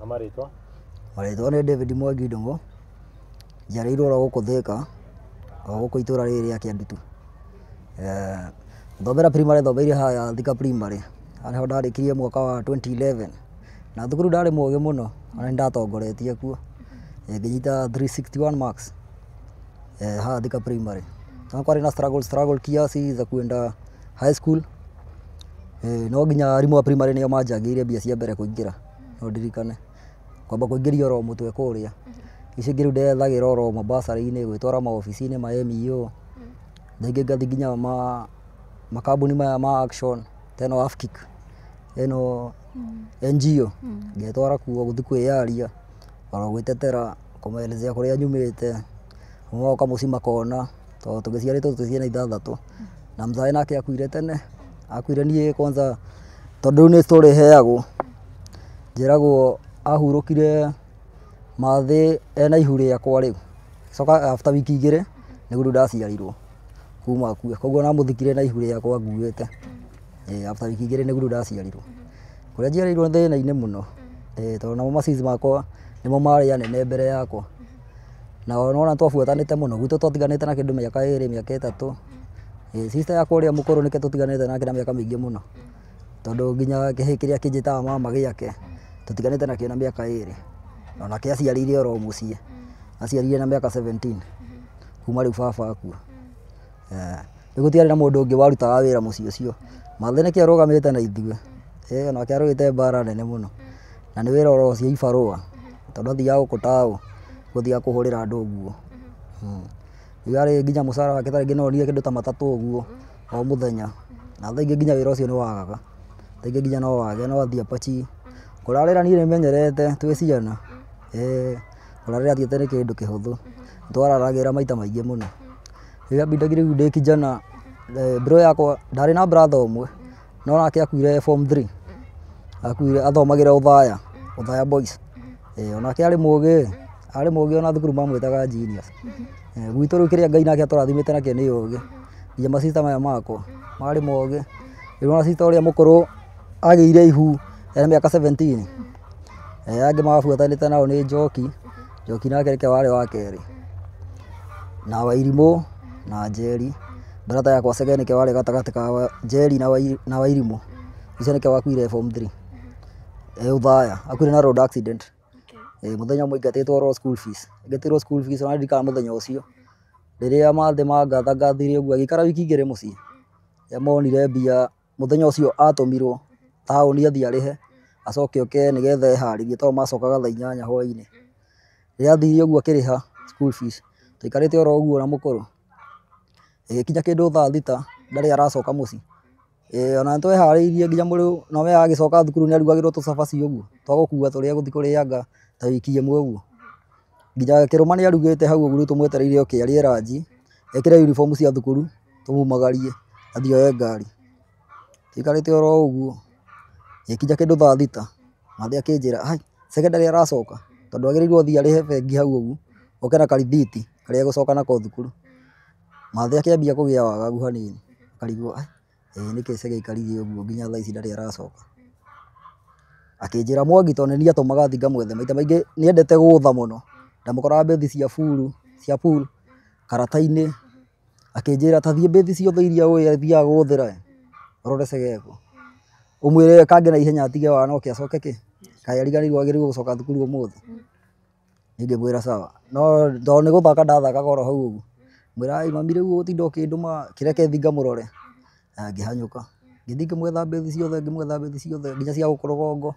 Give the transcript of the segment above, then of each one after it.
Na marĩtwa? Marĩtwa nĩ David Mwangi Ndung'u, njiarĩirwo oro gũkũ Thĩka, o gũkũ itũra rĩrĩ rĩa Kĩandutu. Gũthomera primary thomeire haha Thika Primary, haha nĩho ndarĩkirie mwaka wa 2011 na thukuru ndarĩ mũgĩ mũno, ona nĩ ndatongoretie kuo, ngĩnyita 361 marks haha Thika Primary. No kwarĩ na struggle struggle kiasi za kuenda high school, no nginya arimũ a primary nĩo manjangĩire mbia cia mbere kũingĩra, no ndirikane kwamba kũingĩria oro mũtwe kũrĩa, icio ingĩ rĩu ndethagĩra oro mabursary-inĩ, gwĩtwara maobici-inĩ ma MEO, rĩngĩ ngathiĩ nginya makambuni maya ma Action ta ĩno AFKIC, ĩno NGO, ngetwara kuo gũthiĩ kwĩyaria, oro gwĩtetera, kũmaelezea kũrĩa nyumĩte, magoka mũciĩ makona, tondũ tũgĩciarĩtwo twĩ ciana ithathatũ, na mzae nake akuire tene, akuire niĩ kwanza tondũ rĩu nĩ story heagwo, njĩragwo ahurũkire mathĩ ena ihu rĩakwa rĩu, coka after wiki igĩrĩ nĩguo rĩu ndaciarirwo kuma akue, koguo namũthikire na ihu rĩakwa nguĩte, after wiki igĩrĩ nĩguo rĩu ndaciarirwo. Kũrĩa njiarĩirwo nĩ thĩna-inĩ mũno, tondũ namo macici makwa nĩmo marĩ anene mbere yakwa, na nĩwona twabuatanĩte mũno, gwitũ twatiganĩte na kĩndũ mĩaka ĩrĩ mĩaka ĩtatũ, sister yakwa ũrĩa mũkũrũ nĩkĩo tũtiganĩte nake na mĩaka mĩingĩ mũno, tondũ nginya kĩhĩĩ kĩrĩa kĩnjĩtaga mama gĩake, tũtiganĩte nakĩo na mĩaka ĩrĩ, onake aciarĩire oro mũciĩ, aciarire na mĩaka 17 kuma rĩu baba akua. Rĩu gũtiarĩ na mũndũ ũngĩ warutaga wĩra mũciĩ ũcio, mathe nĩkĩo arũgamĩte na ithuĩ, onake arũĩte mbara nene mũno, na nĩ wĩra oro cia ibarũa, tondũ athiaga gũkũ taũ, gũthiaga kũhũrĩra andũ nguo. Rĩu yarĩ nginya mũcara wake ta rĩngĩ no onire kĩndũ ta matatũ ũguo o mũthenya, na thaa ingĩ nginya wĩra ũcio nĩ wagaga, thaa ingĩ nginya no wage no athiĩ apachi. Kũrarĩra niĩ nĩmenyerete twĩ ciana, kũrarĩra ti atĩ nĩ kĩndũ kĩhũthũ, twararagĩra maita maingĩ mũno. Rĩrĩa mbindagire rĩu ndĩ kijana, bro yakwa ndarĩ na brother ũmwe, no nake akuire form 3, akuire athomagĩra Othaya, Othaya Boys, onake arĩ mũgĩ, arĩ mũgĩ ona thukuru mamwĩtaga genius. Gwitũ rĩu kĩrĩa Ngai nake atũrathimĩte nakĩo nĩ ũgĩ, nginya macista maya makwa marĩ mogĩ, rĩu ona sister ũrĩa mũkũrũ agĩire ihu ena mĩaka 17, angĩ mabuatanĩte nao nĩ Njoki, Njoki nake nĩke warĩ wa kerĩ, na Wairimũ na Njeri, brother yakwa Chege nĩke warĩ gatagatĩ ka Njeri na Wairimũ, ũcio nĩke wakuire form 3, Othaya, akuire na road accident. Mũthenya ũmwe aingatĩtwo oro school fees, aingatĩirwo school fees ona ndirikanaga mũthenya ũcio, rĩrĩa mathe mangathangathire ũguo agĩikara wiki igĩrĩ mũciĩ, rĩrĩa monire mbia mũthenya ũcio atũmirwo taũni athiĩ arĩhe, acoke oke nĩgetha eharĩrie tondũ macokaga thaa inyanya hwainĩ. Rĩrĩa athire ũguo akĩrĩha school fees, twaikarĩte oro ũguo na mũkũrũ, ĩgĩkinya kĩndũ thaa thita ndarĩ aracoka mũciĩ, ona nĩtweharĩirie nginya mũrũ no we agĩcoka thukuru nĩarugagĩrwo tũcabaci ũguo twa gũkua tũrĩa egũthiĩ kũrĩanga ta wiki ĩmwe ũguo, nginya kĩrũma nĩarugĩte hau ũguo rĩu tũmwetereire oke arĩe ranji, ekĩre uniform cia thukuru tũmumagarie athiĩ oe ngari. Tũikarĩte oro ũguo, ĩgĩkinya kĩndũ thaa thita, mathe akĩnjĩra hai Chege ndarĩ aracoka, tondũ agĩrĩirwo athiĩ arĩhe bengi hau ũguo, oke na karithiti karĩa egũcoka nako thukuru. Mathe akĩambia kũgĩa wagagu hanini, akarigwo ĩĩ nĩkĩ Chege aikarire ũguo nginya thaa ici ndarĩ aracoka. Akĩnjĩra Mwangi tondũ nĩ niĩ atũmaga thiĩ ngamwethe, maita maingĩ nĩendete gũtha mũno, ndamũkoraga mbĩthi cia buru, cia pool karata-inĩ, akĩnjĩra ta thiĩ mbĩthi ciothe iria ũĩ athiaga gũthĩra ũrore Chege ekũ, ũmwĩre ekange na ihenya atige wana oke acoke kĩ, kaĩ ariganĩirwo agĩrĩirwo gũcoka thukuru ũmũthĩ. Niĩ ngĩmwĩra sawa, no tondũ nĩ gũthaka ndathakaga oro hau ũguo, ngĩmwĩra ai mami rĩu ũgũtinda ũkĩndũma kĩreke thiĩ ngamũrore, na ngĩhanyũka, ngĩthiĩ ngĩmwetha mbĩthi ciothe, ngĩmwetha mbĩthi ciothe nginya cia gũkũ rũgongo,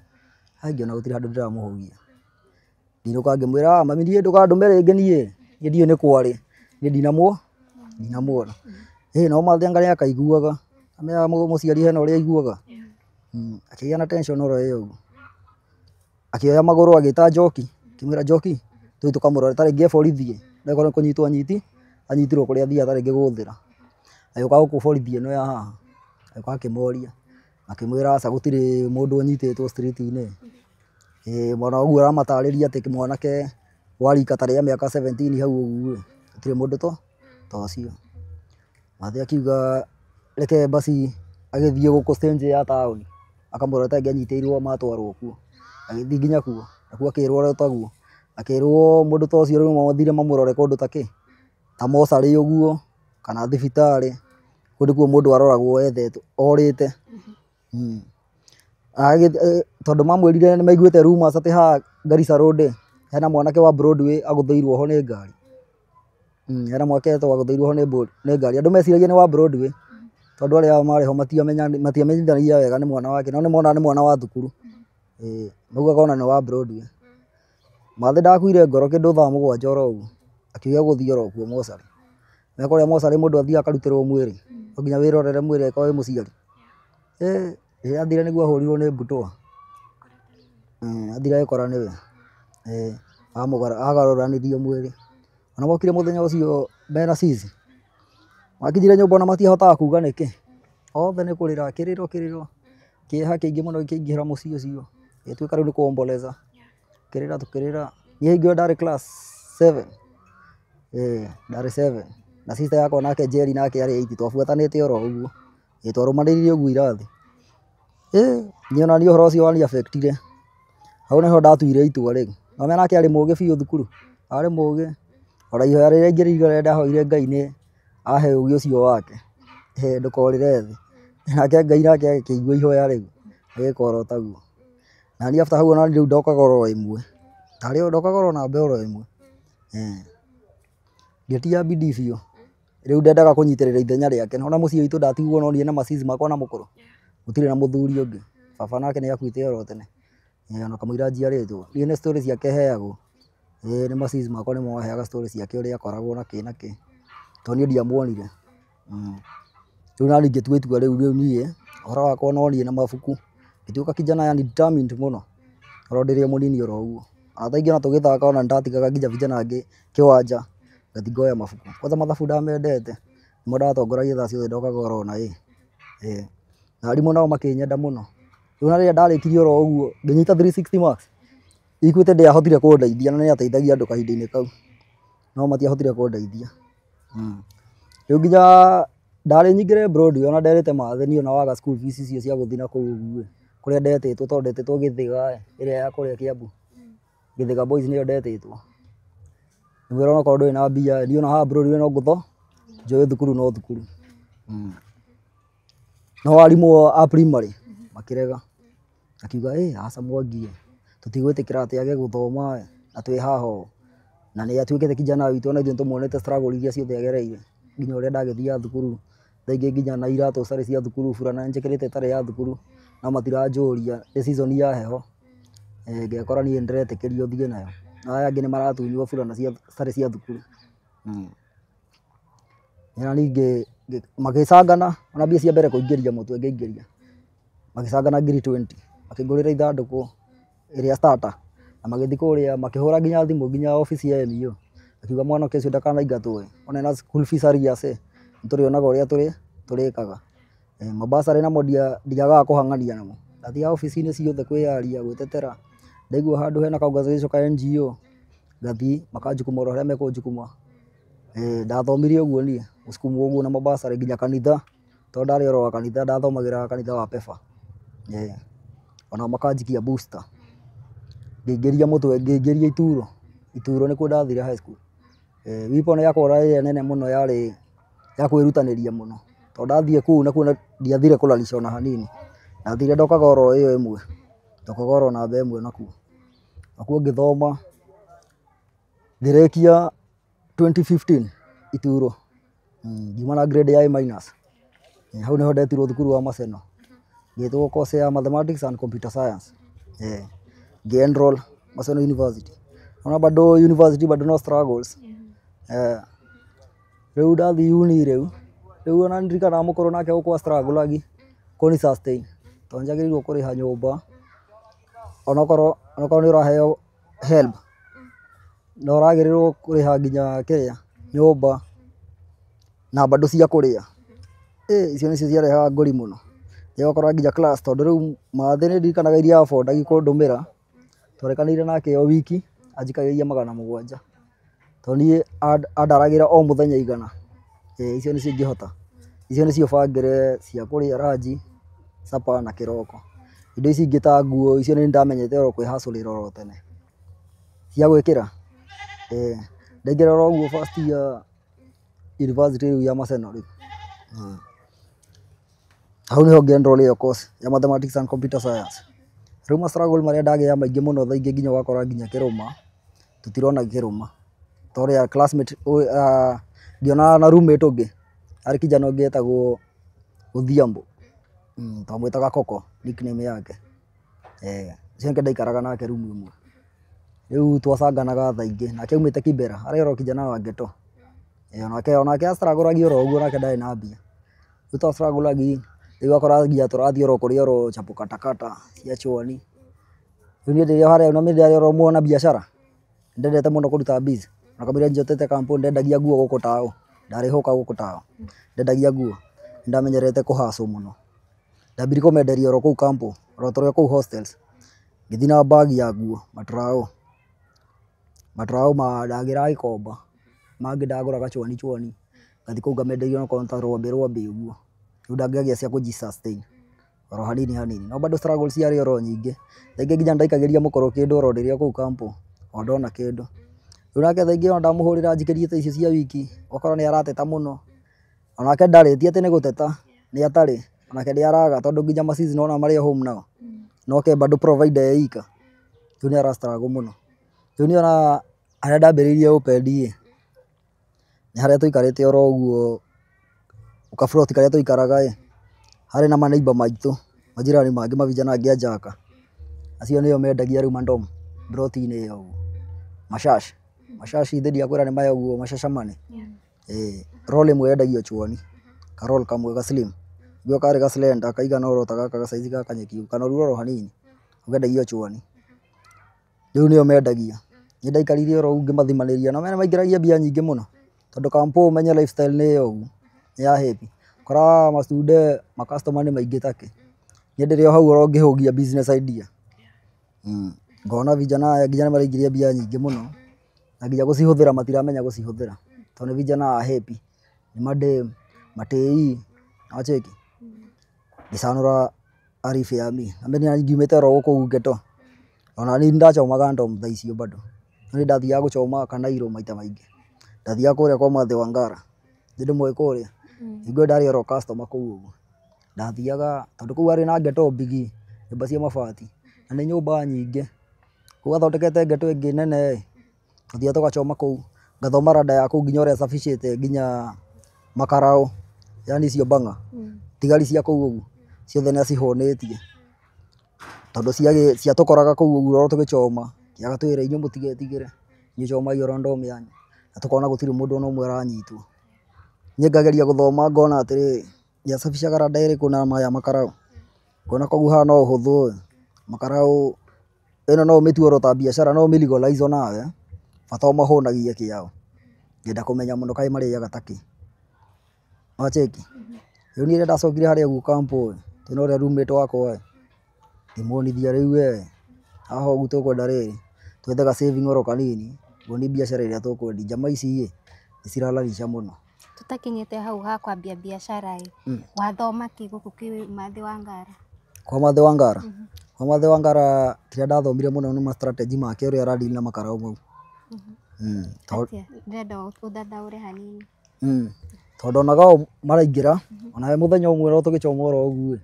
ai ngĩona gũtirĩ handũ ndĩramũhũgia. Ngĩinũka ngĩmwĩra mami niĩ ndũkandũme rĩngĩ niĩ, niĩ ndiũĩ nĩ kwarĩ, niĩ ndinamuona. No mathe anga nĩakaiguaga, amenyaga mũciari hena ũrĩa aiguaga, akĩgĩa na tension oro ĩyo ũguo. Akĩoya magũrũ agĩta Njoki, akĩmwĩra Njoki tũthiĩ tũkamũrore ta rĩngĩ e borithi no ĩkorwo nĩ kũnyitwo anyitirwo kũrĩa athiaga ta rĩngĩ gũthĩra. Agĩũka gũkũ borithi ĩno ya haha, agĩũka akĩmoria, akĩmwĩra aca gũtirĩ mũndũ ũnyitĩtwo street-inĩ. Mwana ũguo aramatarĩria atĩ mwanake wa rika ta rĩa mĩaka 17 hau ũguo ĩ, gũtirĩ mũndũ ta ũcio. Mathe akiuga reke basi agĩthiĩ gũkũ stage ya taũni akamũrora ta rĩngĩ anyitĩirwo matwarwo kuo, agĩthiĩ nginya kuo. Nakuo akĩrwo ũrĩa taguo. Akĩrwo mũndũ ta ũcio rĩu mathire mamũrore kũndũ ta kĩ ta mocarĩ ũguo kana thibitarĩ. Kũu nĩkuo mũndũ aroragwo ethetwo orĩte. Tondũ mamwĩrire nĩ maiguĩte rumours atĩ haha Garissa Road hena mwanake wa Broadway agũthĩirwo ho nĩ ngari. Hena mwanake wagũthĩirwo ho nĩ ngari. Andũ meciragia nĩ wa Broadway tondũ arĩa marĩ ho matiamenyithanagia wega nĩ mwana wake no nĩ monaga nĩ mwana wa thukuru. Maugaga ona nĩ wa Broadway. Mathe ndakuire ngoro kĩndũ thaa 7 oro ũguo akiuga gũthiĩ oro kuo mocarĩ. Na kũrĩa mocarĩ mũndũ athiaga akarutĩrwo mwĩrĩ no nginya wĩrorere mwĩrĩ angĩkorwo wĩ mũciari. Rĩrĩa athire nĩguo ahũrirwo nĩ mbutwa. Athire agĩkora nĩwe. Agarũranirio mwĩrĩ. Ona mokire mũthenya ũcio mena cici makinyire nyũmba ona matiahotaga kuga nĩkĩ. Othe nĩ kũrĩra kĩrĩro kĩrĩro kĩeha kĩingĩ mũno gĩkĩingĩra mũciĩ ũcio. Gĩgĩtuĩka rĩu nĩ kũomboleza. Kĩrĩra tũkĩrĩra. Niĩ hingo ĩyo ndarĩ class 7. Ndarĩ 7. Na sister yakwa nake Jerry nake arĩ 8 twabuatanĩte oro ũguo. Twarũmanĩrĩire ũguo irathi. Niĩ ona niĩ ũhoro ũcio wani affect-ire. Hau nĩho ndatuire itua rĩu. Mami nake arĩ mũgĩ biũ thukuru. Arĩ mũgĩ. Ona ihoya rĩrĩa ingĩririkana rĩrĩa ndahoire Ngai nĩ ahe ũgĩ ũcio wake. Ndũkorĩre thĩ. Nake Ngai nake agĩkĩigua ihoya rĩu agĩka oro taguo. Na niĩ after hau ona rĩu ndokaga oro ĩmwe. Ndarĩ ndokaga oro namba oro ĩmwe. Ngĩtia bidii biũ. Rĩu ndendaga kũnyitĩrĩra ithenya rĩake. Nĩwona mũciĩ witũ ndatigwo no niĩ na macici makwa na mũkũrũ. Gũtirĩ na mũthuri ũngĩ. Baba nake nĩ akuĩte oro tene. Ona kamũira njiarĩtwo. Niĩ nĩ story ciake heagwo. Nĩ macici makwa nĩmo maheaga story ciake ũrĩa akoragwo na kĩ na kĩ. Tondũ niĩ ndiamuonire. Rĩu naniĩ ngĩtua itua rĩu niĩ ũhoro wakwa no niĩ na mabuku. Ngĩtuĩka kijana yani determined mũno. Oro ndĩrĩ o mũnini oro ũguo. Ona thaa ingĩ ona tũgĩthaka ona nĩndatigaga nginya vijana angĩ kĩwanja ngathiĩ ngoya mabuku. Kwanza mathabu ndamendete nĩmo ndatongoragia thaa ciothe ndokaga oro na A. Na arimũ nao makĩnyenda mũno. Rĩu ona rĩrĩa ndarĩkirie oro ũguo ngĩnyita 360 marks. Equity ndĩahotire kũndeithia na nĩyateithagia andũ kahinda-inĩ kau. No matiahotire kũndeithia. Rĩu nginya ndarĩ nyingĩre Broadway ona nderĩte mathe niĩ ona waga school fees icio cia gũthiĩ na kũu ũguo kũrĩa ndetĩtwo tondũ ndetĩtwo Gĩthĩga ĩrĩa ya kũrĩa Kiambu. Gĩthĩga Boys nĩyo ndetĩtwo. Ngĩmwĩra onakorwo ndũrĩ na mbia niĩ ona haha Broadway no ngũtho njoe thukuru no thukuru. No arimũ a primary makĩrega. Akiuga aca Mwangi tũtigwĩtĩkĩra atĩ age gũthoma na twĩ haha ũũ. Na nĩ atuĩkĩte kijana witũ ona ithuĩ nĩtũmuonete struggle iria ciothe agereire nginya ũrĩa ndagĩthiaga thukuru thaa ingĩ nginya na iratũ citarĩ cia thukuru burana njĩkĩrĩte ĩtarĩ ya thukuru no matiranjũria nĩ season ya heho. Ngekora niĩ nĩndĩretĩkĩrio thiĩ nayo. Na aya angĩ nĩmaratunywo burana citarĩ cia thukuru. Na ningĩ magĩcangana ona mbia cia mbere kũingĩria mũtwe ngĩingĩria. Magĩcangana ngiri 20 makĩngũrĩra ithandũkũ ĩrĩa starter na magĩthiĩ kũrĩa makĩhũra nginya thimũ nginya obici ya MEO. Akiuga mwanake ũcio ndakanaingatwo ona ena school fees arrears nĩtũrĩonaga ũrĩa tũrĩkaga. Mabursary namo ndiagaga kũhang'ania namo. Ndathiaga obici-inĩ ciothe kwĩyaria gwĩtetera. Ndaigua handũ hena ka organization ka NGO ngathiĩ makanjukuma oro harĩa mekũnjukuma. Ndathomire ũguo niĩ gũcukumwo ũguo na mabursary nginya kanitha tondũ ndarĩ oro wa kanitha ndathomagĩra kanitha wa PEFA. Onao makanjikia booster. Ngĩingĩria mũtwe ngĩingĩria ituro. Ituro nĩkuo ndathire high school. Weapon yakwa ĩrĩa nene mũno yarĩ ya kwĩrutanĩria mũno. Tondũ ndathiĩ kũu nakuo ndiathire kũrarica ona hanini. Ndathire ndokaga oro ĩyo ĩmwe. Ndokaga oro namba ĩmwe nakuo. Nakuo ngĩthoma ngĩrĩkia 2015 Ituro. Ngiuma na grade ya A minus. Hau nĩho ndetirwo thukuru wa Maseno. Ngĩtwo course ya mathematics and computer science. Ngĩ enroll Maseno University. Ona bado university bado no struggles. Rĩu ndathiĩ uni rĩu, rĩu ona ndirikanaga mũkũrũ nake gũkũ struggle agi kũni sustain. Tondũ nĩnjagĩrĩirwo kũrĩha nyũmba onokorwo nĩ ũraheo HELB no ũragĩrĩrwo kũrĩha nginya kĩrĩa nyũmba na bado cia kũrĩa. Icio nĩcio ciarehaga ngũri mũno. Ũgakora nginya class tondũ rĩu mathĩ nĩ ndirikanaga iria abondagi kũndũmĩra twarekanĩire nake o wiki anjikagĩria 700 tondũ niĩ andaragĩra o mũthenya 100. Icio nĩcio ingĩhota. Icio nĩcio bangĩre cia kũrĩa ranji, supper na kĩroko. Indo ici ingĩ ta nguo icio nĩ ndamenyete oro kwĩhacũrĩra oro tene. Cia gwĩkĩra. Ndaingĩra oro ũguo first year university rĩu ya Maseno rĩu. Hau nĩho ngĩ-enroll ĩyo course ya mathematics and computer science. Rĩu ma struggle marĩa ndagĩa maingĩ mũno thaa ingĩ nginya ũgakora nginya kĩrũma tũtirona kĩrũma. Ta ũrĩa classmate ngĩonana na roommate ũngĩ arĩ kijana ũngĩ etagwo Odhiambo. Twamwĩtaga Koko nickname yake. Ũcio nĩke ndaikaraga nake room ĩmwe. Rĩu twacanganaga thaa ingĩ nake aumĩte Kibera arĩ oro kijana wa ghetto. Onake a-struggle oro ũguo onake ndarĩ na mbia. Rĩu twa struggle rĩu ũgakora nginya tũrathiĩ oro kũrĩa oro chapo katakata cia chwani. Rĩu niĩ ndĩrĩ o harĩa na niĩ ndĩrĩ oro mwana biacara. Ndendete mũno kũruta biz. Na kamũira njotete kampuni ndendagia nguo gũkũ taũ. Ndarĩ hũka gũkũ taũ. Ndendagia nguo. Nĩndamenyerete kũ hustle mũno. Ndambirie kũmenderia oro kũu kampo oro tũrĩ o kũu hostels. Ngĩthiĩ na bag ya nguo matraũ. Matraũ ma ndagĩraga Gĩkomba. Mangĩ ndagũraga chwani chwani. Ngathiĩ kũu ngamenderia onokorwo nĩ ta rwambĩ rwambĩ ũguo. Rĩu ndangĩagĩa cia kũji sustain oro hanini hanini. No bado struggle ciarĩ oro nyingĩ. Thaa ingĩ nginya nĩndaikagĩria mũkũrũ kĩndũ oro ndĩrĩ o kũu kampo o ndona kĩndũ. Rĩu nake thaa ingĩ ona ndamũhũrĩra njikĩrie ta icio cia wiki ũgakora nĩ arateta mũno. Onake ndarĩ ti atĩ nĩ gũteta nĩ atarĩ onake nĩ araga tondũ nginya ma season ona marĩ o home nao. No ke bado provider e ika. Rĩu nĩ ara struggle mũno. Rĩu niĩ ona harĩa ndambĩrĩirie ũpendi ĩ nĩ harĩa tũikarĩte oro ũguo gaburoti karĩa tũikaraga ĩ harĩ na maneighbour maitũ majirani mangĩ mavijana angĩ a Jaka. Acio nĩo mendagia rĩu mandom ploti-inĩ ĩyo ũguo. Mashash. Mashash ithe ndiakwĩra nĩ maya ũguo mashashamane. Roll ĩmwe yendagio chwani. Ka roll kamwe ga slim. Nĩguo karĩ ga slender kaigana oro ta gaka ga size ga kanyeki kanoru oro hanini. Kendagio chwani. Rĩu nĩo mendagia. Niĩ ndaikarire oro ũguo ngĩmathimanĩria na maingĩragia mbia nyingĩ mũno. Tondũ kampo ũmenye lifestyle nĩ ĩyo ũguo nĩ ya happy. Ũkoraga mastude ma customer nĩ maingĩ take. Niĩ ndĩrĩ o hau oro ngĩhũgia business idea. Ngona vijana aya nginya nĩ maraingĩria mbia nyingĩ mũno na nginya gũcihũthĩra matiramenya gũcihũthĩra. Tondũ nĩ vijana a happy. Nĩ madem matĩi wacheki. Ngĩcanũra aribu ya mi. Na niĩ ngiumĩte oro gũkũ ghetto. Ona niĩ nĩndachomaga ndom thaa icio bado. No nĩ ndathiaga gũchoma Kanairo maita maingĩ. Ndathiaga kũrĩa kwa Mathe Wangara. Nĩ ndĩmũĩ kũrĩa. Hingo ĩyo ndarĩ oro customer kũu ũguo. Ndathiaga tondũ kũu harĩ na ghetto bigi nyũmba cia mabati na nĩ nyũmba nyingĩ. Kũu athondekete ghetto ĩngĩ nene ĩ tũthiaga tũgachoma kũu. Ngathoma rada ya kũu nginya ũrĩa acabicĩte nginya makaraũ yani icio bang'a tigari cia kũu ũguo ciothe nĩ acihũnĩtie. Tondũ ciatũkoraga kũu ũguo oro tũgĩchoma agatwĩra inyuĩ mũtigetigĩre inyuĩ chomai oro ndom yanyu. Na tũkona gũtirĩ mũndũ ona ũmwe aranyitwo. Niĩ ngageria gũthoma ngona atĩrĩrĩ nĩacabicaga rada ĩrĩkũ na maya makaraũ. Ngona koguo haha no ũhũthũ ĩ makaraũ ĩno no ũmĩtue oro ta biacara no ũmĩ legalize onawe bata ũmahũnagie kĩao. Ngĩenda kũmenya mũno kaĩ marĩaga takĩ. Wacheki. Rĩu niĩ rĩrĩa ndacokire harĩa ũguo kampo ĩ twĩna ũrĩa roommate wakwa ĩ ngĩmuonithia rĩu we haha ũguo tũkwenda rĩrĩ twethe ga saving oro kanini nguonie biacara ĩrĩa tũkwendia. Njama ici ĩ nĩ ciralalisha mũno. Tũtakinyĩte hau ha kwambia biacara ĩ wathoma kĩ gũkũ kwĩ Mathe Wangara? Kwa Mathe Wangara? Kwa Mathe Wangara kĩrĩa ndathomire mũno nĩ ma strategy make ũrĩa ara deal na makaraũ mau. Atĩa? Ndĩrenda ũthathaũre hanini. Tondũ onaga o maraingĩra onawe mũthenya ũmwe oro tũgĩchoma oro ũguo ĩ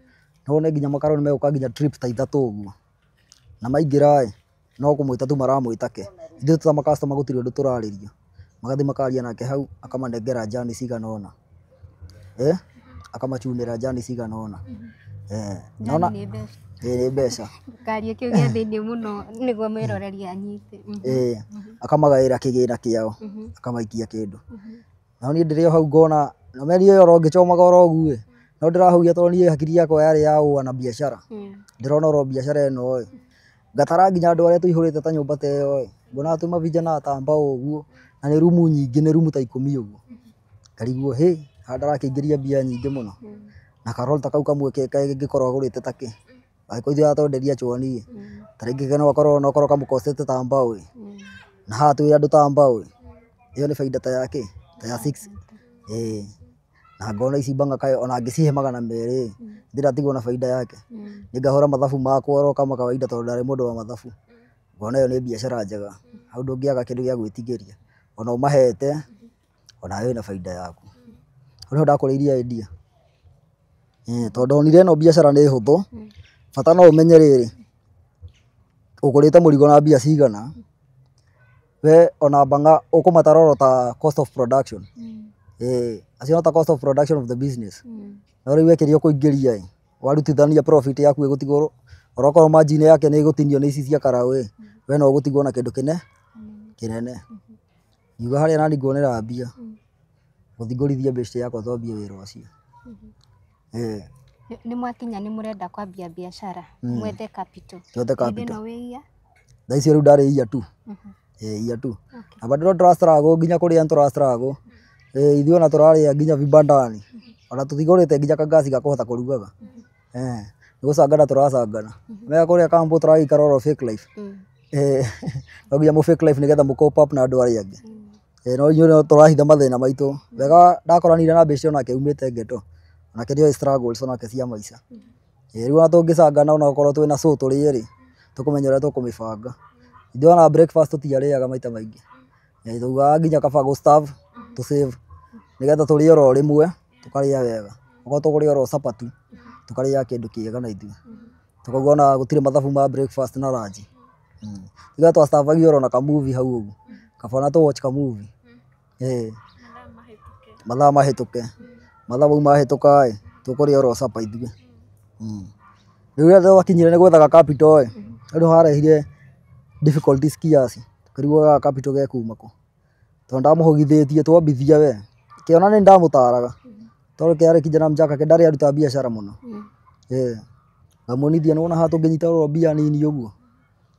no wone nginya makaraũ nĩ megũka nginya trip ta ithatũ ũguo. Na maingĩra ĩ no kũmwĩta tu maramwĩta ke. Ithuĩ ta ma customer gũtirĩ ũndũ tũrarĩria. Magathiĩ makaria nake hau akamanengera njani cigana ũna. Akamachunĩra njani cigana ũna. Njani nĩ mbeca. Ĩ nĩ mbeca. Ndũkarie kĩu gĩa thĩiniĩ mũno nĩguo mwĩroreri anyite. Akamagaĩra kĩgĩna kĩao akamaikia kĩndũ. No niĩ ndĩrĩ o hau ngona na niĩ oro ngĩchomaga oro ũguo ĩ no ndĩrahugia tondũ niĩ hakiri yakwa yarĩ ya ũa na biacara. Ndĩrona oro biacara ĩno ĩ ngatara nginya andũ arĩa tũihũrĩte ta nyũmba ta ĩyo ĩ nguonaga twĩ mavijana ta mbaũ ũguo na nĩ rumu nyingĩ nĩ rumu ta ikũmi ũguo. Ngarigwo hĩ haha ndarakĩingĩria mbia nyingĩ mũno. Na karol ta kau kamwe kangĩkorwo agũrĩte ta kĩ. Angĩkorwo ithuĩ aratwenderia chwani ĩ ta rĩngĩ no akorwo no akorwo kamũkocete ta mbaũ ĩ na haha twĩ andũ ta mbaũ ĩ ĩyo nĩ baida ta ya kĩ ta ya six ĩ na ngona ici bang'a kaĩ ona angĩcihe 200 ĩ ndĩratigwo na baida yake. Nĩ ngahũra mathabu makwa oro kama kawaida tondũ ndarĩ mũndũ wa mathabu. Ngona ĩyo nĩ biacara njega, hau ndũngĩaga kĩndũ gĩa gwĩtigĩria, ona ũmahete onawe wĩna baida yaku. Hau nĩho ndakũrĩirie idea. Tondũ ndonire ĩno biacara nĩ hũthũ, bata no ũmenye rĩrĩ, ũgũrĩte mũrigo na mbia cigana, we ona bang'a ũkũmatara oro ta cost of production. Acio no ta cost of production of the business. No rĩu we kĩrĩa ũkũingĩria ĩ, warutithania profit yaku ĩgũtigwo orokorwo margin yake nĩ ĩgũtinio nĩ ici cia karaũ ĩ, we no ũgũtigwo na kĩndũ kĩnene. Ngiuga harĩa nani nguonera mbia, ngũthiĩ ngũrithie bĩshte yakwa twambie wĩra ũcio. Nĩ mwakinya nĩ mũrenda kwambia biacara, mwethe capital. Twethe Hĩndĩ capital. ĩno wĩ ia? Thaa icio rĩu ndarĩ year two. Year two. Na bado no tũra struggle nginya kũrĩa nĩ tũra struggle. Ithuĩ ona tũrarĩa nginya vibandani. Ona tũtigũrĩte nginya kangasi ga kũhota kũrugaga. Nĩ gũcangana tũracangana. Mega kũrĩa kambo tũragĩikara oro fake life. No nginya mũ fake life nĩgetha mũ cope up na andũ arĩa angĩ. No inyuĩ no tũrahitha mathĩna maitũ. Wega ndakoranire na bĩshte onake aumĩte ghetto. Onake nĩoĩ struggles onake cia maica. Rĩu ona tũngĩcangana onakorwo twĩna show tũrĩ erĩ, tũkũmenya ũrĩa tũkũmĩbanga. Ithuĩ ona breakfast tũtiarĩaga maita maingĩ. Taugaga nginya kaba gũ starve tũ save nĩgetha tũrĩe oro rĩmwe tũkarĩa wega. Okorwo tũkũrĩa oro supper tu, tũkarĩaga kĩndũ kĩega na ithuĩ. Tũkauga ona gũtirĩ mathabu ma breakfast na lunch. Tiga twastavagia oro na ka movie hau ũguo. Kaba ona tũ watch ka movie. Mathaa mahĩtũke. Mathaa mau mahĩtũka ĩ, tũkũrĩa oro supper ithuĩ. Rĩu rĩrĩa twakinyire nĩ gwethaga capital ĩ, hau nĩho harehire difficulties kiasi. Tũkĩrigwo gaka capital gekuma kũ. Tondũ ndamũhũgithĩtie twambithia we. Kĩona nĩ ndamũtaraga. Tondũ kĩarĩ kijana mjaka ke ndarĩ aruta biacara mũno. Ngamuonithia nĩwona haha tũngĩnyita oro mbia nini ũguo.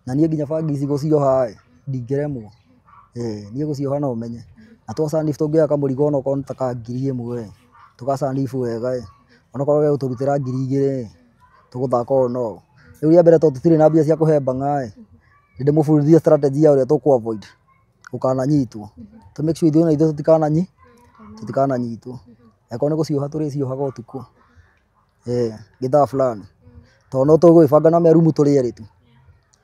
Na niĩ nginya bangi ici gũcioha ĩ, ndingĩremwo. Niĩ gũcioha no menye. Na twasanifu tũngĩoya kamũrigo onokorwo nĩ ta ka 1000 ĩ, tũgasanifu wega ĩ, onokorwo gegũtũrutĩra 2000 ĩ, tũgũthaka ũũ na ũũ. Rĩu rĩa mbere tondũ tũtirĩ na mbia cia kũhe bang'a ĩ, nĩndĩmũbundithie strategy ya ũrĩa tũkũ avoid gũkananyitwo. Tũ make sure ithuĩ na ithuĩ tũtikananyitwo. Angĩkorwo nĩ gũcioha tũrĩciohaga ũtukũ. Gĩthaa fulani. Tondũ no tũgũgĩbanga na rumu tũrĩ erĩ tu.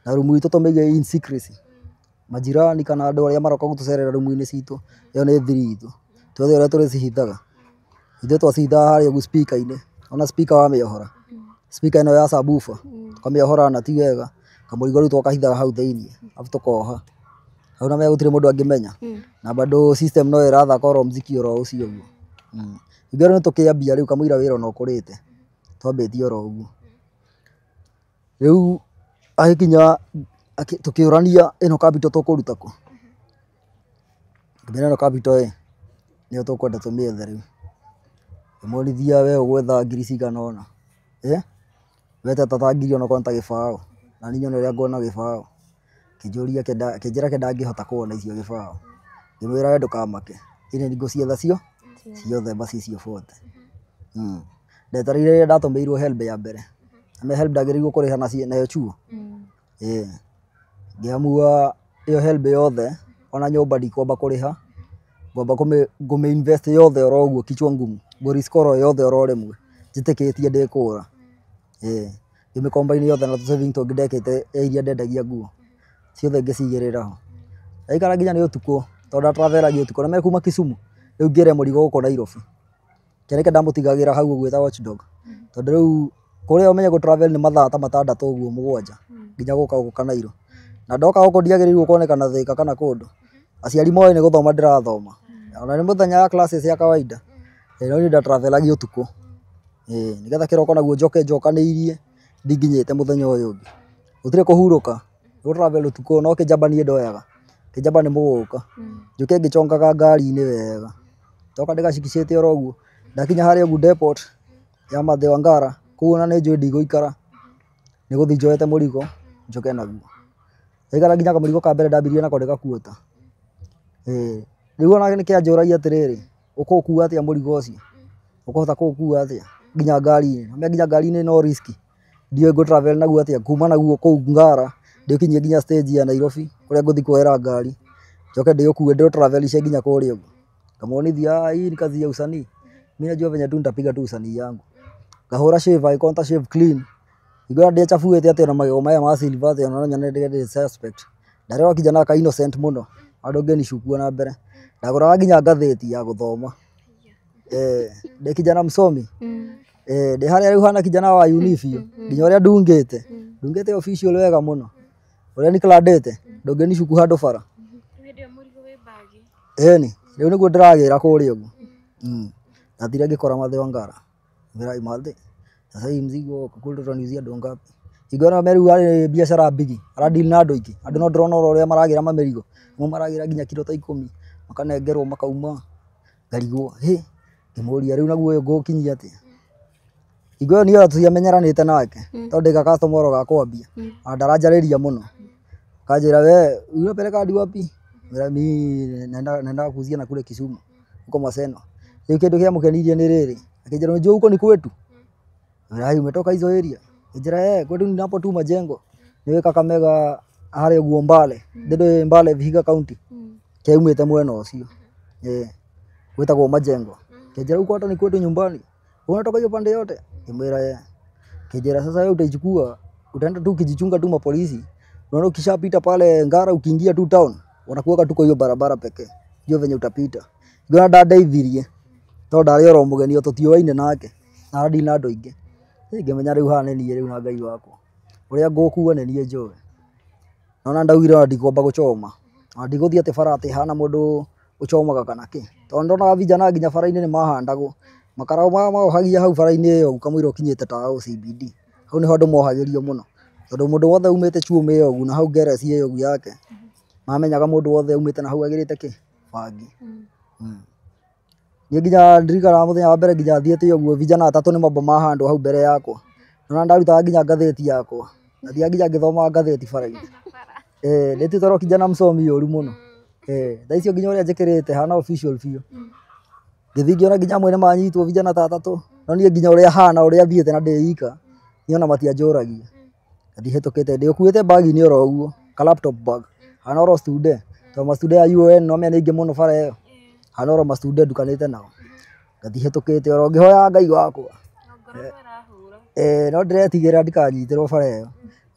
Na rumu itũ tũmĩige in secrecy. Majirani kana andũ arĩa maroka gũtũcerera rumu-inĩ citũ, ĩyo nĩ thiri itũ. Twethe ũrĩa tũrĩcihithaga. Ithuĩ twacihithaga harĩa ũguo speaker-inĩ. Ona speaker wamĩohora. Speaker ĩno ya subwoofer, tũkamĩohora nati wega. Kamũrigo rĩu twakahithaga hau thĩiniĩ, arabu tũkoha. Hau na gũtirĩ mũndũ angĩmenya. Na bado system no ĩrathaka oro mziki oro ũcio ũguo. Ithuĩ rĩu nĩtũkĩambia rĩu kamũira wĩra ona ũkũrĩte. Twambĩtie oro ũguo. Rĩu agĩkinya tũkĩũrania ĩno capital tũkũruta kũ. Ngĩmwĩra ĩno capital ĩ, nĩyo tũkwenda tũmĩethe rĩu. Ngĩmuonithia we ũgwetha ngiri cigana ũna. Wete ta ngiri onokorwo nĩ ta gĩbaũ. Na niĩ nyone ũrĩa nguona gĩbaũ. Akĩnjũria akĩnjĩra ke ndangĩhota kuona icio gĩbaũ. Ngĩmwĩra we ndũkamake, niĩ nĩ ngũcietha ciothe mbasi icio 40. Ndetereire rĩrĩa ndatũmĩirwo HELB ya mbere. Na HELB ndagĩrĩirwo kũrĩha nayo chuo. Ngĩamua ĩyo HELB yothe ona nyũmba ndikwamba kũrĩha, ngwamba ngũmĩ invest yothe oro ũguo kichwa ngumu. Ngũ risk oro yothe oro rĩmwe njĩtĩkĩtie ndĩkũra. Ngĩmĩ combine yothe na tũ saving tũngĩ ndekĩte iria ndendagia nguo. Ciothe ngĩcigĩrĩra ho. Ndaikara nginya nĩ ũtukũ tondũ ndatravelagia ũtukũ na me kuma Kisumu. Rĩu ngĩre mũrigo gũkũ Nairobi. Kĩrĩa ndamũtigagĩra hau ũguo ta watchdog. Tondũ rĩu kũrĩa ũmenye gũ travel nĩ mathaa ta matandatũ ũguo mũgwanja nginya gũka gũkũ Kanairo. Na ndoka gũkũ ndiagĩrĩirwo kuonekana Thika kana kũndũ. Aciari moĩ nĩ gũthoma ndĩrathoma. Ona nĩ mũthenya ya classes ya kawaida. No niĩ ndatravelagia ũtukũ. Nĩgetha kĩroko naguo njoke njokanĩirie ndinginyĩte mũthenya ũyũ ũngĩ. Gũtirĩ kũhurũka. Gũ travel ũtukũ no kĩnjamba niĩ ndoyaga. Kĩnjamba nĩ mũgũka. Njũke ngĩchongaga ngari-inĩ wega. Ndoka ndĩgacikicĩte oro ũguo. Ndakinya harĩa ũguo depot ya Mathe wa Ngara, kũu ona nĩ njũĩ ndigũikara. Nĩ gũthiĩ njoete mũrigo njoke naguo. Ndaikara nginya kamũrigo ka mbere ndambirie nako ndĩgakuota. Rĩu ona nĩkĩo anjũragia atĩrĩrĩ, ũkũũkua atĩa mũrigo ũcio? Ũkũhota kũũkua atĩa nginya ngari-inĩ? Nĩũramenya nginya ngari-inĩ no risk. Ndiũĩ ngũ travel naguo atĩa kuma naguo kũu Ngara ndĩũkinyie nginya stage ya Nairobi kũrĩa ngũthiĩ kuoera ngari njoke ndĩũkue ndĩ travelishe nginya kũrĩa ũguo. Ngamuonithia hii ni kazi ya usanii. Mimi najua venye tu nitapiga tu usanii yangu. Ngahũra shave angĩkorwo nĩ ta shave clean. Igora ndiachabuĩte atĩ ona magego maya ma silver atĩ ona no nyone ndĩ suspect. Ndarĩ o kijana ka innocent mũno. Andũ ngĩnicukua na mbere. Ndagũraga nginya ngathĩti ya gũthoma. Ndĩ kijana msomi. Ndĩ harĩa rĩu hana kijana wa uni biũ. Nginya ũrĩa ndungĩte. Ndungĩte official wega mũno. Ũrĩa niklandĩte. Ndũngĩnicuku handũ bara. Ĩni, rĩu nĩguo ndĩragĩra kũrĩa ũguo. Ndathire ngĩkora Mathe wa Ngara. Ngĩra Mathe, sasa hii mzigo kule tutaniuzia ndoo ngapi? Ingĩona me rĩu arĩ biacara bigi, aradeal na andũ aingĩ. Andũ no ndĩrona oro ũrĩa maragĩra mamĩrigo. Amwe maragĩra nginya kiro ta 10, makanengerwo makauma. Ngarigwo, hĩ, ngĩmũria rĩu naguo ũyũ ngũkinyia atĩa? Hingo ĩyo niĩ tũtiamenyeranĩte nake, tondũ ndĩ ga customer oro ga kwambia. Na ndaranjarĩria mũno. Kanjĩra we unapeleka hadi wapi? Ngĩmwĩra mi naenda kuuzia na kule Kisumu huko Maseno. Rĩu kĩndũ kĩamũkenirie nĩ rĩrĩ, akĩnjĩra unajua huko ni kwetu? Ngĩmwĩra hai umetoka hizo area? Akĩnjĩra eh, kwetu ni hapo tu Majengo. Nĩwe Kakamega harĩa ũguo Mbale. Ndĩ Mbale Vihiga County. Kĩaumĩte mwena ũcio. Gwĩtagwo Majengo. Akĩnjĩra huko hata ni kwetu nyumbani. Unatoka hiyo pande yote? Ngĩmwĩra eh. Akĩnjĩra sasa wewe utaichukua, utaenda tu ukijichunga tu mapolisi. Unaona ukishapita pale Ngara ukiingia tu town, wanakuweka tu kwa hiyo barabara pekee. Hiyo venye utapita. Ngĩona ndandeithirie tondũ ndarĩ oro mũgeni o tũtiũaine nake. Na aradeal na andũ aingĩ. Ngĩmenya rĩu haha nĩ niĩ rĩu na Ngai wakwa. Ũrĩa ngũkua nĩ niĩ njũĩ. Nona ndaugire ona ndikwamba gũchoma. Ona ndigũthiĩ atĩ bara atĩ hana mũndũ ũchomaga kana kĩ. Tondũ ndonaga vijana nginya bara-inĩ nĩ mahandagwo. Makarau maya maohagia hau bara-inĩ ĩyo kamũira ũkinyĩte ta CBD. Hau nĩho andũ mohagĩrio mũno. Tondũ mũndũ wothe umĩte Chuo ĩyo ũguo na hau Ngeresi ĩyo ũguo yake. Mamenyaga mũndũ wothe umĩte na hau agĩrĩte kĩ? Bangi. Niĩ nginya ndirikanaga mũthenya wa mbere nginya thiĩte ũguo vijana atatũ nĩ mambo mahandwo hau mbere yakwa. Nona ndarutaga nginya ngathĩti yakwa. Ndathiaga nginya ngĩthomaga ngathĩti bara-inĩ. Ndĩtuĩte oro kijana msomi ũru mũno. Thaa icio nginya ũrĩa njĩkĩrĩte hana official biũ. Ngĩthiĩ ngĩona nginya amwe nĩ manyitwo vijana ta atatũ. No niĩ nginya ũrĩa hana ũrĩa thiĩte na ndĩ ika, niĩ ona matianjũragia. Ngathiĩ hĩtũkĩte ndĩũkuĩte bag-inĩ oro ũguo, ka laptop bag. Hana oro student, tondũ ma student a UoN no menya nĩ aingĩ mũno bara ĩyo. Hana oro ma student ndukanĩte nao. Ngathiĩ hĩtũkĩte oro ngĩhoyaga Ngai wakwa. No ndĩretigĩra ndikanyitĩrwo bara ĩyo.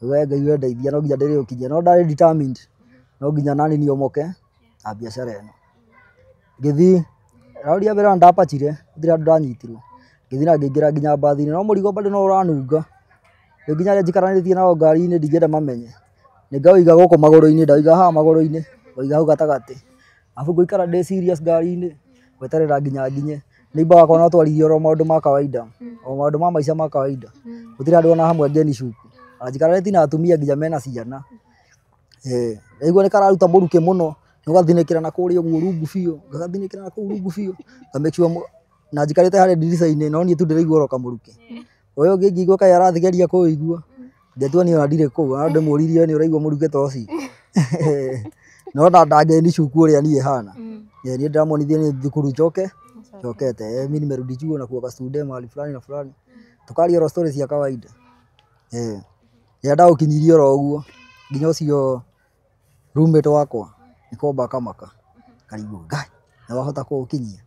We Ngai we ndeithia no nginya ndĩrĩũkinyia. No ndarĩ determined, no nginya nani niomoke na biacara ĩno. Ngĩthiĩ, raundi ya mbere ona ndapachire, gũtirĩ handũ ndanyitirwo. Ngĩthiĩ na ngĩingĩra nginya mbathi-inĩ, no mũrigo bado no ũranunga. Rĩu nginya arĩa njikaranĩtie nao ngari-inĩ ndingĩenda mamenye. Nĩ ngaũiga gũkũ magũrũ-inĩ, ndaũiga haha magũrũ-inĩ, ngauiga hau gatagatĩ. Arabu ngũikara ndĩ serious ngari-inĩ, gweterera nginya nginye. Neighbour wakwa no twaririe oro maũndũ ma kawaida, o maũndũ ma maica ma kawaida. Gũtirĩ handũ ona hamwe angĩnicuku. Na njikaranĩtie na atumia nginya mena ciana. Ndaigua nĩ kararuta mũrukĩ mũno, nĩ ũgathinĩkĩra na kũrĩa ũguo rungu biũ, ngagathinĩkĩra na kũu rungu biũ, nga make sure na njikarĩte harĩa ndirica-inĩ no niĩ tu ndĩraigua oro kamũrukĩ. Ũyũ ũngĩ ngĩigua kaĩ arathigeria kũũigua, ngĩtua niĩ ona ndirĩ kũu, ona ndĩmũririe nĩ ũraigua mũrukĩ ta ũcio. No ona ndangĩnicuku ũrĩa niĩ hana. Niĩ ndĩramuonithia nĩ thukuru njoke, njokete. Mimi nimerudi chuo na kuwa student mahali fulani na fulani. Tukaria oro story cia kawaida. Rĩrĩa ndaũkinyirie oro ũguo, nginya ũcio roommate wakwa nĩ kwamba akamaka. Karigwo Ngai, nĩ wahota kũũkinyia?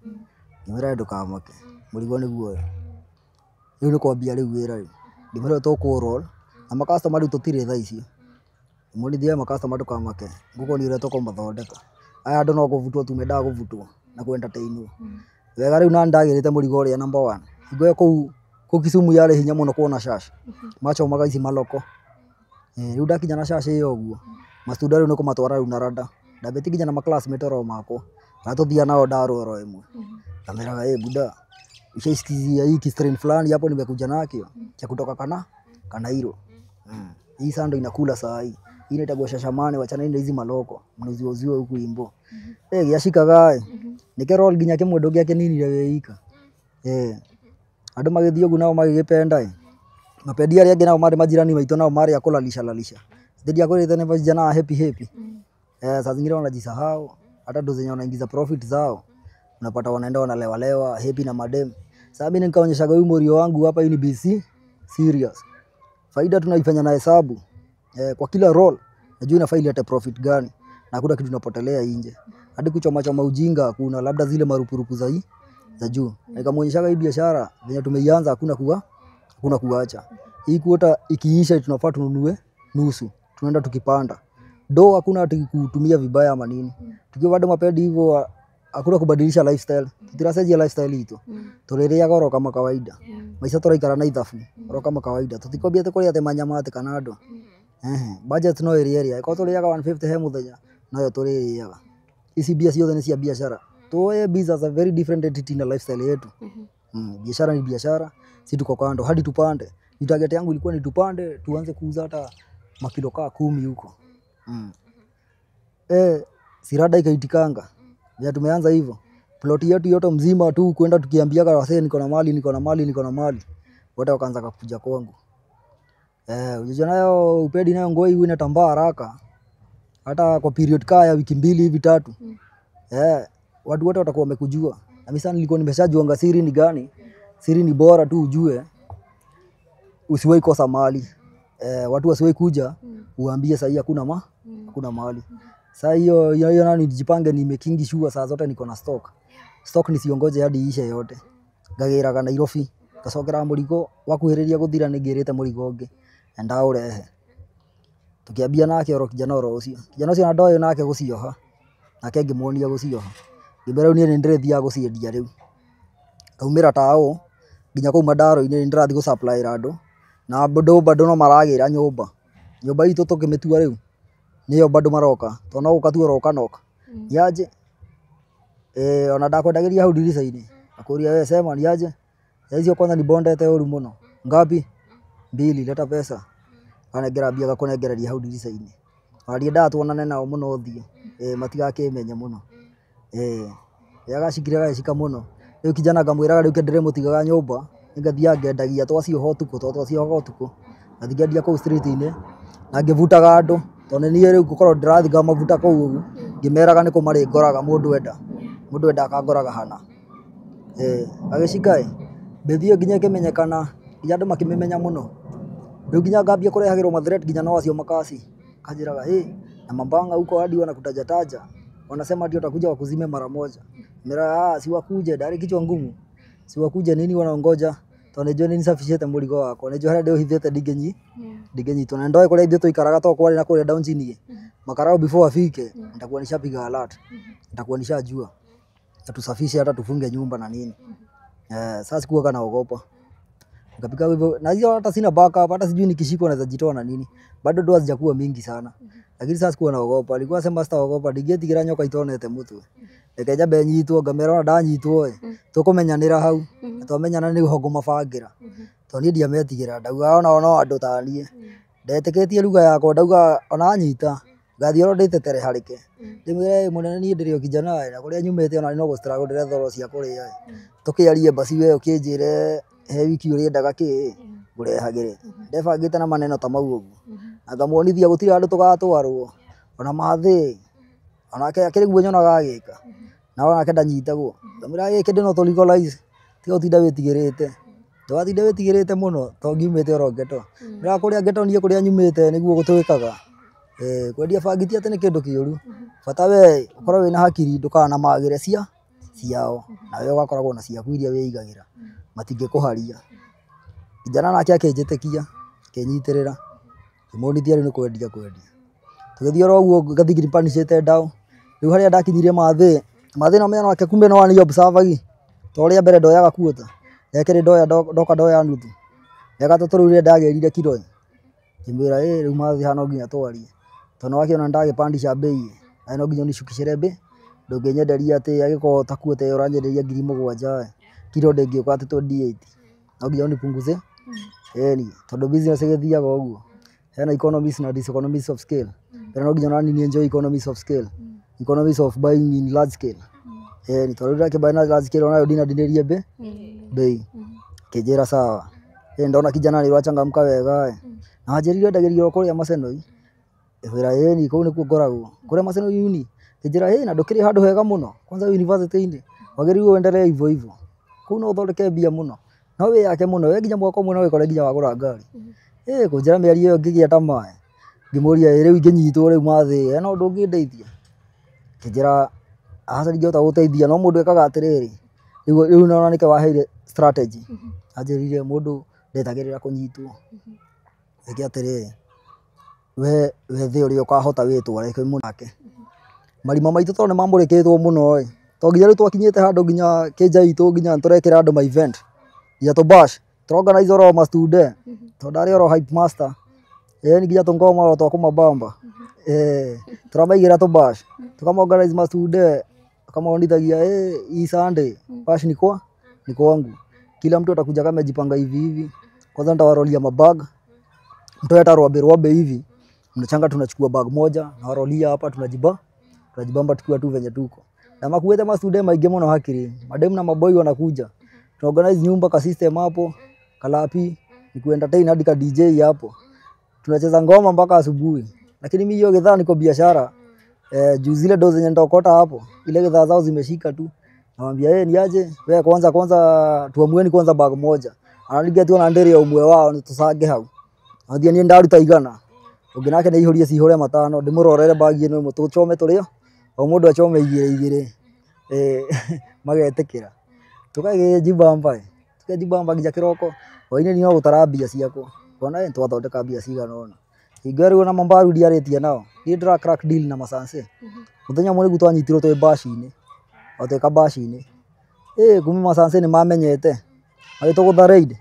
Ngĩmwĩra ndũkamake, mũrigo nĩguo ũyũ. Rĩu nĩ kwambia rĩu wĩra rĩu. Ngĩmwĩra tũkũ roll na ma customer rĩu tũtirĩ thaa icio. Ngĩmwonithia ma customer ndũkamake, ngũkuonia ũrĩa tũkũmathondeka. Aya andũ no kũbutwo tu mendaga kũbutwo na kũ entertain wo. Wega rĩu nani ndagĩrĩte mũrigo ũrĩa number one. Hingo ĩyo kũu Kisumu yarĩ hinya mũno kuona shash. Machomaga ici maloko. Rĩu ndakinya na shash ĩyo ũguo, ma student rĩu nĩ kũmatwara rĩu na rada. Ndambĩtie nginya na ma classmate oro makwa. Arĩa tũthiaga nao ndaro oro ĩmwe. Ngameraga ĩ buda, ushaisikia hii kistrain fulani hapo nimekuja nakio cha kutoka kana Kanairo. Hii sasa ndo inakula saa hii. Hii inaitagwa shashamane, wachana na hizi maloko. Mnauziwa huku imbo. Gĩacikaga ĩ. Nĩkĩo roll nginya kĩmwe ndũngĩakĩninire wĩ ika. Andũ magĩthiĩ ũguo nao magĩgĩpenda ĩ. Mapendi arĩa angĩ nao marĩ majirani maitũ nao marĩ a kũlalisha lalisha. Ndiakwĩrĩte nĩ vijana happy happy. Saa zingine wanajisahau, hata ndo zenye wanaingiza profit zao. Unapata wanaenda wanalewalewa happy na madem. Sasa mimi nikaonyeshaga huyu morio wangu hapa, hii ni BC serious. Faida tunaifanya na hesabu. Kwa kila roll najua inafaa ilete profit gani na hakuna kitu tunapotelea nje. Hadi kuchoma choma ujinga hakuna, labda zile marupurupu za hii za juu. Nikamuonyeshaga hii biashara venye tumeianza hakuna kuacha. Hii quarter ikiisha tunafaa tununue nusu, tunaenda tukipanda. Do hakuna ati kutumia vibaya ama nini. Tukiwa bado mapedi hivyo hakuna kubadilisha lifestyle. Tutiracenjia lifestyle itu. Turĩrĩaga oro kama kawaida. Maica tũraikara na ithabu oro kama kawaida. Tũtikwambia atĩ kũrĩa atĩ manyama atĩ kana andũ. Ehe, budget no ĩrĩa ĩrĩa. Ĩkorwo tũrĩaga 150 he mũthenya noyo tũrĩrĩaga. Ici mbia ciothe nĩ cia biashara. Tuoe biz as a very different entity na lifestyle yetu. Biashara ni biashara, si tuko kando hadi tupande. Ni target yangu ilikuwa ni tupande, tuanze kuuza hata makilo kaa 10 huko. Sirada ikaitikanga. Ya tumeanza hivyo. Plot yetu yote mzima tu kwenda tukiambiaga wasee niko na mali, niko na mali, niko na mali. Wote wakaanza kukuja kwangu. Unajua nayo upedi nayo ngoi huwa inatambaa haraka. Hata kwa period kaa ya wiki 2 hivi 3. Watu wote watakuwa wamekujua. Na mimi sana nilikuwa nimeshajuanga siri ni gani. Siri ni bora tu ujue. Usiwahi kosa mali. Watu wasiwahi kuja uambie sasa hakuna hakuna mali. Sasa hiyo hiyo nani nijipange ni making sure saa zote niko na stock. Stock nisiongoje hadi ishe yote. Ngagĩraga Nairobi, ngacokera mũrigo wakuhĩrĩria gũthira nĩngĩrĩte mũrigo ũngĩ na ndaũrehe. Tukiambia nake oro kijana oro ũcio. Kijana ũcio na ndoĩ nake gũcioha. Nake ngĩmuonia gũcioha. Ngĩmwĩra rĩu niĩ nĩndĩrĩthiaga gũciendia rĩu. Ngaumĩra taũ nginya kũu mandaro-inĩ nĩndĩrathiĩ gũ-supply-ĩra andũ na bado bado no maragĩra nyũmba. Nyũmba itũ tũkĩmĩtua rĩu nĩyo bado maroka tondũ no gũka tu oroka noka. Niaje? Ona ndakwendagĩria hau ndirica-inĩ. Akũria wewe sema niaje? Hizo kwanza ni bondete ũru mũno. Ngapi? 2, leta pesa. Anengera mbia gakũnengereria hau ndirica-inĩ. Ona ndiendaga tuonane nao mũno ũthiũ. Matigakĩmenye mũno. Agacikire agacika mũno. Rĩu kijana ngamwĩraga rĩu ndĩrĩmũtigaga nyũmba nĩngathiaga ngendagia twacioha ũtukũ tondũ twaciohaga ũtukũ. Ngathiĩ ngendia kũu street-inĩ na ngĩbutaga andũ tondũ nĩ niĩ rĩu ngũkorwo ndĩrathiĩ ngamabuta kũu ũguo ngĩmeraga nĩ kũ marĩngoraga mũndũ enda. Mũndũ enda akangoraga hana. Agĩcika ĩ mbĩthi ĩyo nginya ĩkĩmenyekana nginya andũ makĩmĩmenya mũno. Rĩu nginya ngambia kũrehagĩrwo ma threat nginya no acio makasi. Kanjĩraga na mambanga huko hadi wanakutajataja. Wanasema hadi watakuja wakuzime mara moja. Mera si wakuje ndari kichwa ngumu. Si wakuje nini wanaongoja. Tondũ nĩnjũĩ nĩnicabicĩte mũrigo wakwa. Nĩnjũĩ harĩa ndĩũhithĩte ndingĩnyitwo. Na ndoĩ kũrĩa ithuĩ tũikaraga to kwarĩ na kũrĩa down chini. Makarao before afike nitakuwa nishapiga alert. Nitakuwa nishajua. Na tusafishe hata tufunge nyumba na nini. Sasa sikuwa naogopa. Nikapiga hivyo na hiyo hata sina backup hata sijui nikishikwa naweza jitoa na nini. Bado doa hazijakuwa mingi sana. Lakini sasa sikuwa naogopa. Nilikuwa nasema sitaogopa ndingĩtigĩra nyoka itonete mũtwe. Reke nyambe nyitwo ngamera ona ndanyitwo ĩ tũkũmenyanĩra hau. Na twamenyana nĩho ngũmabangĩra. Tondũ niĩ ndiametigĩra ndauga ona no andũ ta niĩ. Ndetĩkĩtie lugha yakwa ndauga ona anyita ngathiĩ oro ndĩtetere harĩke. Ndĩmwĩre mũnene niĩ ndĩrĩ o kijana ĩ na kũrĩa nyumĩte ona no gũ struggle ndĩretha oro cia kũrĩa ĩ. Tũkĩarie basi we ũkĩnjĩre he wiki ũrĩendaga kĩ ngũrehagĩre. Ndebangĩte na maneno ta mau ũguo. Na ngamuonithia gũtirĩ handũ tũgatwarwo. Ona mathĩ onake akĩrĩ guo nyonaga agĩka. Na onake ndanyitagwo. Ngamwĩra gĩkĩ ndĩ no tũ legalize tiga gũtinda wĩtigĩrĩte. Ndũgatinde wĩtigĩrĩte mũno to ngiumĩte oro ngeto. Ndĩra kũrĩa ngeto niĩ kũrĩa nyumĩte nĩguo gũtwĩkaga. Kwendia bangi ti atĩ nĩ kĩndũ kĩũru. Bata we ũkorwo wĩna hakiri ndũkanamagĩre ciao nawe ũgakoragwo na ciaku iria wĩigagĩra. Matingĩkũharia. Kijana nake akĩnjĩtĩkia akĩnyitĩrĩra. Ngĩmuonithia rĩu nĩ kwendia kwendia. Tũgĩthiĩ oro ũguo ngathiĩ ngĩpanicĩte ndaũ. Rĩu harĩa ndakinyirie mathĩ, mathĩ no mena wake kumbe no ani observe. To rĩa mbere ndoyaga kuota. Rĩa kerĩ ndoya ndoka ndoya nuthu. Rĩa gatatũ rĩu rĩrĩa ndagĩrire kiro ĩ. Ngĩmwĩra rĩu mathĩ haha no nginya twarie. Tondũ nĩwakĩona nĩndagĩpandisha bei. Na no nginya ũnicukicĩre bei. Ndũngĩnyenderia atĩ angĩkorwo ta kuota ĩyo ũranyenderia 7,000 ĩ. Kiro ndĩngĩũka atĩ 28. No nginya ũnipunguze. Ĩni tondũ business ĩgĩthiaga ũguo. Hena economies na diseconomies of scale. Pero no nginya nani enjoy economies of scale. Economies of buying in large scale. Ĩni tondũ ndĩrakĩbuy na large scale onayo ndinandinĩrie bei. Akĩnjĩra sawa. Ndona kijana nĩ ũrachangamka wega ĩ. Na wanjĩrire wendagĩria o kũrĩa Masenoi. Ngĩmwĩra ĩni kũu nĩkuo ngoragwo. Kũrĩa Masenoi uni. Akĩnjĩra na ndũkĩrĩ handũ hega mũno. Kwanza university-inĩ. Wagĩrĩirwo uendelee hivyo hivyo. Kũu no ũthondeke mbia mũno. No wĩyake mũno. We nginya mwaka ũmwe no wĩkore nginya wagũra ngari. Kũnjĩra mĩario ĩyo ngĩgĩa tamaa. Ngĩmũria rĩu ingĩnyitwo rĩu mathĩ hena ũndũ ũngĩndeithia? Akĩnjĩra aca ndingĩhota gũgũteithia no mũndũ ekaga atĩrĩrĩ. Rĩu nĩwona nĩkĩo waheire strategy. Anjĩrire mũndũ Ndetagĩrĩra kũnyitwo. Wĩke atĩrĩrĩ, we wethe ũrĩa ũkahota wĩtware kwĩ mũnake. Marima maitũ tondũ nĩmamũrĩkĩtwo mũno ĩ, to nginya rĩu twakinyĩte handũ nginya kĩnja itũ nginya nĩtũrekĩra andũ ma event nginya tũ bash tũrorganize oro mastude tondũ ndarĩ oro hype master ĩni nginya tũngoma oro twa kũmabamba tũramaigĩra tũ bash tũkamaorganize mastude tukamonithagia hii Sunday bash ni kwa ni kwangu, kila mtu atakuja kama amejipanga hivi hivi. Kwanza nitawarolia mabag, mtoe hata rwabe rwabe hivi, mnachanga tunachukua bag moja na warolia hapa, tunajibamba tukiwa tu venye tuko na makuete mastude maingĩ mũno hakiri mademu na maboi wanakuja, tunaorganize nyumba ka system hapo kalapi ni kuentertain hadi ka DJ hapo, tunacheza ngoma mpaka asubuhi. Lakini mimi hiyo githaa niko biashara juu zile do zenye nitaokota hapo ile githaa zao zimeshika tu, namwambia yeye niaje wewe, kwanza kwanza tuamueni kwanza bag moja, ananigia tu na ndiri ya umwe wao ni tucange hau athia ni ndaruta igana ungi nake nĩ ihũrie cihũre matano ndĩmũrorere bagi ĩno ĩmwe tũchome tũrĩo o mũndũ achome igĩrĩ igĩrĩ magetĩkĩra tũkagĩjibamba tũkejibamba nginya kĩroko hwainĩ niĩ no gũtara mbia ciakwa kona ĩ twathondeka mbia cigana ũna hingo ĩyo rĩu ona mambaru ndiarĩtie nao niĩ ndĩra crack deal na masanse mũthenya ũmwe nĩguo twanyitirwo twĩ baci-inĩ o twĩ kabaci-inĩ kumbe masanse nĩ mamenyete magĩtũgũtha raid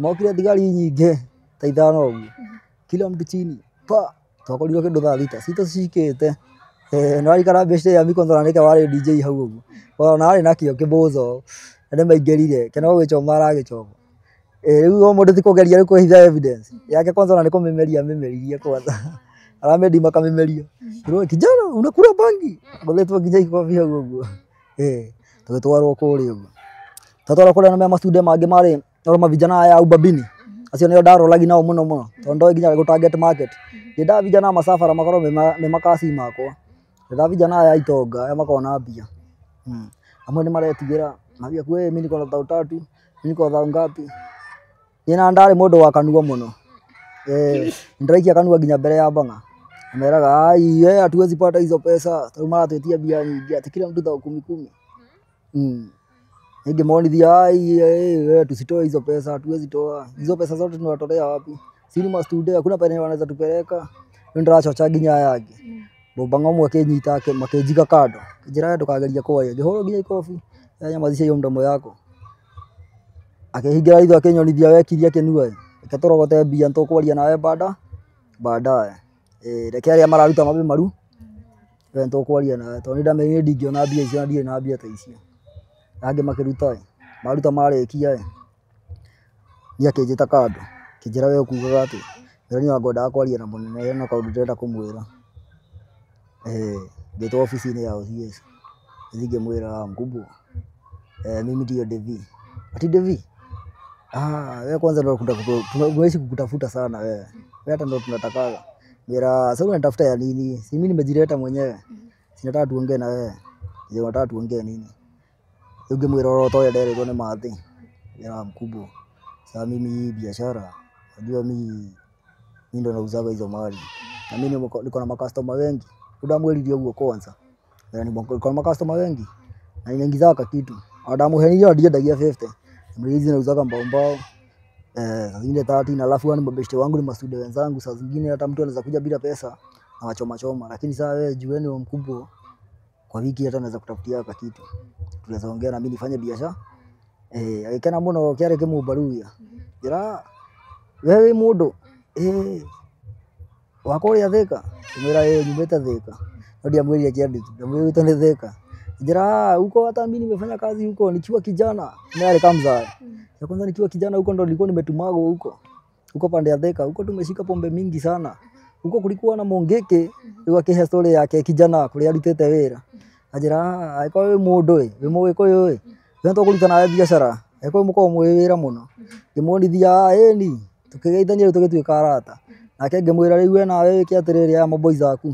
mokire thigari nyingĩ ta ithano ũguo kila mtu chini pa twakorirwo kĩndũ thaa thita citũ cicikĩte nĩwarikana mbĩcĩrĩ ya mĩkono na nĩke warĩ DJ hau ũguo ona arĩ nakĩo kĩbũco na nĩmaingĩrire kĩno gũgĩchoma aragĩchoma rĩu o mũndũ ti kũgeria rĩu kwĩhitha evidence yake kwanza ona nĩ kũmĩmeria amĩmeririe kwanza aramedi makamĩmeria rĩu kijana unakula bangi ngũthĩtwo nginya ikobi hau ũguo tũgĩtwarwo kũrĩa ũguo twatwarwo kũrĩa na mastude mangĩ marĩ oro mavijana aya ubabini acio nĩo ndaroragi nao mũno mũno tondũ ndoĩ nginya gũ target market ndĩndaga vijana macabara makorwo me makasi makwa ndĩndaga vijana aya itonga aya makoragwo na mbia amwe nĩ maretigĩra mambia kuga mimi niko na thao tatu mimi niko na thao ngapi niĩ na ndarĩ mũndũ wa kanua mũno ndĩraikia kanua nginya mbere ya bang'a ameraga ai we hatuwezi pata hizo pesa tondũ maratwĩtia mbia nyingĩ ati kila mtu thao kumi kumi ningemonithia ai wewe tusitoe hizo pesa, hatuwezi toa hizo pesa zote, tunawatolea wapi? Si ni mastude, hakuna penye wanaweza tupeleka. Rĩu ndĩracoca nginya aya angĩ mbũmbang'a ũmwe akĩnyita makĩnjiga kando njĩra we ndũkageria kwaria ngĩhũrwo nginya ikobi nyamazisha hiyo mdomo yako akĩhingĩra ritho akĩnyonithia wekirie akĩnua reke tũrogote mbia nĩtũkwaria nawe baadaye reke arĩa mararuta mabe maru we nĩtũkwaria nawe tondũ nĩndamenyire ndingĩona mbia icio na ndirĩ na mbia ta icio angĩ makĩruta maruta marĩkia niĩ akĩnjĩta kando akĩnjĩra we ũkugaga atĩa ngĩra niĩ ngwendaga kwaria na mũnene hena kaũndũ ndĩrenda kũmwĩra ngĩtwo obici-inĩ ya OCS ngĩthiĩ ngĩmwĩra mkubwa mimi ndio Devi ati Devi wewe kwanza ndo tunaishi kukutafuta sana wewe wewe hata ndo tunatakaga ngĩra sasa unanitafuta ya nini si mimi nimejileta mwenyewe sinataka tuongee na wewe je unataka tuongee nini rĩu ngĩmwĩra oro ta ũrĩa nderĩtwo nĩ Mathĩ ngĩra mkubwa sasa mimi hii biashara najua mimi ndo nauzaga hizo mali na mimi niko na makastoma wengi ndamwĩrire ũguo kwanza niko na makastoma wengi na ninaingizaga kakitu ndamũhenirie ona ndiendagia 50 hizi nauzaga mbao mbao saa zingine 30 na alafu ni mabeshte wangu ni masude wenzangu saa zingine hata mtu anaweza kuja bila pesa na wachoma choma lakini sasa wewe jueni wa mkubwa kwa wiki hata naweza kutafutia kakitu tunaweza ongea na mimi nifanye biashara agĩkena mũno kĩarĩ kĩmũmbaruya njĩra we wĩ mũndũ wa kũrĩa Thĩka ngĩmwĩra nyumĩte Thĩka no ndiamwĩrire kĩandĩki ndamwĩrire gwitũ nĩ Thĩka njĩra huko hata mimi nimefanya kazi huko nikiwa kijana mimi kama mzae ya kwanza nikiwa kijana huko ndo nilikuwa nimetumagwo huko huko pande ya Thĩka huko tumeshika pombe mingi sana huko kulikuwa na Mongeke rĩu akĩhe story yake kijana kũrĩa arutĩte wĩra anjĩra angĩkorwo wĩ mũndũ ĩ wĩ mũgĩkũyũ ĩ we nĩtũkũruta nawe biacara angĩkorwo mũkoragwo mwĩ wĩra mũno ngĩmuonithia ĩni tũkĩgeithania rĩu tũgĩtuĩka arata nake ngĩmwĩra rĩu we nawe wĩke atĩrĩrĩ aya maboys aku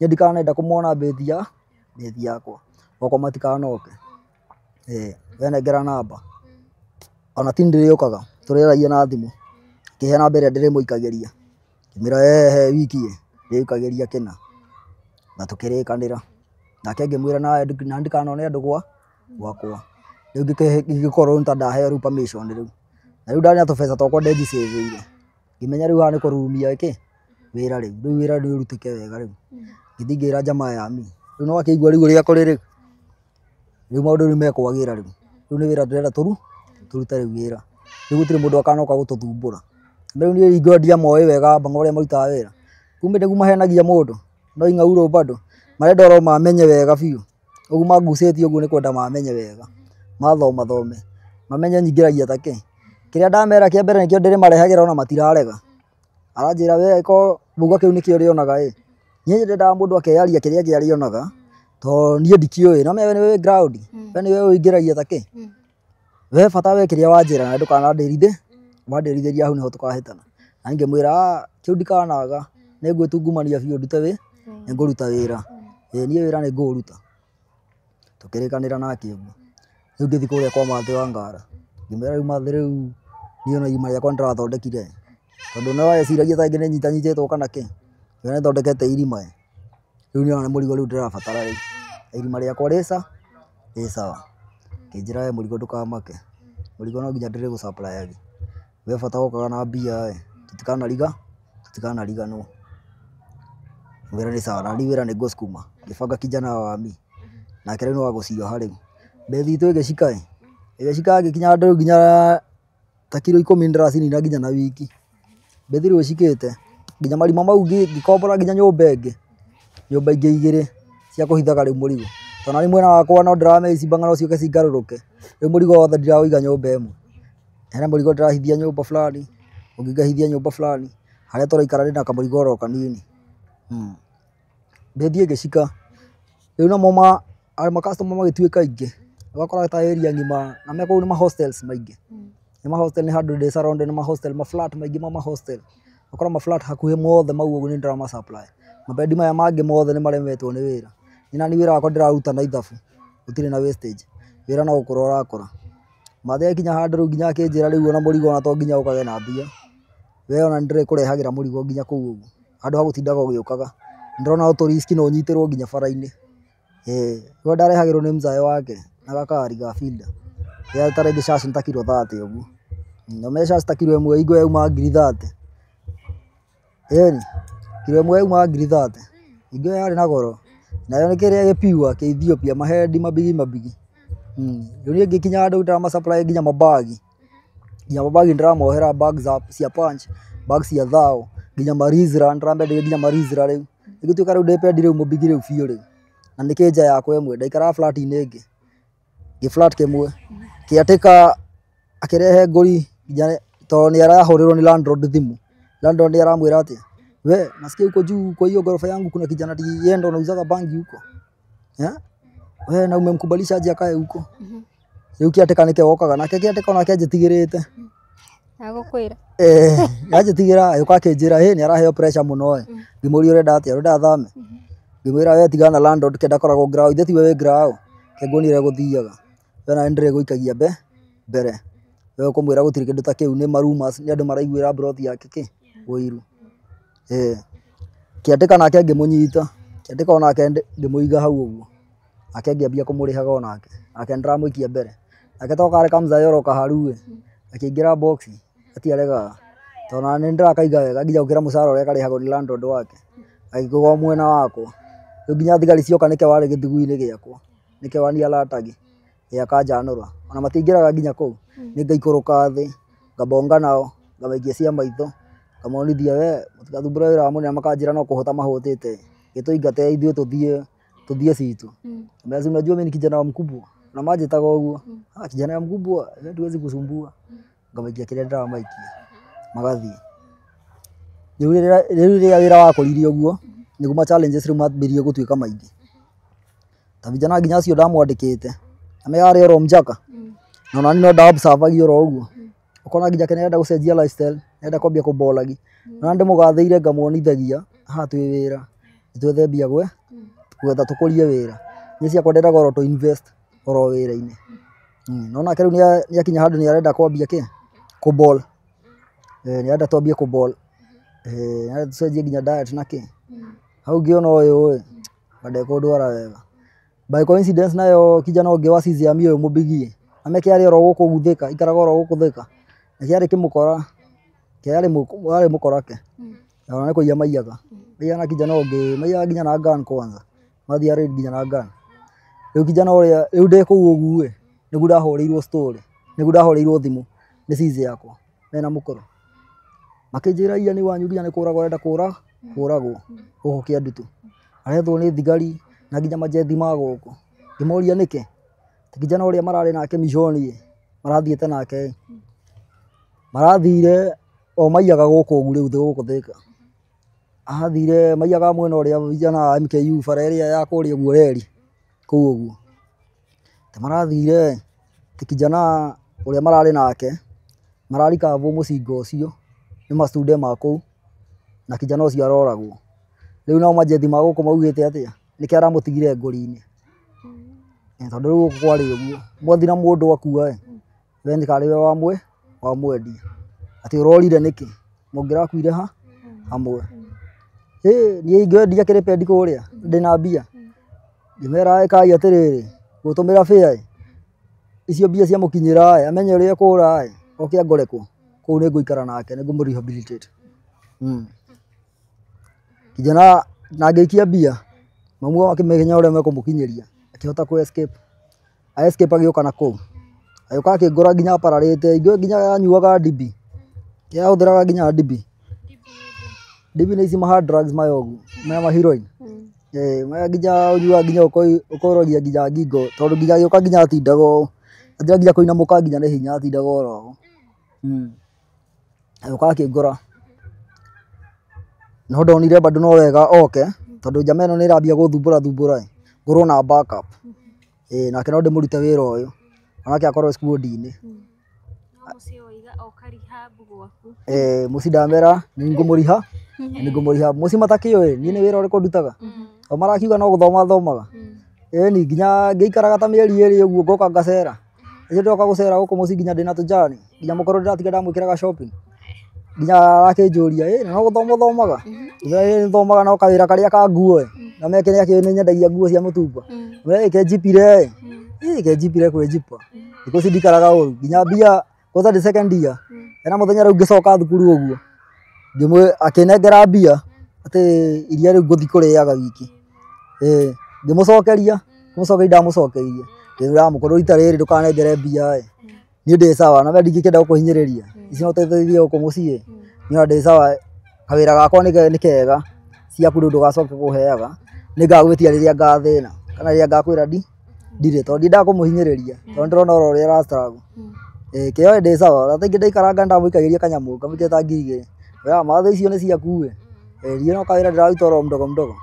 niĩ ndikanenda kũmona mbĩthi yakwa gwakwa matikanoke we nengera namba ona ti ndĩrĩũkaga tũrĩaragia na thimũ akĩhe namba ĩrĩa ndĩrĩmũikagĩria ngĩmwĩra he wiki ĩ ndĩrĩikagĩria kĩna na tũkĩrĩkanĩra nake ngĩmwĩra nawe na ndikanone andũ gwakwa rĩu ngĩkorwo nĩ ta ndaheo rĩu permission rĩu Na rĩu ndarĩ na tũbeca twakwa ndenjicĩvĩire. Ngĩmenya rĩu haha nĩ kũrurumia kĩ wĩra rĩu. Rĩu wĩra nĩ ũrutĩke wega rĩu. Ngĩthiĩ ngĩra jamaa ya mi. Rĩu no akĩigua rĩu ũrĩa kũrĩ rĩu. Rĩu maũndũ rĩu mekwagĩra rĩu. Rĩu nĩ wĩra ndĩrenda tũrute rĩu wĩra. Rĩu gũtirĩ mũndũ akanoka gũtũthumbũra. Rĩu niĩ ingĩkorwo ndiamoĩ wega bang'a ũrĩa marutaga wĩra. Kumbe nĩguo mahenagia mũndũ. No ing'aurũ bado. Marenda oro mamenye wega biũ. Ũguo mangucĩtie ũguo nĩ kwenda mamenye wega. Mathoma thome. Mamenye nyingĩragia ta kĩ. Kĩrĩa ndamera kĩa mbere nĩkĩo ndĩrĩmarehagĩra ona matirarega. Aranjĩra we ko mauga kĩu nĩkĩo ũrĩonaga ĩ. Niĩ nyendaga mũndũ akeyaria kĩrĩa kĩrĩa arĩonaga tondũ niĩ ndikĩũĩ. No we nĩwe wĩ ground. We nĩwe ũingĩragia ta kĩ. We bata we kĩrĩa wanjĩra na ndũkanandĩrithie. Wandĩrithĩria hau nĩho tũkahĩtana. Na ngĩmwĩra kĩu ndikanaga. Nĩngwĩtungumania biũ ndute wĩ nĩngũruta wĩra. Ĩĩ niĩ wĩra nĩngũũruta. Tũkĩrĩkanĩra nake ũguo. Rĩu ngĩthiĩ kũrĩa kwa Mathĩ wa Ngara. Ngĩmwĩra rĩu Mathĩ rĩu niĩ ona irima rĩakwa nĩndĩrathondekire. Tondũ no eciragia ta rĩngĩ nĩ nyitanyitĩtwo kana kĩ. Ngĩmwĩra nĩthondekete irima ĩ. Rĩu nĩ ona mũrigo rĩu ndĩrabatara rĩu. Irima rĩakwa rĩ sawa. Akĩnjĩra we mũrigo ndũkamake. Mũrigo no nginya ndĩrĩgũ supply agia. We bata wokaga na mbia ĩ, tũtikanariganwo. Ngĩmwĩra nĩ sawa na niĩ wĩra nĩngũsukuma. Ngĩbanga kijana wa mi. Nake rĩu nĩ wa gũcioha rĩu. Mbethi itũ ĩgĩcika ĩ. Ĩgĩcika ngĩkinya handũ rĩu nginya ta kiro 10 ndĩracinina nginya na wiki. Mbethi rĩu ĩcikĩte. Nginya marima mau ngĩkombora nginya nyũmba ĩngĩ. Nyũmba ingĩ igĩrĩ cia kũhithaga rĩu mũrigo. Tondũ nani mwena wakwa no ndĩrameici bang'a no ciũke cingarũrũke. Rĩu mũrigo wothe ndiraũiga nyũmba ĩmwe. Hena mũrigo ndĩrahithia nyũmba fulani, ũngĩ ngahithia nyũmba fulani. Harĩa tũraikara ndĩna kamũrigo oro kanini. Mbethi ĩgĩcika. Rĩu namo ma customer magĩtuĩka aingĩ. Ũgakora ta area ng'ima na me kũu nĩ ma hostels maingĩ. Nĩ ma hostel nĩ handũ ndĩ surrounded nĩ ma hostel, ma flat maingĩ ma hostel. Ũgakora ma flat hakuhĩ mothe mau ũguo nĩ ndĩrama supply. Mabendi maya mangĩ mothe nĩ maremetwo nĩ wĩra. Niĩ nani wĩra wakwa ndĩraruta na ithabu. Gũtirĩ na wastage. Wĩra no gũkũra ũrakũra. Mathĩ akinya handũ rĩu nginya akĩnjĩra rĩu ona mũrigo ona to nginya ũkage na mbia. We ona nĩndĩrĩkũrehagĩra mũrigo nginya kũu ũguo. Handũ ha gũtindaga ũgĩũkaga. Nĩndĩrona no tũ risk no ũnyitĩrwo nginya bara-inĩ. Ĩĩ, rĩu ndarehagĩrwo nĩ mzae wake na gakari ga Fielder. Ya ta rĩngĩ shash nĩ ta kiro 30 ũguo. Na me shash ta kiro ĩmwe hingo yauma ngiri 30. Ĩni, kiro ĩmwe yauma ngiri 30. Hingo ĩyo yarĩ na goro. Nayo nĩ kĩrĩa gĩ pure kĩ Ethiopia mahendi mabigi mabigi. Rĩu niĩ ngĩkinya handũ ndĩrama supply nginya mabagi. Nginya mabagi ndĩramohera bag cia punch, bag cia thao, nginya marizra ndĩramenderia nginya marizra rĩu. Ĩgĩtuĩka rĩu ndĩ pendi rĩu mũbigi rĩu biũ rĩu. Na nĩ kĩnja yakwa ĩmwe ndaikaraga flat-inĩ ĩngĩ. Gĩ flat kĩmwe. Kĩatĩka akĩrehe ngũri nginya tondũ nĩ arahũrĩrwo nĩ landlord thimũ. Landlord nĩ aramwĩra atĩa? We, nasikia huko juu kwa hiyo ghorofa yangu kuna kijana ati yeye ndo anauzaga bangi huko. Yeah? We na umemkubalisha aje akae huko? Rĩu kĩatĩka nĩkĩo wokaga nake kĩatĩka onake anjĩtigĩrĩte. Agũkwĩra. Anjĩtigĩra agĩũka akĩnjĩra hĩ nĩ araheo pressure mũno ĩ. Ngĩmũria ũrenda atĩa ũrenda athame? Ngĩmwĩra we tigana na landlord ke ndakoragwo ground ithe tiwe wĩ ground. Ke nguonie ũrĩa gũthiaga. We na nĩndĩrĩgũikagia mbere. We ũkũmwĩra gũtirĩ kĩndũ ta kĩu nĩ ma rumours nĩ andũ maraiguĩra plot yake kĩ ũiru. Kĩatĩka nake ngĩmũnyita. Kĩatĩka onake ngĩmũiga hau ũguo. Nake ngĩambia kũmũrĩhaga onake. Nake nĩndĩramũikia mbere. Nake to karĩ kamzae oro kaharu ĩ. Akĩingĩra box gatiaregaga. Tondũ ona nĩ ndĩrakaiga wega nginya gũkĩra mũcara ũrĩa karĩhagwo nĩ landlord wake. Agĩkĩgwa mwena wakwa. Rĩu nginya thigari cioka nĩkĩo warĩ gĩthugui-inĩ gĩakwa. Nĩkĩo wanialatagi. Akanjanũra. Ona matiingĩraga nginya kũu. Nĩ ngaikũrũka thĩ, ngabonga nao, ngamaikia cia maitho, ngamonithia we mũtigathumbũre wĩra wa mũnene makanjĩra no kũhũta mahũtĩte. Gĩtũingate ithuĩ tũthiĩ citũ. Ngambia unajua mimi ni kijana wa mkubwa. Na manjĩtaga ũguo. Ah, kijana wa mkubwa, wewe hatuwezi kusumbua. Ngamaikia kĩrĩa ndĩramaikia. Magathiĩ. Rĩu rĩrĩa wĩra wakũrire ũguo, nĩguo ma challenges rĩu mambĩrĩrie gũtuĩka maingĩ. Ta vijana nginya acio ndamwandĩkĩte. Na me arĩ oro mjaka. Na ona niĩ no nda observe oro ũguo. Ũkona nginya nĩarenda gũcenjia lifestyle, nĩarenda kwambia kũbolagi. Na ndĩmũgathĩire ngamuonithagia haha twĩ wĩra. Nĩtwethe mbia gwetha tũkũrie wĩra. Niĩ ciakwa ndendaga oro tũ invest oro wĩra-inĩ. No nake rĩu nĩakinya handũ nĩarenda kwambia kĩ? Kũball. Nĩarenda twambie kũball. Nĩarenda tũcenjie nginya diet na kĩ. Hau ngĩona ũyũ ĩ, anga ndekũndwara wega. By coincidence nayo kijana ũngĩ wa Caesar ũyũ mũbigie. Ameke arĩ oro gũkũ Thika, aikaraga oro gũkũ Thika. Na kĩarĩ kĩmũkora, kĩarĩ warĩ mũkorake. Na nĩ kũiya maiyaga. Maiyaga na kijana ũngĩ, maiyaga nginya na gun kwanza. Mathiaga raid nginya na gun. Rĩu kijana ũrĩa, rĩu ndĩ kũu ũguo ĩ, nĩguo ndahũrĩirwo story, nĩguo ndahũrĩirwo thimũ nĩ sis yakwa mena mũkũrũ. Makĩnjĩra iya nĩ wanyu nginya nĩ kũragwo arenda kũragwo gũkũ Kĩandutu. Arethwo nĩ thigari na nginya majethi ma gũkũ. Ngĩmoria nĩkĩ? Ti kijana ũrĩa mararĩ nake mishoni ĩ, marathiĩte nake ĩ. Marathire o maiyaga gũkũ ũguo rĩu gũkũ Thĩka. Athire maiyaga mwena ũrĩa vijana a MKU bara ĩrĩa ya kũrĩa ũguo reri kũu ũguo. Ti marathire ti kijana ũrĩa mararĩ nake mararikabwo mũcinga ũcio nĩ mastude ma kũu na kijana ũcio aroragwo. Rĩu nao majethi ma gũkũ maugĩte atĩa? Nĩkĩo aramũtigire ngũri-inĩ. Tondũ rĩu gũkũ kwarĩ ũguo, mwathi na mũndũ akua ĩ, we nĩ karĩ we wamwendia. Atĩ ũrorire nĩkĩ? Mũngĩrakuire ha hamwe. Ĩ niĩ ingĩendia kĩrĩpendi kũrĩa ndĩna mbia. Ngĩmera ĩkai atĩrĩrĩ, gũtũmĩra bĩa ĩ, icio mbia ciamũkinyĩra ĩ, amenye ũrĩa ekũra ĩ, oke angore kũ, kũu nĩ ngũikara nake, nĩ ngũmũ rehabilitate. Kijana na ngĩikia mbia, mamu wao akĩmenya ũrĩa mekũmũkinyĩria, akĩhota kũ escape. A escape agĩũka na kũu. Agĩũka akĩngora nginya apararĩte, nginya anyuaga ndibi. Yahũthĩraga nginya ndibi. Ndibi nĩ ici ma hard drugs maya ũguo, maya ma heroin. Maya nginya ũnyuaga nginya ũkorogia nginya ngingo, tondũ nginya agĩũka nginya atindaga ũũ. Anjĩra nginya kũinamũka nginya nĩ hinya atindaga oro ũũ. Agĩũka akĩngora. No ndonire bado no wega oke, tondũ njama ĩno nĩ ĩrambia gũthumbũra thumbũra ĩ, ngorwo na backup. Nake no ndĩmũrute wĩra ũyũ, onake akorwo squad-inĩ. No mũciĩ waiga oka rehab gwaku. Mũciĩ ndamera nĩ ngũmũriha, nĩ ngũmũriha. Mũciĩ matakĩũĩ niĩ nĩ wĩra ũrĩkũ ndutaga. O marakiuga no gũthoma thomaga. Ĩni nginya ngĩikaraga ta mĩeri ĩrĩ ũguo ngoka ngacera. Rĩrĩa ndoka gũcera gũkũ mũciĩ nginya ndĩna tũjani, nginya mũkũrũ ndĩratiga ndamwĩkĩraga shopping. Nginya arakĩnjũria, ĩ no gũthoma ũthomaga? Ngĩmwĩra ĩ nĩthomaga no kawĩra karĩa ka nguo ĩ, na meke nĩakĩũĩ nĩnyendagia nguo cia mũtumba. Ngĩmwĩra ĩ kenjipire ĩ, ĩ kenjipire kwĩnjipa. Thikũ ici ndikaraga ũru, nginya mbia kwanza ndĩ second year. Hena mũthenya rĩu ngĩcoka thukuru ũguo, akĩnengera mbia atĩ iria rĩu ngũthiĩ kũrĩaga wiki. Ngĩmũcokeria, kũmũcokeria ndamũcokeirie. Ngĩmwĩra mũkũrũ rita rĩrĩ ndũkanengere mbia ĩ, niĩ ndĩ sawa na we ndingĩkĩenda gũkũhinyĩrĩria. Ici no ũteithĩrĩrie gũkũ mũciĩ. Niĩ ona ndĩ sawa, kawĩra gakwa nĩ kega, ciaku rĩu ndũgacoke kũheaga, nĩngagwĩtia rĩrĩa ngathĩna kana rĩrĩa ngakwĩra ndirĩ, tondũ ndiendaga kũmũhinyĩrĩria, tondũ nĩndĩrona oro ũrĩa ara struggle. Kĩo ndĩ sawa, na rĩngĩ ndaikaranga nĩndamũikagĩria kanyamũ, ngamũikĩria ta 2,000. Ngĩmwĩra matha icio nĩ ciaku ĩ, niĩ no kawĩra ndĩraruta oro mdogo mdogo.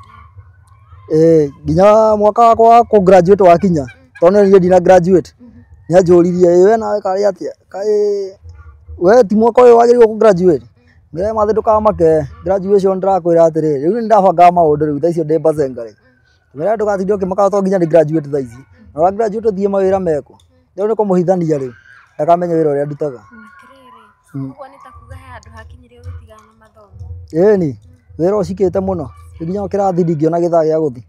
Nginya mwaka wakwa wa kũ graduate wakinya, tondũ niĩ ndina graduate, nĩanjũririe ĩ we nawe karĩ atĩa, kaĩ we ti mwaka ũyũ wagĩrĩirwo kũ graduate? Ngĩmwĩra mathe ndũkamake, graduation ndĩrakwĩra atĩrĩrĩ, rĩu nĩndabangaga maũndũ rĩu thaa icio ndĩ Bazenga rĩ. Ngĩmwĩra ndũgatinde ũkĩmaka to nginya ndĩ graduate thaa ici. Na ũra graduate ũthiĩ mawĩra mekũ? Rĩu nĩ kũmũhithania rĩu, ndakamenye wĩra ũrĩa ndutaga. Atĩrĩrĩ, ũguo nĩ ta kuga he handũ hakinyire ũgĩtigana na mathomo. Ĩni, wĩra ũcikĩte mũno, nginya kĩrathi ndingĩona gĩthaa gĩa gũthiĩ.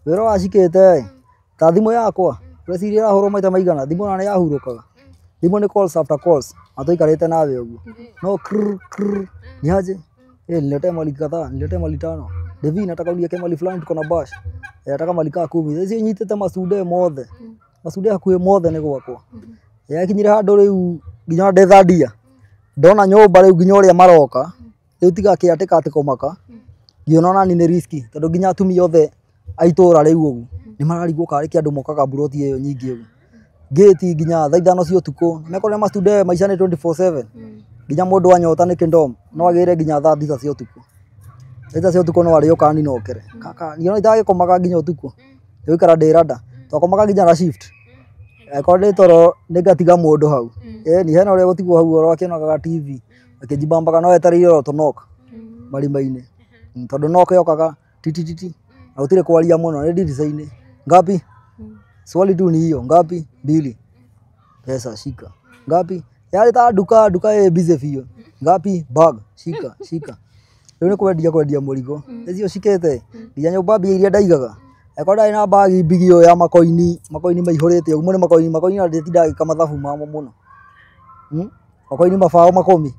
Wĩra wacikĩte ĩ, ta thimũ yakwa, ũreciria ĩrahũrwo maita maigana, thimũ ona nĩyahurũkaga. Thimũ nĩ calls after calls, na tũikarĩte nawe ũguo. No krr krr, ni aje? Niletee mali kadhaa, niletee mali 5. Devi nataka uniweke mali fulani tuko na bash. Nataka mali kaa 10. Icio nyitĩte macude mothe. Macude hakuhĩ mothe nĩ gwakwa. Yakinyire handũ rĩu nginya ndĩ third year. Ndona nyũmba rĩu nginya ũrĩa maroka, rĩu tiga kĩatĩka atĩ kũmaka, ngĩona ona niĩ nĩ riski, tondũ nginya atumia othe a itũra rĩu ũguo, nĩ mararigwo karĩ kĩ andũ mokaga mburoti ĩyo nyingĩ ũguo. Ngĩti nginya thaa 5 cia ũtukũ, mekorwo nĩ mastude maica nĩ 24/7. Nginya mũndũ anyota nĩ kĩndom, no agĩre nginya thaa 6 cia ũtukũ. Thaa 6 cia ũtukũ no arĩũka aninokere. Kaka, niĩ ona itagĩkomaga nginya ũtukũ. Nĩgũikara ndĩ rada. Twakomaga nginya na shift. Angĩkorwo ndĩ toro nĩngatiga mũndũ hau. Ĩni hena ũrĩa gũtigwo hau oro akĩonaga TV, akĩnjibambaga no etereire oro tũnock marima-inĩ. Tondũ knock yokaga titititi, na gũtirĩ kwaria mũno, nĩ ndirica-inĩ. Ngapi? Swali tu ni hiyo, ngapi? 2. Pesa shika. Ngapi? Yarĩ ta nduka, nduka ĩ busy biũ. Ngapi? Bag, shika, shika. Rĩu nĩ kwendia kwendia mũrigo. Icio cikĩte, nginya nyũmba mbia iria ndaigaga. Angĩkorwo ndarĩ na bagi mbigi ũyũ ya makoini, makoini maihũrĩte ũguo nĩ makoini, makoini na ndĩtindaga ngĩka mathabu mamo mũno. Makoini mabao makũmi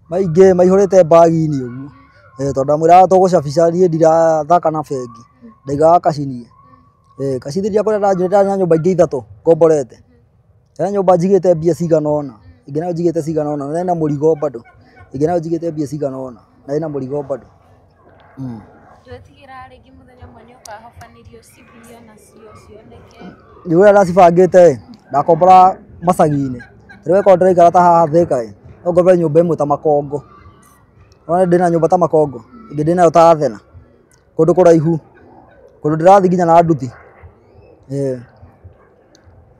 maingĩ maihũrĩte mbagi-inĩ ũguo. Tondũ ndamwĩraga tũgũcabica niĩ ndirathaka na bengi ndaigaga kacinie. Kacithĩria kũrĩa ndanjĩrĩte ndarĩ na nyũmba ingĩ ithatũ ngomborete. Hena nyũmba njigĩte mbia cigana ũna, ĩngĩ nayo njigĩte cigana ũna, na ĩna mũrigo bado. Ĩngĩ nayo njigĩte mbia cigana ũna, na ĩna mũrigo bado. Ndwetigĩra rĩngĩ mũthenya ũmwe nĩ ũkahobanĩrio cibio nacio cioneke. Nĩ ũrĩa ndacibangĩte ndakombora macagi-inĩ. Rĩu ĩkorwo ndĩraikara ta haha Thika ĩ, no ngombore nyũmba ĩmwe ta Makongo. Wona ndĩna nyũmba ta Makongo, ĩngĩ ndĩnayo ta Athena, kũndũ kũraihu, kũndũ ndĩrathiĩ nginya na nduthi.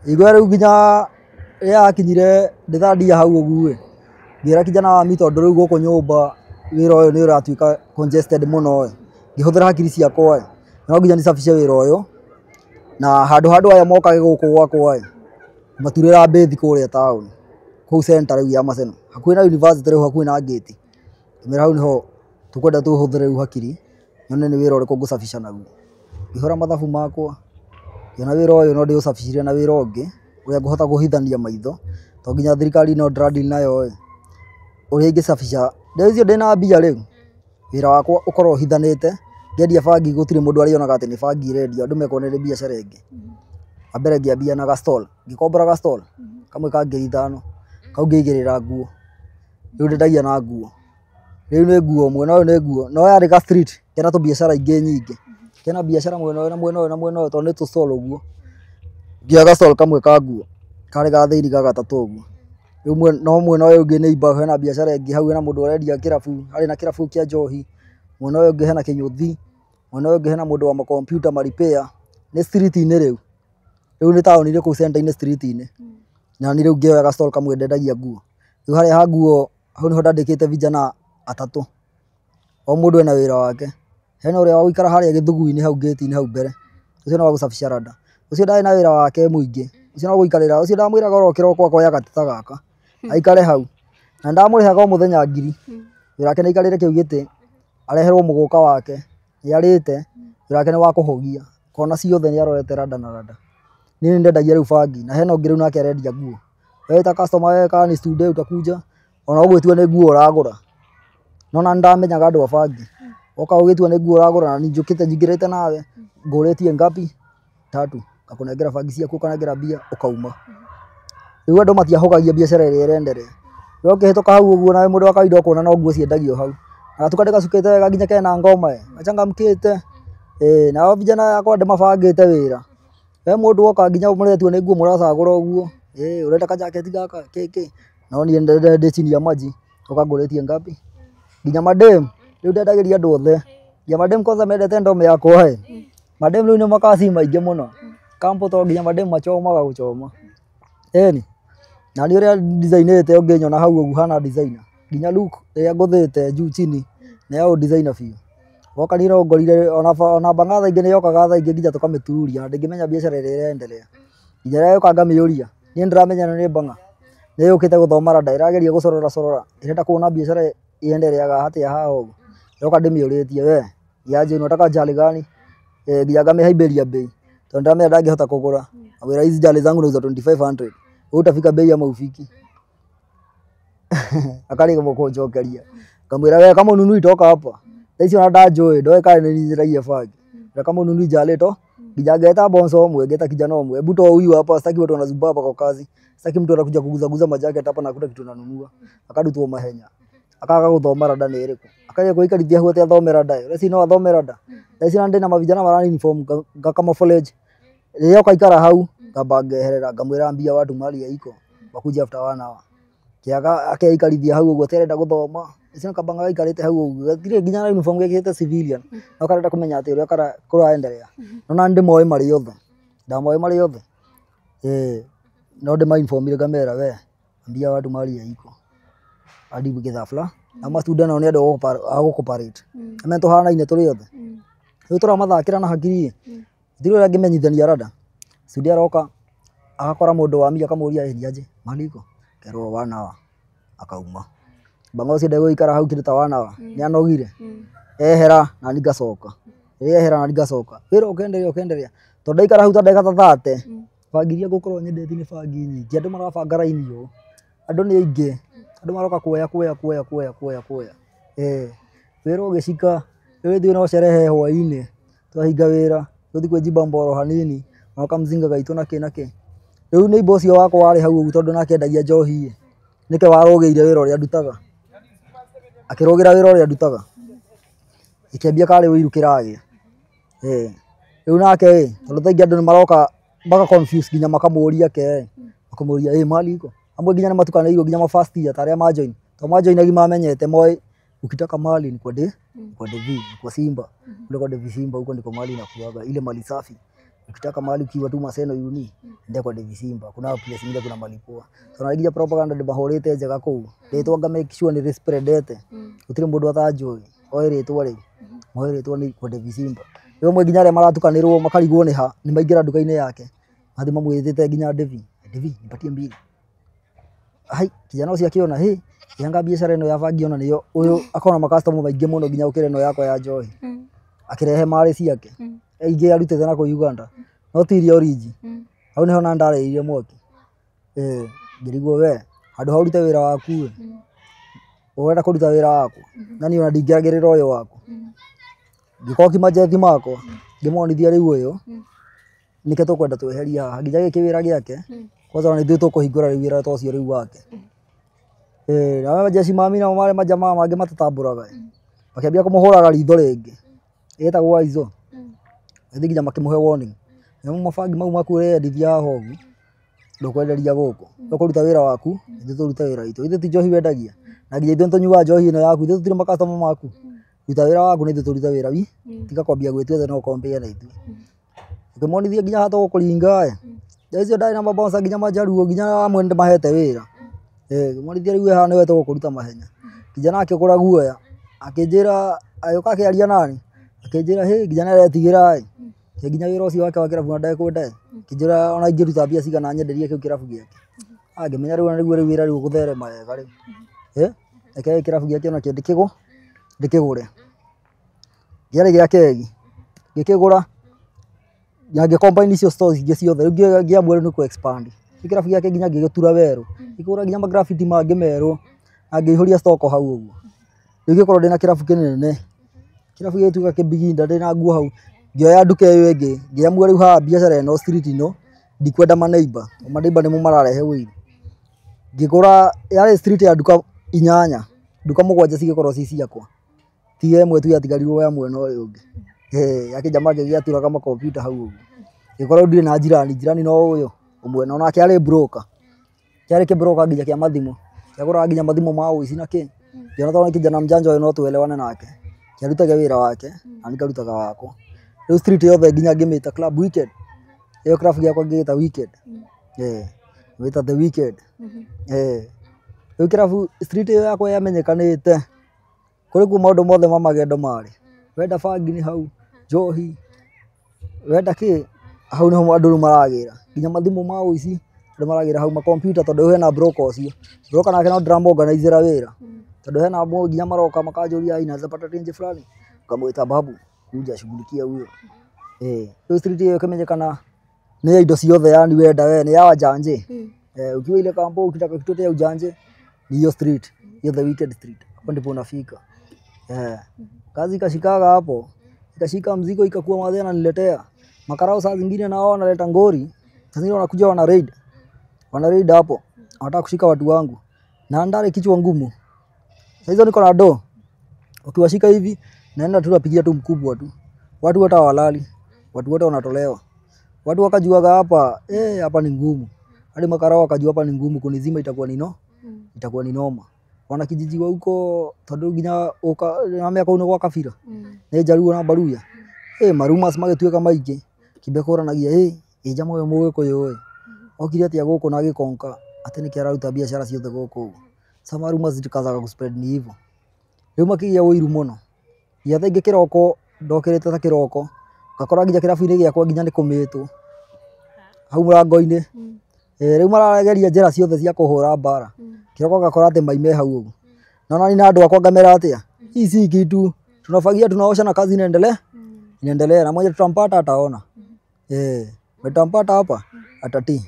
Igua rĩu nginya rĩrĩa yakinyire ndĩthandia hau ũguo ĩ, ngĩra kijana wa mi tondũ rĩu gũkũ nyũmba wĩra ũyũ nĩ ũratuĩka congested mũno ĩ, ngĩhũthĩra hakiri ciakwa ĩ, no nginya nicabice wĩra ũyũ na handũ handũ aya mokage gũkũ gwakwa ĩ, maturĩra mbĩthi kũrĩa taũni kũu center rĩu ya Maseno hakuhĩ na university rĩu hakuhĩ na gate. Ngĩmera hau nĩho tũkwenda tũhũthĩre rĩu hakiri nyone nĩ wĩra ũrĩkũ ngũcabica naguo. Ngĩhũra mathabu makwa ngĩona wĩra ũyũ no ndĩũcabicire na wĩra ũngĩ ũrĩa ngũhota kũhithania maitho to nginya thirikari no ndĩra deal nayo ĩ, ũrĩa ingĩcabica rĩu icio ndĩna mbia rĩu wĩra wakwa ũkorwo ũhithanĩte ngendia bangi gũtirĩ mũndũ arĩonaga atĩ nĩ bangi ĩrendio andũ mekuona ĩrĩ biacara ĩngĩ. Wa mbere ngĩambia na ga stall, ngĩkombora ga stall kamwe ka 5,000 kau ngĩigĩrĩra nguo rĩu ndendagia na nguo rĩu nĩ nguo mwena ũyũ nĩ nguo no yarĩ ga street kena tũbiacara ingĩ nyingĩ kena biacara mwena ũyũ na mwena ũyũ na mwena ũyũ tondũ nĩ tũ stall ũguo. Ngĩoya ga stall kamwe ka nguo karĩ ga thĩinĩ ga gatatũ ũguo rĩu no mwena ũyũ ũngĩ neighbor hena biacara ĩngĩ hau hena mũndũ ũrendia kĩrabu harĩ na kĩrabu kĩa njohi mwena ũyũ ũngĩ hena kĩnyũthi mwena ũyũ ũngĩ hena mũndũ wa makompiuta ma repair nĩ street-inĩ rĩu rĩu nĩ taũni-inĩ kũu center-inĩ street-inĩ na niĩ rĩu ngĩoya ga stall kamwe ndendagia nguo rĩu harĩa ha nguo hau nĩho ndandĩkĩte vijana atatũ o mũndũ ena wĩra wake hena ũrĩa wa gũikara harĩa gĩthugu-inĩ hau gate-inĩ hau mbere ũcio nĩ wa gũcabica randa ũcio ndarĩ na wĩra wake mũingĩ ũcio no gũikarĩra ũcio ndamwĩraga oro kĩroko akoya gatĩ ta gaka aikare hau na ndamũrĩhaga o mũthenya 1,000 wĩra wake nĩ aikarĩre kĩu gĩtĩ areherwo mũgũka wake nĩ arĩte wĩra wake nĩ wa kũhũgia kona ciothe nĩ arorete randa na randa. Niĩ nĩ ndendagia rĩu bangi na hena ũngĩ rĩu nake arendia nguo wewe ta customer wewe kana ni student utakuja ona ũgwĩtua nĩ nguo ũragũra no na nĩndamenyaga andũ a bangi woka ũgĩtua nĩ nguo ũragũra na niĩ njũkĩte njingĩrĩte nawe ngũrĩtie ngapi tatu ngakũnengera bangi ciaku ũkanengera mbia ũkauma. Rĩu andũ matiahũgagia biacara ĩrĩa ĩrenderea we ũkĩhĩtũka hau ũguo nawe mũndũ wa kawaida ũkona no nguo ciendagio hau na gatuka ndĩgacukĩte wega nginya kena ngoma ĩ gachangamkĩte nao vijana akwa ndĩmabangĩte wĩra we mũndũ woka nginya mũretua nĩ nguo mũracagũra ũguo ũrenda kajaketi gaka kĩkĩ no niĩ ndĩ chini ya maji ũka ngũrĩtie ngapi nginya madem rĩu ndendagĩria andũ othe nginya madem kwanza mendete ndome yakwa ĩ madem rĩu nĩ makasi maingĩ mũno kampo to nginya madem machomaga gũchoma ĩni na niĩ ũrĩa designĩte ũngĩnyona hau ũguo hana designer nginya look ĩrĩa ngũthĩte juu chini nĩ ya designer biũ woka niĩ no ngorire ona bang'a thaa ingĩ nĩ yokaga thaa ingĩ nginya tũkamĩtururia na ndĩngĩmenya biacara ĩrĩa ĩrenderea nginya rĩrĩa yoka ngamĩũria niĩ nĩndĩramenya ĩno nĩ bang'a nĩ yũkĩte gũthoma randa ĩrageria gũcorora corora ĩrenda kuona biacara iendeleaga atĩa haha ũguo yoka ndĩmĩũrĩtie we niaje unataka jali gani nginya ngamĩhaimbĩria bei tondũ ndĩramenya ndangĩhota kũgũra wĩra hizi jali zangu nauza 2500 wewe utafika bei ama ufiki akarigwo kũnjokeria ngamwĩra we kama ununui toka hapa thaa ici ona ndanjũĩ ndoĩ kana nĩ njĩragia bangi na kama ununui jali to nginya ngeta bonso ũmwe ngeta kijana ũmwe hebu toa huyu hapa sitaki watu wanazubaa hapa kwa kazi sitaki mtu anakuja kuguzaguza majacket hapa na hakuna kitu nanunua akarutwo mahenya akaga gũthoma randa nĩ ĩrĩkũ akageria kwĩikarithia hau atĩ athome randa ĩ ũreci no athome randa thaa ici ona ndĩna mavijana marani uniform ngakamafolage rĩrĩa ũkaikara hau ngamba ngeherera ngamwĩra mbia watu mali haiko wakuja after 1 hour kĩaga akeikarithia hau ũguo atarenda gũthoma icio kabanga gaikarĩte hau ũguo gatirĩ nginya na uniform gekĩrĩte civilian no karenda kũmenya atĩ ũrĩa kũraendelea no na ndĩmoĩ marĩ othe ndamoĩ marĩ othe no ndĩma-informire ngamera we ambia watu mali haiko hadi gĩthafla na ma student nao nĩ andũ a gũcooperate ame tũhanaine tũrĩ othe rĩu tũramathakĩra na hakiri gũtirĩ ũrĩa angĩmenyithania randa student aroka agakora mũndũ wa mia akamũria ĩ niaje mali iko kerwo 1 hour akauma bang'a ũcio ndegũikara hau kĩndũ ta 1 hour nĩ anogire ehera na niĩ ngacoka rĩrĩa ehera na niĩ ngacoka wĩra ũkenderea ũkenderea tondũ ndaikara hau ta ndagĩka ta 30 bangi iria ngũkorwo nyendetie nĩ bangi nyingĩ andũ marabanga raini ũũ andũ nĩ aingĩ Andũ maroka kuoya kuoya kuoya kuoya kuoya kuoya. Wĩra ũgĩcika rĩu ithuĩ no cerehe hwaĩ-inĩ twahinga wĩra tũthiĩ kwĩjimba mboro hanini na kamzinga gaitũ na kĩ na kĩ. Rĩu neighbour ũcio wakwa warĩ hau ũguo tondũ nake endagia njohi ĩ, nĩke warũgĩire wĩra ũrĩa ndutaga. Akĩrũgĩra wĩra ũrĩa ndutaga. Gĩkĩambia karĩ ũiru kĩragĩa. Rĩu nake ĩ, tondũ thaa ingĩ andũ nĩ maroka maka confuse nginya makamũria ke, makamũria ĩ mali iko. Amwe nginya nĩ matukanĩirwo nginya ma first year ta arĩa ma join. To ma join agi mamenyete moĩ ukitaka mali ni kwa de, kwa Devi, ni kwa Simba. Kule kwa Devi Simba huko ndiko mali inakuaga, ile mali safi. Ukitaka mali ukiwa tu Maseno uni, nenda kwa Devi Simba. Kuna place ingine kuna mali poa. So na propaganda ndĩmahũrĩte njega kũu. Rĩtwa nga make sure nĩ rĩspreadete. Gũtirĩ mũndũ atanjũĩ. Oĩ rĩtwa rĩu. Moĩ rĩtwa nĩ kwa Devi Simba. Rĩu amwe nginya arĩa maratukanĩrwo makarigwo nĩ ha, nĩ maingĩra nduka-inĩ yake. Mathiĩ mamwĩtĩte nginya Devi. Devi, nipatie mbili. Hai, kijana ũcio akĩona hĩ, yanga biacara ĩno ya bangi ona nĩyo ũyũ akona makastoma maingĩ mũno nginya gũkĩra ĩno yakwa ya njohi. Akĩrehe marĩ ciake. Ingĩ arutĩte na kũu Uganda. No ti iria origi. Hau nĩho na ndarĩire mwaki. Ngĩrigwo we, handũ ha ũrute wĩra waku ĩ, ũrenda kũruta wĩra wakwa na niĩ ona ndingĩagĩrĩra ũyũ waku. Ngĩkoki majethi makwa ngĩmonithia rĩu ũyũ nĩkĩo tũkwenda tweherie haha nginya gĩkĩ wĩra gĩake kwanza ona ithuĩ tũkũhingũra rĩu wĩra ta ũcio rĩu wake. Na majeshi mami nao marĩ majamaa mangĩ matatambũraga makĩambia kũmũhũraga ritho rĩngĩ ĩtagwo aizo. Gĩthiĩ nginya makĩmũhe warning. Namo mabangi mau maku ũreyendithia haha ũguo ndũkwenderia gũkũ. Ũkũruta wĩra waku ithuĩ tũrute wĩra witũ. Ithuĩ ti njohi wendagia na nginya ithuĩ nĩtũnyuaga njohi ĩno yaku, ithuĩ tũtirĩ makastoma maku. Ruta wĩra waku na ithuĩ tũrute wĩra witũ. Tiga kwambia gwĩtua atĩ no ũkompea na ithuĩ. Ũkĩmonithia nginya haha tũgũkũringa ĩ. Thaa icio ndarĩ na mabosa nginya majaruo nginya amwe nĩndĩmahete wĩra. Ngĩmonithia rĩu we haha nĩwe tũgũkũruta mahenya. Kijana akĩgũra guoya akĩnjĩra agĩũka akĩaria nani akĩnjĩra hĩ nginya nĩaretigĩra ĩ. Nginya wĩra ũcio wake wa kĩrabu ona ndekwenda ĩ. Akĩnjĩra ona ingĩruta mbia cigana nyenderie kĩu kĩrabu gĩake. Ngĩmenya rĩu ona nĩguo rĩu wĩra rĩu ũgũtherema wega rĩu. Reke kĩrabu gĩake onakĩo ndĩkĩgũre. Kĩarĩ gĩa kegi. Ngĩkĩgũra na ngĩ-combine icio stores ingĩ ciothe rĩu ngĩamua rĩu nĩ kũ expand. Kĩrabu gĩake nginya ngĩgĩtura werũ. Ngĩgũra nginya magraffiti mangĩ merũ na ngĩihũria stock hau ũguo. Rĩu ngĩkorwo ndĩna kĩrabu kĩnene. Kĩrabu gĩgĩtuĩka kĩbiginda ndĩna nguo hau. Ngĩoya nduka ĩyo ĩngĩ ngĩamua rĩu haha biacara ĩno street ĩno ndikwenda maneighbour. Maneighbour nĩmo mararehe ũiru. Ngĩgũra yarĩ street ya nduka inyanya, nduka mũgwanja cigĩkorwo ci ciakwa. Tiga ĩmwe tu yatigarirwo ya mwena ũyũ ũngĩ. Ya kĩjamaa gĩaturaga makompiuta hau ũguo. Ngĩkorwo ndirĩ na jirani, jirani no ũyũ ũmwe na onake arĩ broker. Kĩarĩ kĩbroka nginya kĩa mathimũ. Kĩagũraga nginya mathimũ ma ũici na kĩ. Ngĩona tondũ nĩ kijana mjanja ũyũ no tuelewane nake. Kĩarutaga wĩra wake na niĩ ngarutaga wakwa. Rĩu street yothe nginya ngĩmĩta Club Wicked. Ĩyo club gĩakwa ngĩgĩta Wicked. Ngĩmĩta The Wicked. Rĩu kĩrabu street ĩyo yakwa yamenyekanĩte. Kũrĩ kuo maũndũ mothe ma magendo marĩ. Wenda bangi nĩ hau, njohi, wenda kĩ, hau nĩho andũ rĩu maragĩra. Nginya mathimũ ma ũici andũ maragĩra hau, makompiuta tondũ hena broker ũcio. Broker nake no ndĩramũorganizĩra wĩra. Tondũ hena amwe nginya maroka makanjũria inaweza pata tenje fulani. Ngamwĩta babu, kuja shughulikia huyo. Rĩu street ĩyo ĩkĩmenyekana nĩ ya indo ciothe yani wenda we nĩ ya wajanje. Ukiwa ile kampo ukitaka kitu ya ujanje ni hiyo street, hiyo The Wicked Street. Hapo ndipo unafika. Kazi ikashikaga hapo. Ikashika mzigo ikakuwa madhe ananiletea. Makarao saa zingine nao wanaleta ngori. Saa zingine wanakuja wana raid. Wana raid hapo. Wanataka kushika watu wangu. Na ndare kichwa ngumu. Saa hizo niko na do. Ukiwashika hivi naenda tu napigia tu mkubwa tu. Watu wote hawalali. Watu wote wanatolewa. Watu wakajuaga hapa, hapa ni ngumu. Hadi makarao wakajua hapa ni ngumu kunizima itakuwa ni no. Itakuwa ni noma. Wana kijiji wa huko tondu nginya uka na miaka uno gwa kabira. Nĩ Njaruo na Baruya. Marumas magĩtuĩka maingĩ. Kĩambia kũranagia ĩ jamaa ũyũ Mũgĩkũyũ ĩ. Okire atĩa gũkũ na agĩkonka atĩ nĩkĩ araruta biacara ciothe gũkũ ũguo. Sasa marumas zikaanza kuspread ni hivyo. Rĩu makĩgĩa ũiru mũno. Nginya thaa ingĩ kĩroko ndokĩrĩte ta kĩroko ngakora nginya kĩrabu-inĩ gĩakwa nginya nĩ kũmĩtwo hau mũrango-inĩ. Rĩu marageria njĩra ciothe cia kũhũra mbara. Kĩroko ngakora atĩ mai me hau ũguo. Na nani na andũ akwa ngamera atĩa, hii si kitu tunafagia tunaosha na kazi inaendelea inaendelea, na mmoja tutampata ataona. Tutampata hapa atatii.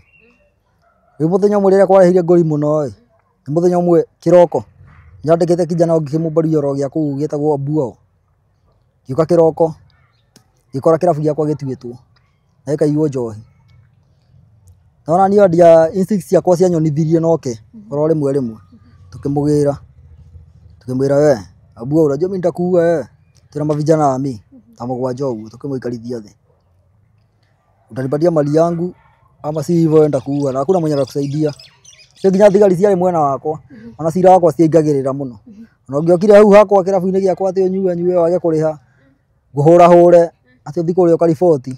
Rĩu mũthenya ũmwe rĩrĩa kwarehire ngori mũno ĩ, nĩ Nĩ mũthenya ũmwe kĩroko nyandĩkĩte kijana ũngĩ kĩmũmbaria oro gĩa kũu gĩtagwo Mbuo. Ngĩũka kĩroko ngĩkora kĩrabu gĩakwa gĩtuĩtwo na gĩkaiywo njohi. Nona niĩ ndia instincts ciakwa cianyonithirie noke oro rĩmwe rĩmwe tukĩmũgĩra tukĩmwĩra we Abuo unajua mimi nitakuua wewe. Tuna mavijana ami ta mũgwanja ũguo tukĩmũikarithia thĩ. Utanipatia mali yangu ama si hivyo wewe nitakuua na hakuna mwenye atakusaidia. Sio nginya thigari ciarĩ mwena wakwa ona cira wakwa ciaingagĩrĩra mũno. Ona ũngĩokire hau hakwa kĩrabu-inĩ gĩakwa atĩ ũnyue nyue wage kũrĩha ngũhũra hũre atĩ ũthiĩ kũrĩa ũkariboti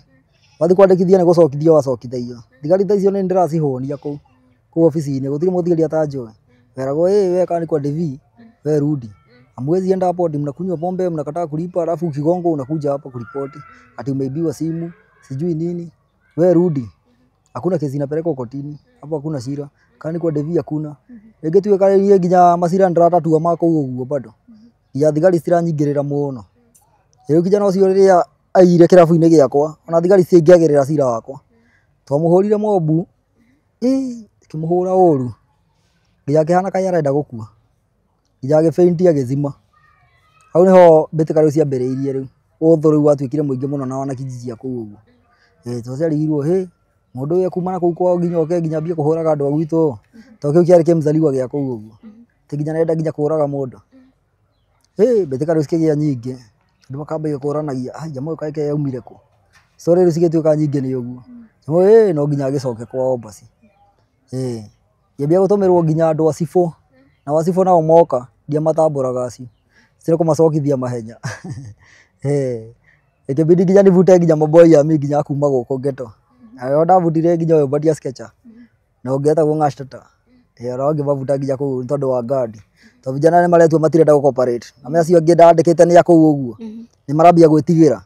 wathiĩ kwandĩkithia nĩ gũcokithia wacokithagio. Thigari ta icio nĩ ndĩracihũnia kũu kũu obici-inĩ gũtirĩ mũthigari atanjũĩ. Weragwo ĩ we kama ni kwa DV we rudi. Hamwezi enda hapo hadi mnakunywa pombe mnakataa kulipa alafu ukigongo unakuja hapa kuripoti ati umeibiwa simu sijui nini. We rudi. Hakuna kesi inapelekwa kotini hapo, hakuna cira. Kana ni kwa DV hakuna. Rĩngĩ tuĩkanĩrie nginya macira nĩndĩratatua ma kũu ũguo bado. Nginya thigari citiranyingĩrĩra mũno. Rĩu kijana ũcio rĩrĩa aiyire kĩrabu-inĩ gĩakwa ona thigari citiaingagĩrĩra cira wakwa. Twamũhũrire mobu ĩ tũkĩmũhũra ũru nginya akĩhana kaĩ arenda gũkua. Nginya agĩbĩnti agĩthima. Hau nĩho mbĩtĩka rĩu ciambĩrĩirie rĩu. Ũthũ rĩu watuĩkire mũingĩ mũno na wanakijiji a kũu ũguo. Tondũ ciarigirwo hĩ mũndũ ũyũ ekuma na kũu kwao nginya oke nginya ambie kũhũraga andũ a gwitũ. Tondũ kĩu kĩarĩ kĩmzaliwa gĩa kũu ũguo. Atĩ nginya nĩarenda nginya kũraga mũndũ. Hĩ mbĩtĩka rĩu cikĩgĩa nyingĩ. Andũ makambia kũranagia ai jamaa ũyũ kaĩ ke aumire kũ. Story rĩu cigĩtuĩka nyingĩ nĩ ũguo. Jamaa ũyũ no nginya agĩcoke kwao basi. Ngĩambia gũtũmĩrwo nginya andũ a cibũ. Na wacibũ nao moka ndiamatambũraga acio. Cio kũmacokithia mahenya. Ikĩbidi nginya nivute nginya maboi ami nginya a kuma gũkũ ghetto. Nayo ndavutire nginya ũyũ Badia Sketcher. Na ũngĩ etagwo Ng'ashtata. Ona ngĩmabuta nginya kũu nĩ tondũ wa guard. Tondũ vijana nĩ maretua matirenda gũ cooperate. Na acio angĩ ndandĩkĩte nĩ a kũu ũguo. Nĩ marambia gwĩtigĩra.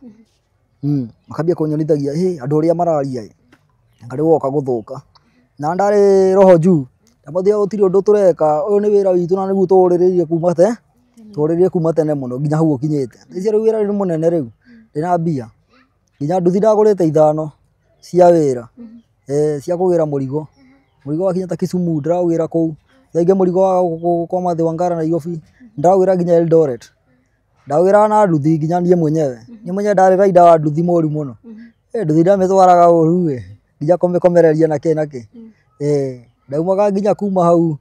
Makambia kũnyonithagia hĩ andũ ũrĩa mararia ĩ. Anga rĩu woka gũthũka. Na ndarĩ roho juu. Ndamwĩrire gũtirĩ ũndũ tũreka ũyũ nĩ wĩra witũ na nĩguo tũũrĩrĩirie kuma te tũũrĩrĩirie kuma tene mũno nginya hau ũkinyĩte. Thaa ici rĩu wĩra nĩ mũnene rĩu ndĩna mbia. Nginya nduthi ndagũrĩte ithano cia wĩra. Cia kũgĩra mũrigo. Mũrigo wakinya ta Kisumu ndĩraũgĩra kũu. Thaa ingĩ mũrigo wa gũkũ kwa Mathĩ Wangara Nairobi ndĩraũgĩra nginya Eldoret. Ndaũgĩraga na nduthi nginya niĩ mwenyewe. Niĩ mwenyewe ndarĩ rider wa nduthi mũru mũno. Nduthi ndamĩtwaraga ũru ĩ nginya kũmĩkomereria na kĩ na kĩ. Ndaumaga nginya kuma hau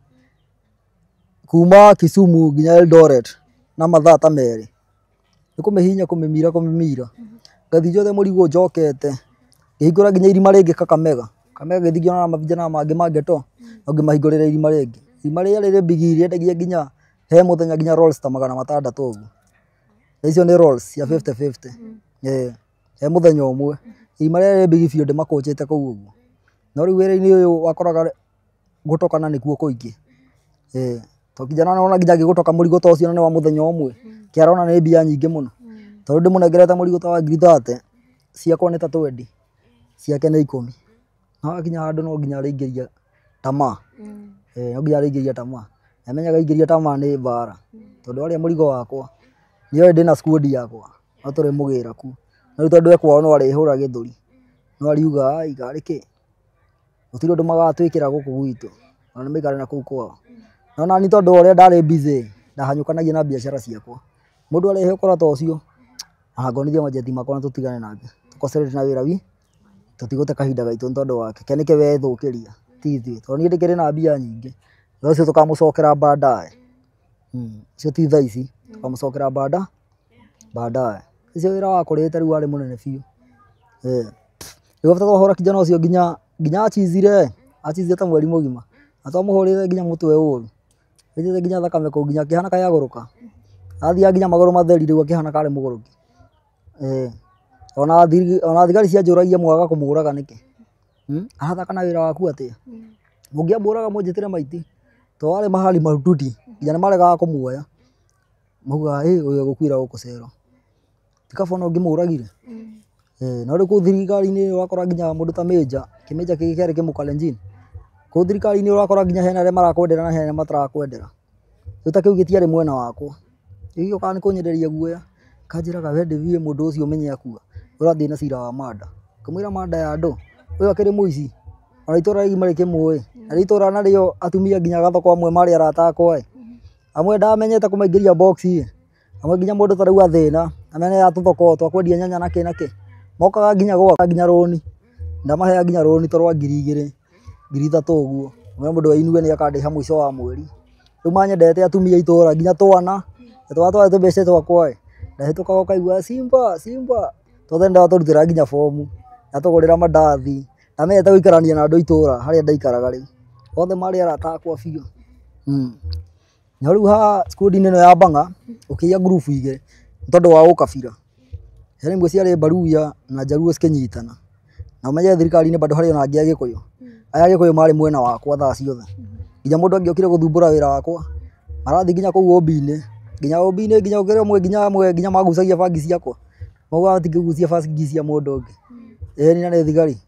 kuma Kisumu nginya Eldoret na mathaa ta merĩ. Nĩ kũmĩhihinya kũmĩmira kũmĩmira. Ngathiĩ njothe mũrigo njokete. Ngĩhingũra nginya irima rĩngĩ Kakamega. Kakamega ngĩthiĩ ngĩonana na mavijana mangĩ ma ghetto na ngĩmahingũrĩra irima rĩngĩ. Irima rĩrĩa rĩrĩ bigi rĩendagia nginya he mũthenya nginya rolls ta 600 ũguo. Thaa icio nĩ rolls cia 50-50. He mũthenya ũmwe. Irima rĩrĩa rĩ bigi biũ ndĩmakũnjĩte kũu ũguo. No rĩu wĩra-inĩ ũyũ wakoraga gũtokana nĩkuo kũingĩ. Tondũ kijana nĩwona nginya angĩgũtoka mũrigo ta ũcio na nĩ wa mũthenya ũmwe. Kĩarona nĩ mbia nyingĩ mũno. Tondũ ndĩmũnengerete mũrigo ta wa ngiri 30 ciakwa nĩ ta 20 ciake nĩ 10. No hakinya handũ no nginya arĩingĩria tamaa. No nginya arĩingĩria tamaa. Na amenyaga aingĩria tamaa nĩ mbara. Tondũ arĩa mũrigo wakwa nĩoĩ ndĩna squad yakwa no tũrĩmũgĩra kuo. No rĩu tondũ e kwao no arĩhũra gĩthũri. No ariuga ai karĩ kĩ. Gũtirĩ ũndũ magatwĩkĩra gũkũ gwitũ. Ona nĩmaikare na kũu kwao. No nani tondũ wa ũrĩa ndarĩ busy ndahanyũkanagia na biacara ciakwa. Mũndũ arehe ũkora ta ũcio angonithia manjeti makwa na tũtigane nake. Tũconcentrate na wĩra wi tũtigũte kahinda gaitũ nĩ tondũ wake. Ke nĩke wethũkĩria ti ithuĩ. Tondũ niĩ ndĩkĩrĩ na mbia nyingĩ. No ũcio tũkamũcokera baadaye. Ũcio ti thaa ici tũkamũcokera baadaye. Ũcio wĩra wakũrĩte rĩu warĩ mũnene biũ. Rĩu after twahũra kijana ũcio nginya nginya achizire achizire ta mweri mũgima. Na twamũhũrire nginya mũtwe ũru. Aitĩte nginya thakame kũu nginya akĩhana kaĩ agũrũka. Athiaga nginya magũrũ matheri rĩu akĩhana karĩ mũgũrũki. Ona thigari cianjũragia mwaga kũmũraga nĩkĩ. Arathaka na wĩra waku atĩa? Mũngĩamũraga mũnjĩtĩre maiti. Tondũ warĩ mahali mahututi nginya nĩmaregaga kũmuoya. Maugaga ĩ ũyũ egũkuĩra gũkũ cero. Ti kaba ona ũngĩmũragire. No rĩu kũu thirikari-inĩ ũrakora nginya mũndũ ta Major, kĩmĩnja kĩngĩ kĩarĩ kĩmũkalenjin. Kũu thirikari-inĩ ũrakora nginya hena arĩa marakwendera na hena arĩa matarakwendera. Rĩu ta kĩu gĩtiarĩ mwena wakwa. Rĩu gĩũkaga nĩ kũnyenderia guoya. Kanjĩraga we ndĩthiĩ mũndũ ũcio ũmenye akua. Ũrathiĩ na cira wa manda. Ngĩmwĩra manda ya andũ. Ũyũ akĩrĩ mũici. Ona itũra rigima rĩkĩmũĩ. Na rĩu itũra narĩo atumia nginya gathoko amwe marĩ arata akwa ĩ. Amwe ndamenyete kũmaingĩria box ĩ. Amwe nginya mũndũ ta rĩu athĩna, amene ya tũthoko twa kwendia nyanya na kĩ na kĩ. Mokaga nginya gwakwa nginya rũni. Ndamaheaga nginya rũni ta rwa 2,000, 3,000 ũguo. Ngamwĩra mũndũ ainue nĩ akandĩha mũico wa mweri. Rĩu manyendete atumia a itũra nginya twana, na twana twarĩ tũmbeca twakwa ĩ, ndahĩtũkaga ũkaigua Simba, Simba. Twothe nĩndatũrutĩra nginya bomu, ndatũgũrĩra mandathi. Ndamenyete gũikarania na andũ a itũra harĩa ndaikaraga rĩu. Othe marĩ arata akwa biũ. No rĩu haha squad-inĩ ĩno ya Bang'a, ũkĩgĩa ngurubu igĩrĩ nĩ tondũ wa ũkabira. He rĩmwe ciarĩ Baluya na Jaluo cikĩnyitana. Na ũmenye thirikari-inĩ bado harĩ ona angĩ Agĩkũyũ. Aya Agĩkũyũ marĩ mwena wakwa thaa ciothe. Nginya mũndũ angĩokire gũthumbũra wĩra wakwa, marathiĩ nginya kũu OB-inĩ. Nginya OB-inĩ nginya ũkĩrĩ ũmwe nginya amwe nginya magucagia bangi ciakwa. Maugaga matingĩgucia bangi cia mũndũ ũngĩ. Ĩni na nĩ thigari.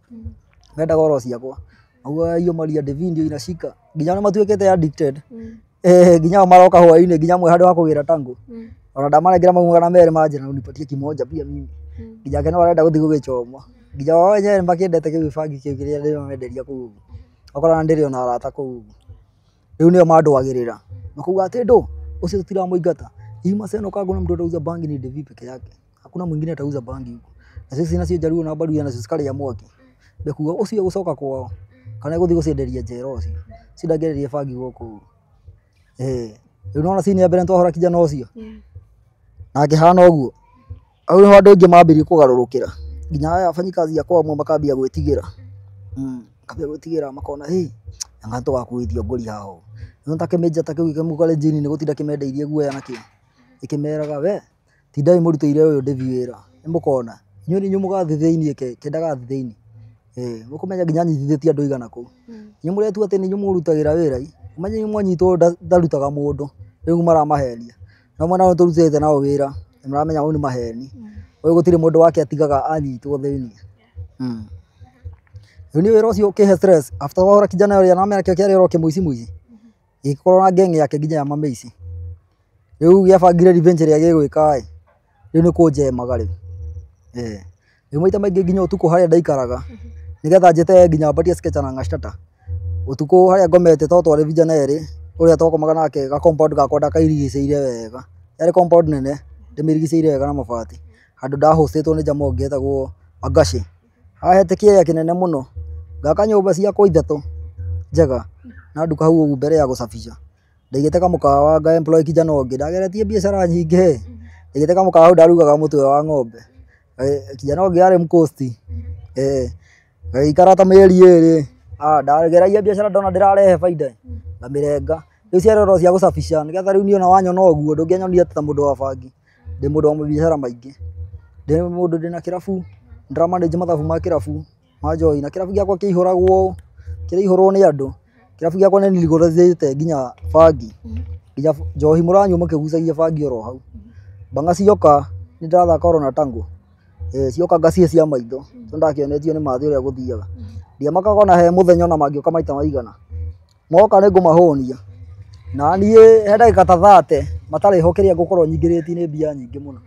Mendaga oro ciakwa. Maugaga hiyo mali ya Devi ndio inashika. Nginya nĩ matuĩkĩte addicted. Nginya o maroka hwaĩ-inĩ nginya amwe handũ ha kũgĩra tango. Ona ndamanengera mau 200 manjĩra unipatie kimoja pia mimi. Nginya ake no arenda gũthiĩ gũgĩchoma. Nginya o enyewe nĩmakĩendete kĩu gĩbangi kĩu kĩrĩa ndĩramenderia kũu ũguo. Okorwo ndĩrĩ ona arata kũu ũguo. Rĩu nĩo mandwagĩrĩra. Makauga atĩ ndũ, ũcio tũtiramũingata. Hii Maseno kaguna mtu atauza bangi ni Devi peke yake. Hakuna mwingine atauza bangi huko. Na sisi nacio Jaluo na Baluya nacio cikarĩa mwaki. Bekuga ũcio egũcoka kwao kana egũthiĩ gũcienderia njera ũcio. Ũcio ndangĩenderia bangi gũkũ ũguo. Rĩu nĩwona scene ya mbere nĩtwahũra kijana ũcio. Na akĩhana ũguo. Hau nĩho andũ aingĩ mambirie kũgarũrũkĩra. Nginya aya wafanyikazi akwa amwe makambia gwĩtigĩra. Makambia gwĩtigĩra makona hĩ, anga tũgakuithio ngũri haha ũũ. Rĩu ta kĩmĩnja ta kĩu kĩmũkalenjini nĩ gũtinda kĩmendeirie guoya nakĩo. Gĩkĩmeraga we, tindai mũrutĩire ũyũ Devi wĩra, nĩmũkona. Inyuĩ nĩ inyuĩ mũgathiĩ thĩiniĩ ke ndagathiĩ thĩiniĩ. Mũkũmenya nginya nyitithĩtie andũ aigana kũu. Inyuĩ mũretua atĩ nĩ inyuĩ mũrutagĩra wĩra ĩ, ũmenye inyuĩ mwanyitwo ndarutaga mũndũ, rĩu maramahenia. No mwena ũyũ tũrutĩte nao wĩra, nĩmaramenya mau nĩ maheni. Ũyũ gũtirĩ mũndũ wake atigaga anyitwo thĩiniĩ. Rĩu niĩ wĩra ũcio ũkĩhe stress, after wahũra kijana ũrĩa na kĩo kĩarĩ oro kĩmũici mũici. Gĩgĩkorwo na ngenge yake nginya ya mamĩici. Rĩu gĩabangire revenge ĩrĩa gĩgwĩka ĩ, rĩu nĩ kũnjemaga rĩu. Rĩu maita maingĩ nginya ũtukũ harĩa ndaikaraga, nĩgetha njĩte nginya mbatie sketcher na ng'acitata. Ũtukũ harĩa ngomete to twarĩ vijana erĩ, ũrĩa twakomaga nake ga compound gakwa ndakairigicĩirie wega. Yarĩ compound nene, ndĩmĩrigicĩirie wega na mabati. Handũ ndahostĩtwo nĩ jamaa ũngĩ etagwo Angacĩ. Ahete kĩea kĩnene mũno. Ngaka nyũmba ciakwa ithatũ njega na nduka hau ũguo mbere ya gũcabica. Ndaigĩte kamũkawa nga employ kijana ũngĩ, ndageretie biacara nyingĩ. Ndaigĩte kamũkawa hau ndarugaga mũtwe wa ng'ombe. Kijana ũngĩ arĩ mũkũsti. Ngagĩikara ta mĩeri ĩrĩ. Ndageragia biacara ndona ndĩrarehe baida, ngamĩrenga. Rĩu ciarĩ oro cia gũcabica nĩgetha rĩu niĩ ona wanyona ũguo ndũngĩanyonia ta mũndũ wa bangi. Ndĩ mũndũ wa mabiacara maingĩ. Ndĩ mũndũ ndĩna kĩrabu, ndĩra manage mathabu ma kĩrabu ma njohi na kĩrabu gĩakwa kĩihũragwo, kĩraihũrwo nĩ andũ. Kĩrabu gĩakwa nĩ nirigũrĩte nginya bangi. Nginya njohi mũranyua mũkĩgucagia bangi oro hau. Bang'a cioka nĩ ndĩrathaka oro na tango. Cioka ngacihe cia maitho, tondũ ndakĩonetio nĩ mathĩ ũrĩa gũthiaga. Ndiamakaga ona he mũthenya ona mangĩũka maita maigana. Moka nĩ ngũmahũnia. Na niĩ he ndagĩka ta 30 matarĩ ho kĩrĩa ngũkorwo nyingĩrĩtie nĩ mbia nyingĩ mũno.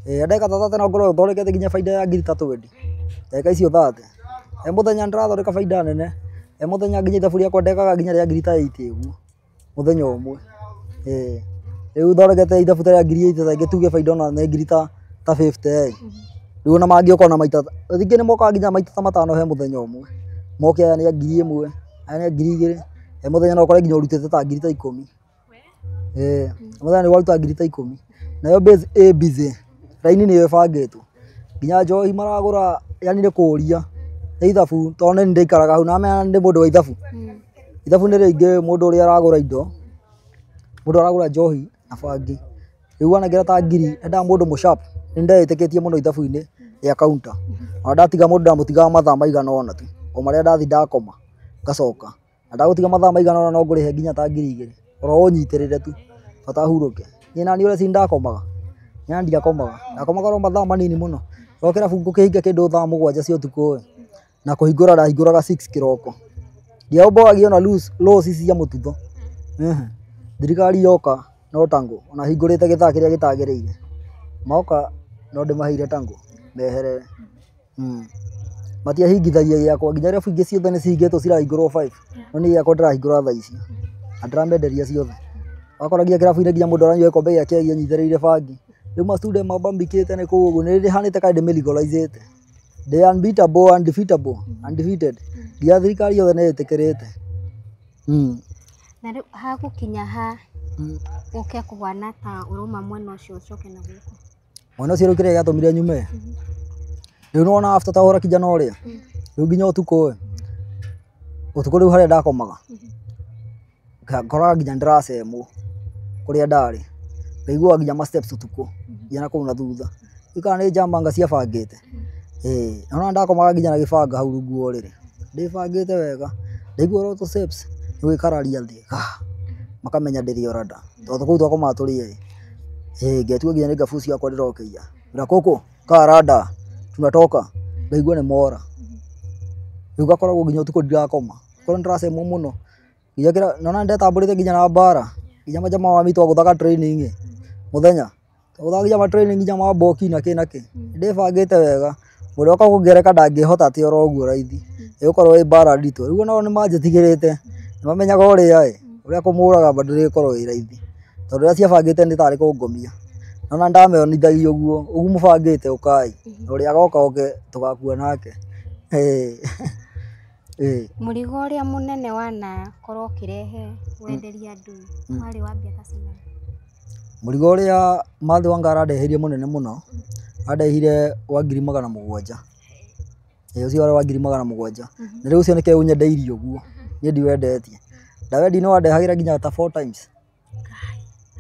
He ndagĩka ta 30 no ngorwo thondekete nginya baida ya ngiri ta 20. Ndagĩka icio 30. He mũthenya nĩndĩrathondeka baida nene. He mũthenya nginya ithabu rĩakwa ndekaga nginya rĩa ngiri ta 80 ũguo mũthenya ũmwe. Rĩu thondekete ithabu ta rĩa ngiri 80 ta rĩngĩ tuge baida ona nĩ ngiri ta 50 ĩ. Rĩu ona mangĩũka ona maita rĩngĩ nĩ mokaga nginya maita ta matano he mũthenya ũmwe. Moke aya nĩ a 1,000, aya nĩ a 2,000. He mũthenya no ũkore nginya ũrutĩte ta ngiri ta 10. Mũthenya nĩ waruta ngiri ta 10. Nayo base ĩ busy, raini nĩyo ĩbangĩtwo. Nginya njohi maragũra yani nĩ kũũria nĩ ithabu tondũ nĩ ndaikaraga hau na menya ndĩ mũndũ wa ithabu. Ithabu nĩ rĩingĩ mũndũ ũrĩa aragũra indo, mũndũ aragũra njohi na bangi. Rĩu wanengera ta ngiri, endaga mũndũ mũ sharp. Nĩ ndeĩtĩkĩtie mũno ithabu-inĩ rĩa counter. Ona ndatiga mũndũ ndamũtigaga mathaa maigana ũna tu. O marĩa ndathiĩ ndakoma ngacoka. Na ndagũtiga mathaa maigana ũna no ngũrĩhe nginya ta 2,000. Oro ũnyitĩrĩre tu bata hurũke. Niĩ naniĩ ũrĩa ndakomaga, niĩ ndiakomaga. Ndakomaga oro mathaa manini mũno. No kĩrabu ngũkĩhinga kĩndũ thaa 7 cia ũtukũ ĩ, na kũhingũra ndahingũraga 6 kĩroko. Ndiaomboagia ona laws ici cia mũtutho. Thirikari yoka no tango, ona hingũrĩte gĩthaa kĩrĩa gĩtagĩrĩire. Moka no ndĩmaheire tango meherere. Matiahingithagia gĩakwa nginya irabu ingĩ ciothe nĩ cihingĩtwo cirahingũrwo 5. No niĩ gĩakwa ndĩrahingũra thaa ici. Na ndĩramenderia ciothe. Wakora nginya kĩrabu-inĩ nginya mũndũ aranyua gĩkombe gĩake anyitĩrĩire bangi. Rĩu ma student mabambikĩte nĩ kũu ũguo nĩ rĩhanĩte kaĩ ndĩmĩlegalizĩte. Ndĩ unbeatable, undefeatable, undefeated. Nginya thirikari yothe nĩ ĩtĩkĩrĩte. Na rĩu hagũkinya ha ũke kũhana ta ũrauma mwena ũcio ũcoke na gũkũ. Mwena ũcio rĩu kĩrĩa gĩatũmire nyume. Rĩu nĩwona after ta ũhoro kijana ũrĩa. Rĩu nginya ũtukũ ĩ. Ũtukũ rĩu harĩa ndakomaga. Ngoraga nginya ndĩracemwo kũrĩa ndarĩ. Ngaiguaga nginya ma steps ũtukũ. Nginya na kũu na thutha. Rĩu kana nĩ njamba anga ciabangĩte. Ĩĩ, nĩwona ndakomaga nginya na gĩbanga hau rungu wa ũrĩrĩ. Ndĩbangĩte wega. Ndaigua oro tũ steps nĩ gwĩkararia thĩ. Makamenya ndĩrĩ o rada. Tondũ kũu twakomaga tũrĩ erĩ. Ĩĩ, ngetua nginya nĩ ngabu ũcio wakwa ndĩrokĩia. Ngĩra kũkũ kaa rada tunatoka. Ngaigua nĩ mora. Rĩu ngakoragwo nginya ũtukũ ndirakoma. Korwo nĩndĩracemwo mũno. Nginya kĩra nĩwona nĩndetambũrĩte nginya na mbara. Nginya majamaa wa mitũ twagũthaga training mũthenya. Twagũthaga nginya ma training nginya ma mboki na kĩ na kĩ. Ndĩbangĩte wega. Mũndũ oka kũngereka ndangĩhota atĩ oro ũguo raithi. Ĩgũkorwo ĩ mbara nditũ. Rĩu onao nĩmanjĩtigĩrĩte. Nĩmamenyaga ũrĩa ĩ, ũrĩa kũmũraga bado ndĩrĩkorwo ĩ raithi. Tondũ ũrĩa ciabangĩte nĩ tarĩ kũngomia. Nĩwona nĩndamenyithagia ũguo, ũguo mũbangĩte ũkai. Na ũrĩa agoka oke tũgakua nake. Ĩĩ. Mũrigo ũrĩa mũnene wanakorwo ũkĩrehe wenderia andũ warĩ wa mbia ta cigana? Mũrigo ũrĩa Mathĩ Wanga arandeheire mũnene mũno, andehire wa 700,000. Ĩĩ ũcio warĩ wa 700,000. Na rĩu ũcio nĩkĩo ũnyendeirie ũguo. Niĩ ndiwendetie. Ndawendia nĩ wandehagĩra nginya ta 4 times.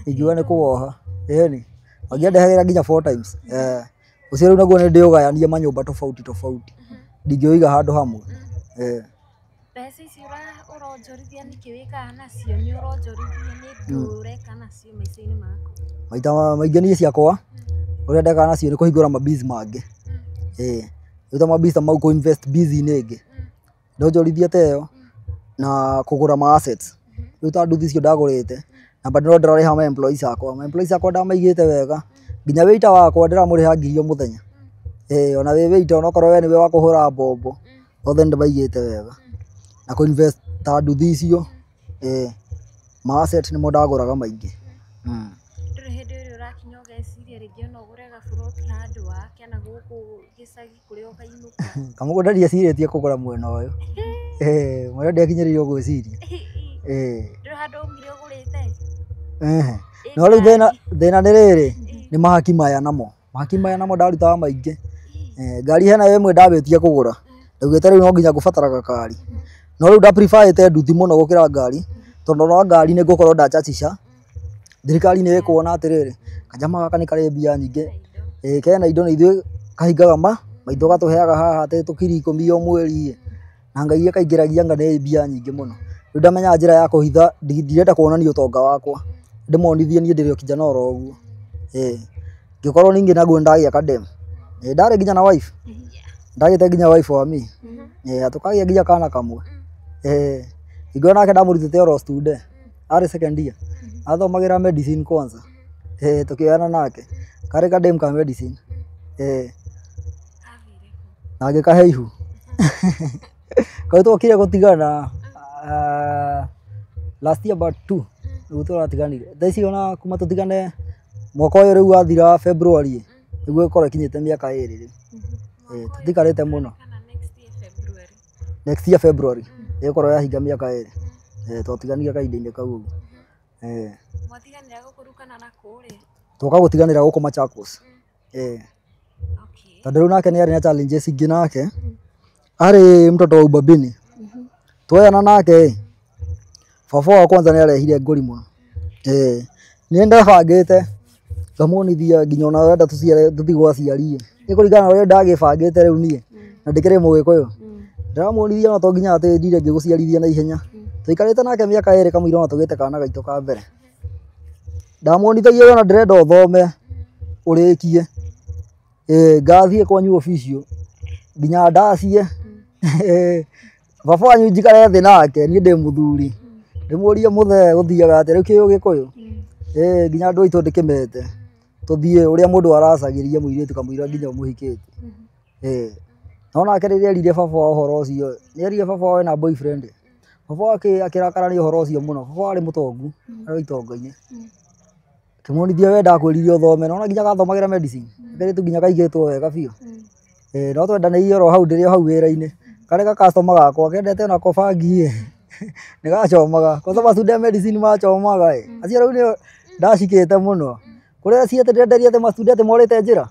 Ingiuga nĩ kũwoha. Ĩni. Angĩandehagĩra nginya 4 times. Ũcio rĩu naguo nĩ ndĩũgayanie manyũmba tofauti tofauti. Ndingĩũiga handũ hamwe. Mbeca ici ũronjorithia nĩkĩ wĩkaga nacio? Nĩ ũronjorithia nĩ ndũ ũreka nacio maica-inĩ maku? Maita maingĩ niĩ ciakwa ũrĩa ndekaga nacio nĩ kũhingũra mabiz mangĩ. Ĩĩ. Rĩu ta mabiz ta mau kũ invest biz-inĩ ĩngĩ. Ndonjorithia ta ĩyo na kũgũra ma assets. Rĩu ta nduthi icio ndagũrĩte na bado no ndĩrarĩha ma employees akwa. Ma employees akwa ndamaigĩte wega. Nginya waiter wakwa ndĩramũrĩha 1,000 o mũthenya. Ĩĩ ona wĩ waiter onokorwo we nĩwe wa kũhũra mbombo othe nĩndĩmaigĩte wega. Na kũ invest ta nduthi icio. Ĩĩ. Ma asset nĩmo ndagũraga maingĩ. Ndũrĩ hĩndĩ ĩrĩa ũrakinya ũgeciria rĩngĩ ona ũgũre gaburoti handũ wake na gũkũ gĩcagi kũrĩa ũkainũka? Kamũgũnda ndiecirĩtie kũgũra mwena ũyũ. Ĩĩ, mwena ndiakinyĩrĩirwo gwĩciria. Ĩĩ. Ndũrĩ handũ aumire ũgũrĩte? No rĩu thĩna nĩ rĩrĩ, nĩ mahaki maya namo. Mahaki maya namo ndarutaga maingĩ. Ngari hena ĩmwe ndambĩtie kũgũra. Ndaugĩte rĩu no nginya ngũbatara gakari. No rĩu nda prefer nduthi mũno gũkĩra ngari, tondũ ona ngari nĩ ngũkorwo ndachachisha. Thirikari nĩ ĩkuona atĩrĩrĩ, kajama gaka nĩ karĩ mbia nyingĩ. Ĩĩ kena indo na ithuĩ kahingaga maitho gatũheaga haha atĩ tũkiri 10 o mweri. Na Ngai akaingĩragia anga nĩ mbia nyingĩ mũno. Rĩu ndamenyaga njĩra ya kũhitha, ndirenda kuonania ũtonga wakwa. Ndĩmonithie niĩ ndĩrĩ o kijana oro ũguo. Ĩĩ. Ngĩkorwo ningĩ naguo nĩndagĩa kadem. Ĩĩ ndarĩ nginya na wife. Ndagĩte nginya wife wa me. Ĩĩ tũkagĩa nginya kana kamwe. Ĩĩ. Hingo ĩyo nake ndamũrutĩte oro student. Arĩ second year. Athomagĩra medicine kwanza. Ĩĩ tũkĩoyana nake. Karĩ kadem ka medicine. Ĩĩ. Na ngĩkahe ihu. Kau twokire gũtigana last year but 2 nĩguo tũratiganire. Thaa ici ona kuma tũtigane mwaka ũyũ rĩu wathira February nĩguo ĩkorwo ĩkinyĩte mĩaka 2 rĩu. Ĩĩ tũtikarĩte mũno. Next year February ĩgũkorwo yahinga mĩaka 2. Ĩĩ twatiganire kahinda-inĩ kau ũguo. Ĩĩ. Mwatiganĩra gũkũ rĩu kana na kũrĩa? Twoka gũtiganĩra gũkũ Machakos. Ĩĩ. Tondũ rĩu nake nĩ arĩ na challenges ingĩ nake. Arĩ mtoto wa ubabini. Tuoyana nake ĩ, baba wa kwanza nĩ arehire ngũri mũno. Ĩĩ. Niĩ ndabangĩte ngamuonithia nginya ona wenda tũciare tũthiĩ gwa aciari ĩ. Nĩ kũringana na ũrĩa ndagĩbangĩte rĩu niĩ na ndĩkĩrĩ mũgĩkũyũ. Ndĩramuonithia ona to nginya atĩ ndire ngĩgũciarithia na ihenya. Tũikarĩte nake mĩaka 2 kamũira ona tũgĩte kana gaitũ ka mbere. Ndamuonithagia ona ndĩrenda ũthome ũrĩkie. Ĩĩ ngathiĩ kwanyu official nginya ndacie. Baba wanyu njikare thĩ nake niĩ ndĩ mũthuri. Ndĩmũrie mũthee gũthiaga atĩa rĩu kĩ ũgĩkũyũ. Ĩĩ nginya andũ aitũ ndĩkĩmete. Tũthiĩ ũrĩa mũndũ aracagĩria mũirĩtu kamũira nginya ũmũhikĩtie. Ĩĩ. No nake rĩrĩa erire baba wao ũhoro ũcio, nĩ erire baba wao ena boyfriend. Baba wao akĩrakara nĩ ũhoro ũcio mũno. Baba wao arĩ mũtongu, arĩ itonga-inĩ. Kĩmuonithia we ndakwĩrire ũthome, nona nginya gathomagĩra medicine. Kairĩtu nginya kaigĩtwo wega biũ. No twendanĩire oro hau ndĩrĩ o hau wĩra-inĩ. Karĩ ga customer gakwa kendete onako bangi ĩ. Nĩ gachomaga. Kwanza ma student medicine machomaga ĩ. Acio rĩu nĩo ndacikĩte mũno. Kũrĩa ciĩte ndĩrenderia atĩ ma student morĩte njĩra.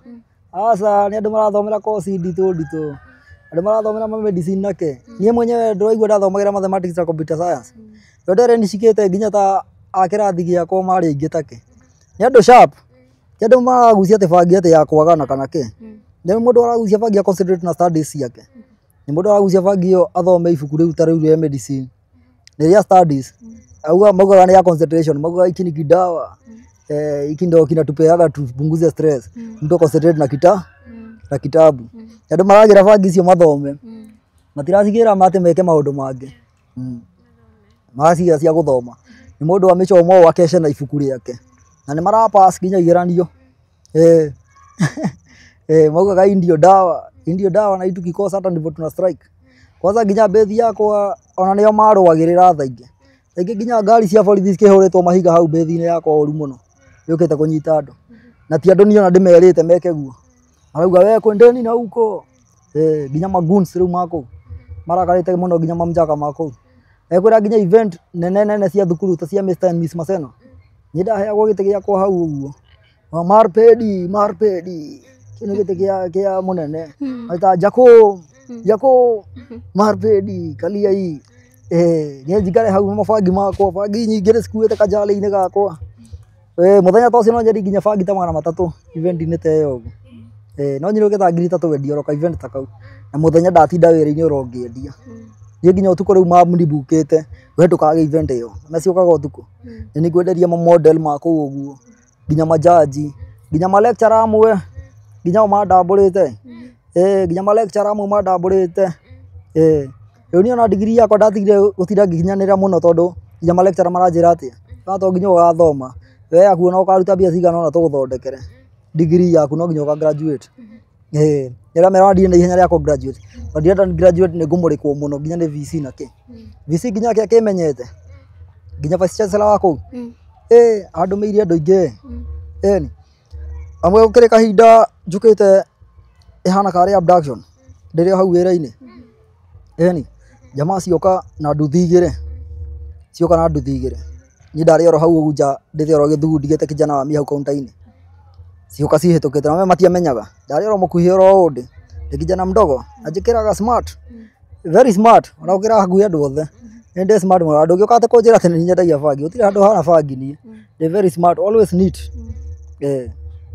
Aca nĩ andũ marathomera koci nditũ nditũ. Andũ marathomera ma medicine nake. Niĩ mwenyewe ndĩraigua ndathomagĩra mathematics na computer science. Rĩu ndere nicikĩte nginya ta a kĩrathi gĩakwa marĩ aingĩ take. Nĩ andũ sharp. Ti andũ maragucia atĩ bangi atĩ ya kwagana kana kĩ. Nĩ mũndũ aragucia bangi a concentrate na studies ciake. Nĩ mũndũ aragucia bangi ĩyo athome ibuku rĩu ta rĩu rĩa medicine. Nĩ rĩa studies. Auga maugaga nĩ ya concentration, maugaga hiki ni kidawa. Hiki ndo kinatupeaga tupunguze stress. Mtu concentrate na na kitabu. Andũ maragĩra bangi icio mathome. Matiracigĩra atĩ meke maũndũ mangĩ. Maracigĩra cia gũthoma. Nĩ mũndũ wa mĩchomo ũũ akece na ibuku rĩake. Na nĩ marapass nginya igeranio. Maugaga hii ndio dawa. Hii ndio dawa na hii tukikosa hata ndivyo tuna strike. Kwanza nginya bethi yakwa ona nĩo marũagĩrĩra thaa ingĩ. Thaa ingĩ nginya ngari cia borithi cikĩhũrĩtwo mahiga hau bethi-inĩ yakwa ũru mũno. Yũkĩte kũnyita andũ. Na ti andũ niĩ ona ndĩmerĩte meke guo. Marauga we kwendeni na huko. Nginya magoons rĩu ma kũu. Marakarĩte mũno nginya mamjaka ma kũu. Ekwĩra nginya event nene nene cia thukuru ta cia Mr and Miss Maseno. Niĩ ndaheagwo gĩtĩ gĩakwa hau ũguo. Marpedi, marpedi. Kĩu nĩ gĩtĩ kĩa mũnene. Maita Jako, Jako, marpedi, kalia hii. Niĩ njikare hau na mabangi makwa, bangi nyingĩ ndĩcikuĩte kanjalĩ-inĩ gakwa. Mũthenya ta ũcio no nyendie nginya bangi ta 300 event-inĩ ta ĩyo ũguo. No nyinũke ta 3,000 wendia oro ka event ta kau. Na mũthenya ndatinda wĩra-inĩ oro ngĩendia. Niĩ nginya ũtukũ rĩu manibukĩte, we ndũkage event ĩyo. Na ciũkaga ũtukũ. Nĩ nĩngwenderia ma model ma kũu ũguo. Nginya majaji, nginya ma lecturer amwe, nginya o mandambũrĩte. Nginya ma lecturer amwe mandambũrĩte. Rĩu niĩ ona degree yakwa ndatigire gũtinda ngĩkinyanĩra mũno tondũ nginya ma lecturer maranjĩra atĩa. Kana to nginya ũgathoma. We yaku ona ũkaruta mbia cigana ũna tũgũthondekere. Degree yaku no nginya ũka graduate. Nĩũramera ndirĩ na ihenya rĩa kũ graduate. Tondũ ndirenda graduate nĩ ngũmũrĩkwo mũno nginya nĩ VC na kĩ. VC nginya ake akĩmenyete. Nginya vice chancellor wa kũu. Andũmĩire andũ aingĩ. Ĩni. Amwe gũkĩrĩ kahinda njũkĩte ĩhana karĩ abduction. Ndĩrĩ o hau wĩra-inĩ. Ĩni. Jamaa cioka na nduthi igĩrĩ. Cioka na nduthi igĩrĩ. Niĩ ndarĩ oro hau ũguo nja ndĩte oro gĩthugu ndigĩte kijana wa mi hau kaunta-inĩ. Cioka cihĩtũkĩte na matiamenyaga. Ndarĩ oro mũkuhĩ oro ũũ ndĩ. Ndĩ kijana mdogo na njĩkĩraga smart. Very smart. Ona gũkĩra hakuhĩ andũ othe. Nĩ ndĩ smart mũno. Ndũngĩũka atĩ kũnjĩra atĩ nĩ nyendagia bangi. Gũtirĩ handũ hana bangi niĩ. Ndĩ very smart, always neat.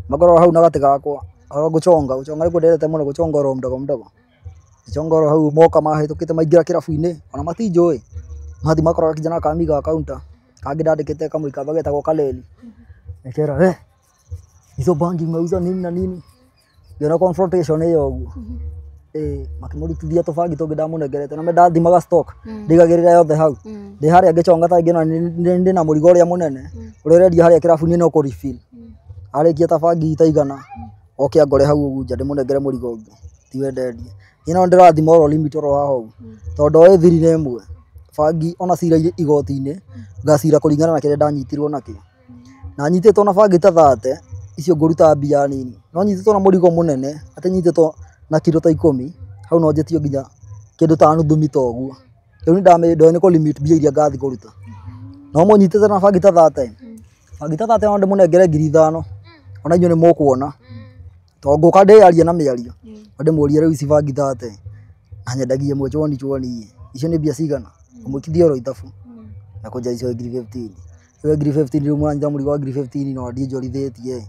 Makoragwo hau na gatĩ gakwa. Oro ngũchonga, gũchonga nĩkuo ndendete mũno gũchonga oro mdogo mdogo. Gĩchonga oro hau moka mahĩtũkĩte maingĩra kĩrabu-inĩ ona matinjũĩ. Mathiĩ makoraga kijana kami ga counter. Kangĩ ndandĩkĩte kamũikamba getagwo Kaleli. Ngĩkera we hizo bangi umeuza nini na nini. Ngĩona confrontation ĩyo ũguo. Makĩmũrutithia tũbangi tũngĩ ndamũnengerete na me ndathimaga stock. Ndigagĩrĩra yothe hau. Ndĩ harĩa ngĩchonga ta ingĩ ona ndĩ na mũrigo ũrĩa mũnene. Ũrĩa ũrendia harĩa kĩrabu-inĩ no kũ refill. Arĩkia ta bangi ta igana. Oke angore hau ũguo nja ndĩmũnengere mũrigo ũngĩ. Tiwe ndendie. Niĩ no ndĩrathima oro limit oro haha ũguo. Tondũ ndoĩ thiri nĩ ĩmwe. Bangi ona cira igoti-inĩ ngacira kũringana na kĩrĩa ndanyitirwo nakĩo. Na nyitĩtwo na bangi ta 30 icio ngũruta mbia nini. No nyitĩtwo na mũrigo mũnene atĩ nyitĩtwo na kiro ta 10 hau no njĩtio nginya kĩndũ ta nuthu mita ũguo. Rĩu nĩ nĩ kũ limit mbia iria ngathi kũruta. No mũnyitĩte na bangi ta 30. Bangi ta 30 no ndĩmũnengere 5,000. Ona inyuĩ nĩ mũkuona. Tondũ ngũka ndĩyarie na mĩario. Ndĩmũrie rĩu ici bangi 30. Na nyendagia ĩmwe chwani chwani. Icio nĩ mbia cigana? Ngũmwĩkithia oro ithabu. Na kũnja icio 15,000. Rĩu 15,000 rĩu mũranyita mũrigo wa 15,000 no ndiĩ njorithĩtie.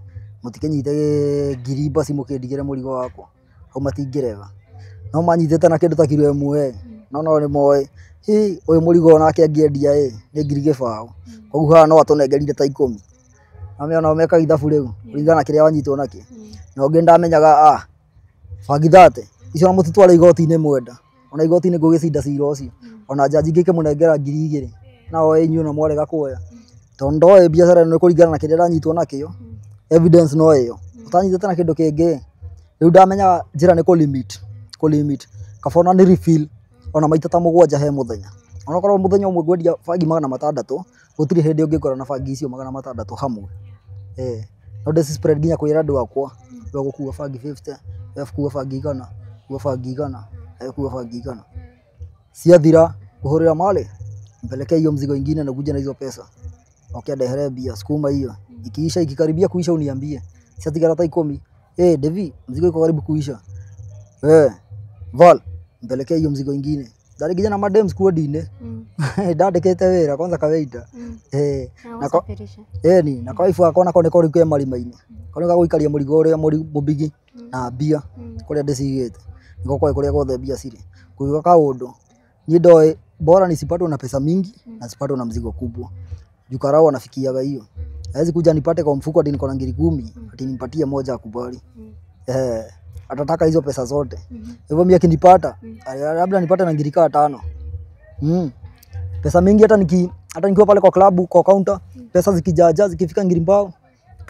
Mũtikĩnyite ngiri basi mũkĩndigĩre mũrigo wakwa. Hau matingĩrega. No manyitĩte na kĩndũ ta kiro ĩmwe. No no nĩ moĩ. Hi ũyũ mũrigo onake angĩendia ĩ nĩ 2,000. Koguo haha no atũnengerire ta 10. Amenya nao mekaga ithabu rĩu kũringana na kĩrĩa wanyitwo nakĩo. Na ũngĩ ndamenyaga bangi 30 icio ona mũtitware igoti-inĩ mwenda. Ona igoti-inĩ ngũgĩcinda cira ũcio. Ona jaji ngĩkĩmũnengera 2,000. Nao inyuĩ ona mwarega kuoya. Tondũ ndoĩ biacara ĩno nĩ kũringana na kĩrĩa ndanyitwo nakĩo. Evidence no ĩyo. Ũtanyitĩte na kĩndũ kĩngĩ. Rĩu ndamenya njĩra nĩ kũ limit. Kũ Kũ limit kaba ona nĩ refill ona maita ta 7 he mũthenya. Onokorwo mũthenya ũmwe ngwendia bangi 600, gũtirĩ hĩndĩ ũngĩngora na bangi icio 600 hamwe. No ndĩci spread nginya kwĩra andũ akwa, we ũgũkua bangi 50, we kua bangi 100, kua bangi 100, we kua bangi 100. Ciathira kũhũrĩra mali, mpelekee hiyo mzigo ingine na kuja na hizo pesa. Okay, ndehere mbia, sukuma hiyo. Ikiisha, ikikaribia kuisha uniambie. Ciatigara ta 10. Devi, mzigo iko karibu kuisha. Val, mpelekee hiyo mzigo ingine. Ndarĩ nginya na madem squad-inĩ. Ndandĩkĩte wĩra kwanza kawaida. Na Nako gũsafirisha. ĩni na kawaibu gakwa nako nĩko rĩu ke marima-inĩ. Kau nĩ gagũikaria mũrigo ũrĩa mũbigi na mbia kũrĩa ndĩcigĩte. Nĩko koĩ kũrĩa guothe mbia cirĩ. Kũiga kaũndũ niĩ ndoĩ bora nisipatwe na pesa mingi na sipatwe na mzigo kubwa. Juu karau anafikiaga hiyo. Hawezi kuja nipate kwa mfuko ati niko na ngiri 10 ati nimpatie moja akubali. Atataka hizo pesa zote. Hivyo mimi akinipata labda nipate na ngiri kaa 5. Pesa mingi hata hata nikiwa pale kwa klabu kwa counter, pesa zikijaja zikifika ngiri 2,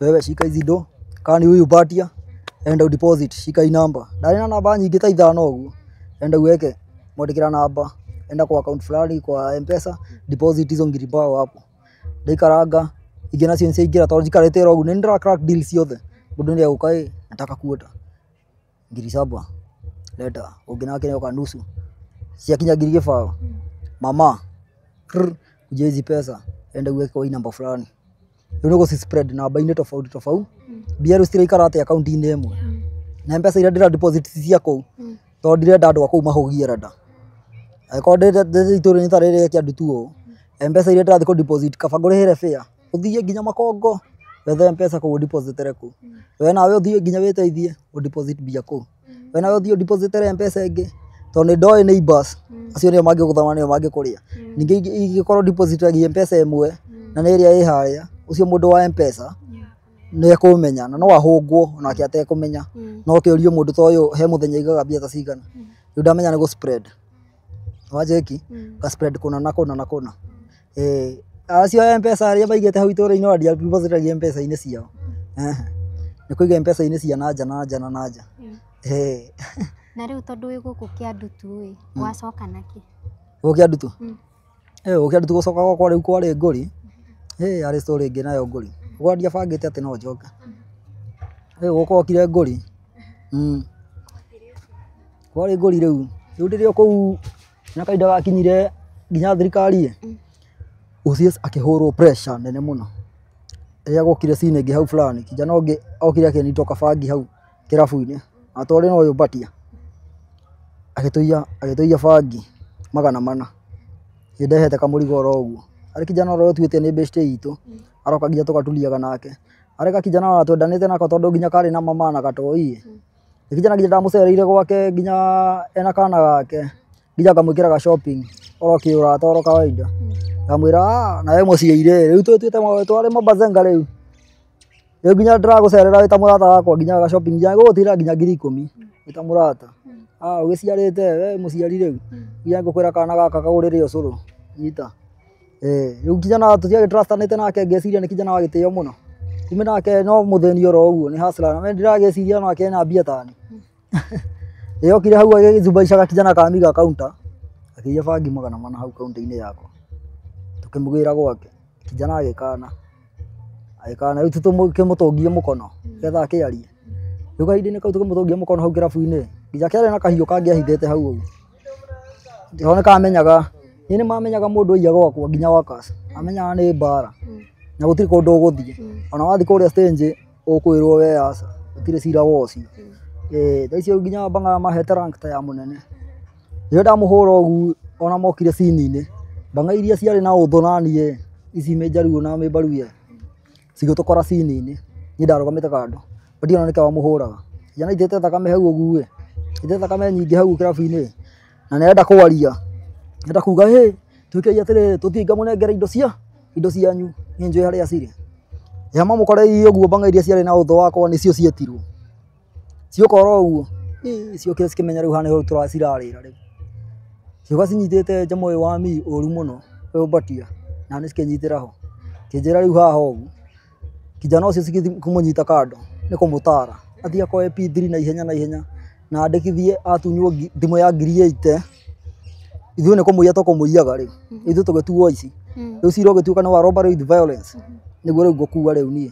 wewe shika hizi do, kani huyu patia, enda udeposit, shika hii namba. Ndarĩ na namba nyingĩ ta 5 ũguo. Enda uweke, mwandĩkĩra namba, enda kwa account fulani kwa M-Pesa, deposit hizo ngiri 2 hapo. Ndaikaranga, ingĩ nacio nĩciaingĩra tondũ njikarĩte oro ũguo, nĩ ndĩra crack deal ciothe. Mũndũ nĩegũka ĩ, nataka kuota ngiri 7, leta, ũngĩ nake nĩoka nusu, ciakinya ngiri 0. Mama, kuja hizi pesa, enda uweke kwa hii namba fulani. Rĩu nĩ gũci spread namba-inĩ tofauti tofauti. Mbia rĩu citiraikara atĩ akaunti-inĩ ĩmwe. Na M-Pesa iria ndĩra deposit ti cia kũu, tondũ ndirenda andũ a kũu mahũgie rada. Angĩkorwo ndĩ itũũra-inĩ ta rĩrĩa Kĩandutu ũũ, M-Pesa iria ndĩrathiĩ kũ deposit kaba ngũrĩhĩre fare, ũthiĩ nginya Makongo, wethe M-Pesa kũu ũdepositere kũu. We nawe ũthiĩ nginya wĩteithie, ũdeposit mbia kũu. We nawe ũthiĩ ũdepositere M-Pesa ĩngĩ, tondũ nĩ ndoĩ neighbours, acio nĩo mangĩgũthoma nĩo mangĩkũrĩa. Ningĩ ingĩkorwo depositagia M-Pesa ĩmwe na nĩ ĩrĩa ĩ harĩa, ũcio mũndũ wa M-Pesa nĩ ekũmenya na no ahũngwo onake atekũmenya. No kĩũrio mũndũ ta ũyũ he mũthenya aigaga mbia ta cigana. Rĩu ndamenya nĩ gũ spread. Wanjĩki? Ga spread kũna na kũna na kũna. Acio a M-Pesa arĩa maigĩte hau itũũra-inĩ ona ndiadepositagia M-Pesa-inĩ ciao. Nĩ kũiga M-Pesa-inĩ cia na nja na nja na nja. Na rĩu tondũ wĩ gũkũ Kĩandutu ĩ, wacoka nakĩ? Gũkũ Kĩandutu? Gũkũ Kĩandutu gũcoka gwakwa rĩu kwarĩ ngũri. Yarĩ story ĩngĩ nayo ngũri. Ũguo ndiabangĩte atĩ no njoke. Gũkũ okire ngũri. Kwarĩ ngũri rĩu. Rĩu ndĩrĩ o kũu na kahinda gakinyire nginya thirikari ĩ, OCS akĩhũrwo pressure nene mũno. Rĩrĩa gwokire scene ĩngĩ hau fulani, kijana ũngĩ okire akĩnyitwo kabangi hau kĩrabu-inĩ, na twarĩ na ũyũ Mbatia. Agĩtũiya bangi 400. Niĩ ndehete kamũrigo oro ũguo. Arĩ kijana ũrĩa ũtuĩte nĩ beshte itũ, aroka nginya tũgaturiaga nake. Arĩ gakijana ona twendanĩte nako tondũ nginya karĩ na mama na gatoi. Nĩ kijana nginya ndamũcereire gwake nginya ena kana gake, nginya ngamwĩkĩra ga shopping oro kĩũrata oro kawaida. Ngamwĩra ah, nawe mũciĩ-rĩ, rĩu twĩtuĩte twarĩ mabazenga rĩu. Rĩu nginya ndĩragũcerera wĩ ta mũrata wakwa nginya ga shopping nginya ngũgũtigĩra nginya ngiri 10 wĩ ta mũrata. Ah, ũgĩciarĩte we mũciari rĩu, nginya ngũkwĩra kana gaka kagũrĩre ũcũrũ, nyita. Rĩu kijana tũtiagĩ-trustanĩte nake ngeciria nĩ kijana wa gĩtĩo mũno. Kumbe nake no mũthĩni oro ũguo, nĩ hustler na ndĩragĩciria onake ena mbia tani. Rĩrĩa okire hau agĩzubaicaga kijana kamiga counter, akĩiya bangi 400 hau counter-inĩ yakwa. Tũkĩmũgĩra gwake, kijana agĩkana. Agĩkana rĩu tũkĩmũtũngie mũkono nĩgetha akĩarie. Rĩu kahinda-inĩ kau tũkĩmũtũngia mũkono hau kĩrabu-inĩ, nginya kĩarĩ na kahiũ kangĩ ahithĩte hau ũguo. Ho nĩkamenyaga, niĩ nĩmamenyaga mũndũ aiya gwakwa nginya workers, amenyaga nĩ mbara na gũtirĩ kũndũ ũgũthiĩ. Ona wathiĩ kũrĩa stage ũkwĩrwo we aca, gũtirĩ cira wa ũcio. Thaa icio nginya Bang'a mahete rank ta ya mũnene. Rĩrĩa ndamũhũra ũguo ona mokire scene-inĩ, Bang'a iria ciarĩ na ũthũ na niĩ, ici mĩnjaruo na mĩmbaruya, cigĩtũkora scene-inĩ. Niĩ ndarũgamĩte kando, but ona nĩkĩo wamũhũraga. Kijana aitĩte thakame hau ũguo ĩ, aitĩte thakame nyingĩ hau kĩrabu-inĩ, na nĩarenda kwaria, arenda kuga hĩ, twĩkei atĩrĩrĩ, tũthiĩ ngamũnengere indo cianyu, niĩ njũĩ harĩa cirĩ. Rĩrĩa mamũkoreirie ũguo Bang'a iria ciarĩ na ũthũ wakwa nĩcio cietirwo. Cioka oro ũguo, ciokire cikĩmenya rĩu haha nĩho tũracirarĩra rĩu. Ciũka cinyitĩte njama ũyũ wa mi ũru mũno, ũyũ Mbatia, na nĩ cikĩnyitĩra ho. Kĩnjĩra rĩu haha ũguo, kijana ũcio cigĩthiĩ kũmũnyita kando, nĩ kũmũtara. Athiĩ akoe P3 na ihenya na ihenya. Na andĩkithie atunywo thimũ ya 80,000. Ithuĩ nĩ kũmũiya tũkũmũiyaga rĩu. Ithuĩ tũgĩtuo ici. Rĩu cira ũgĩtuĩka nĩ wa robbery with violence. Nĩguo rĩu ngũkua rĩu niĩ.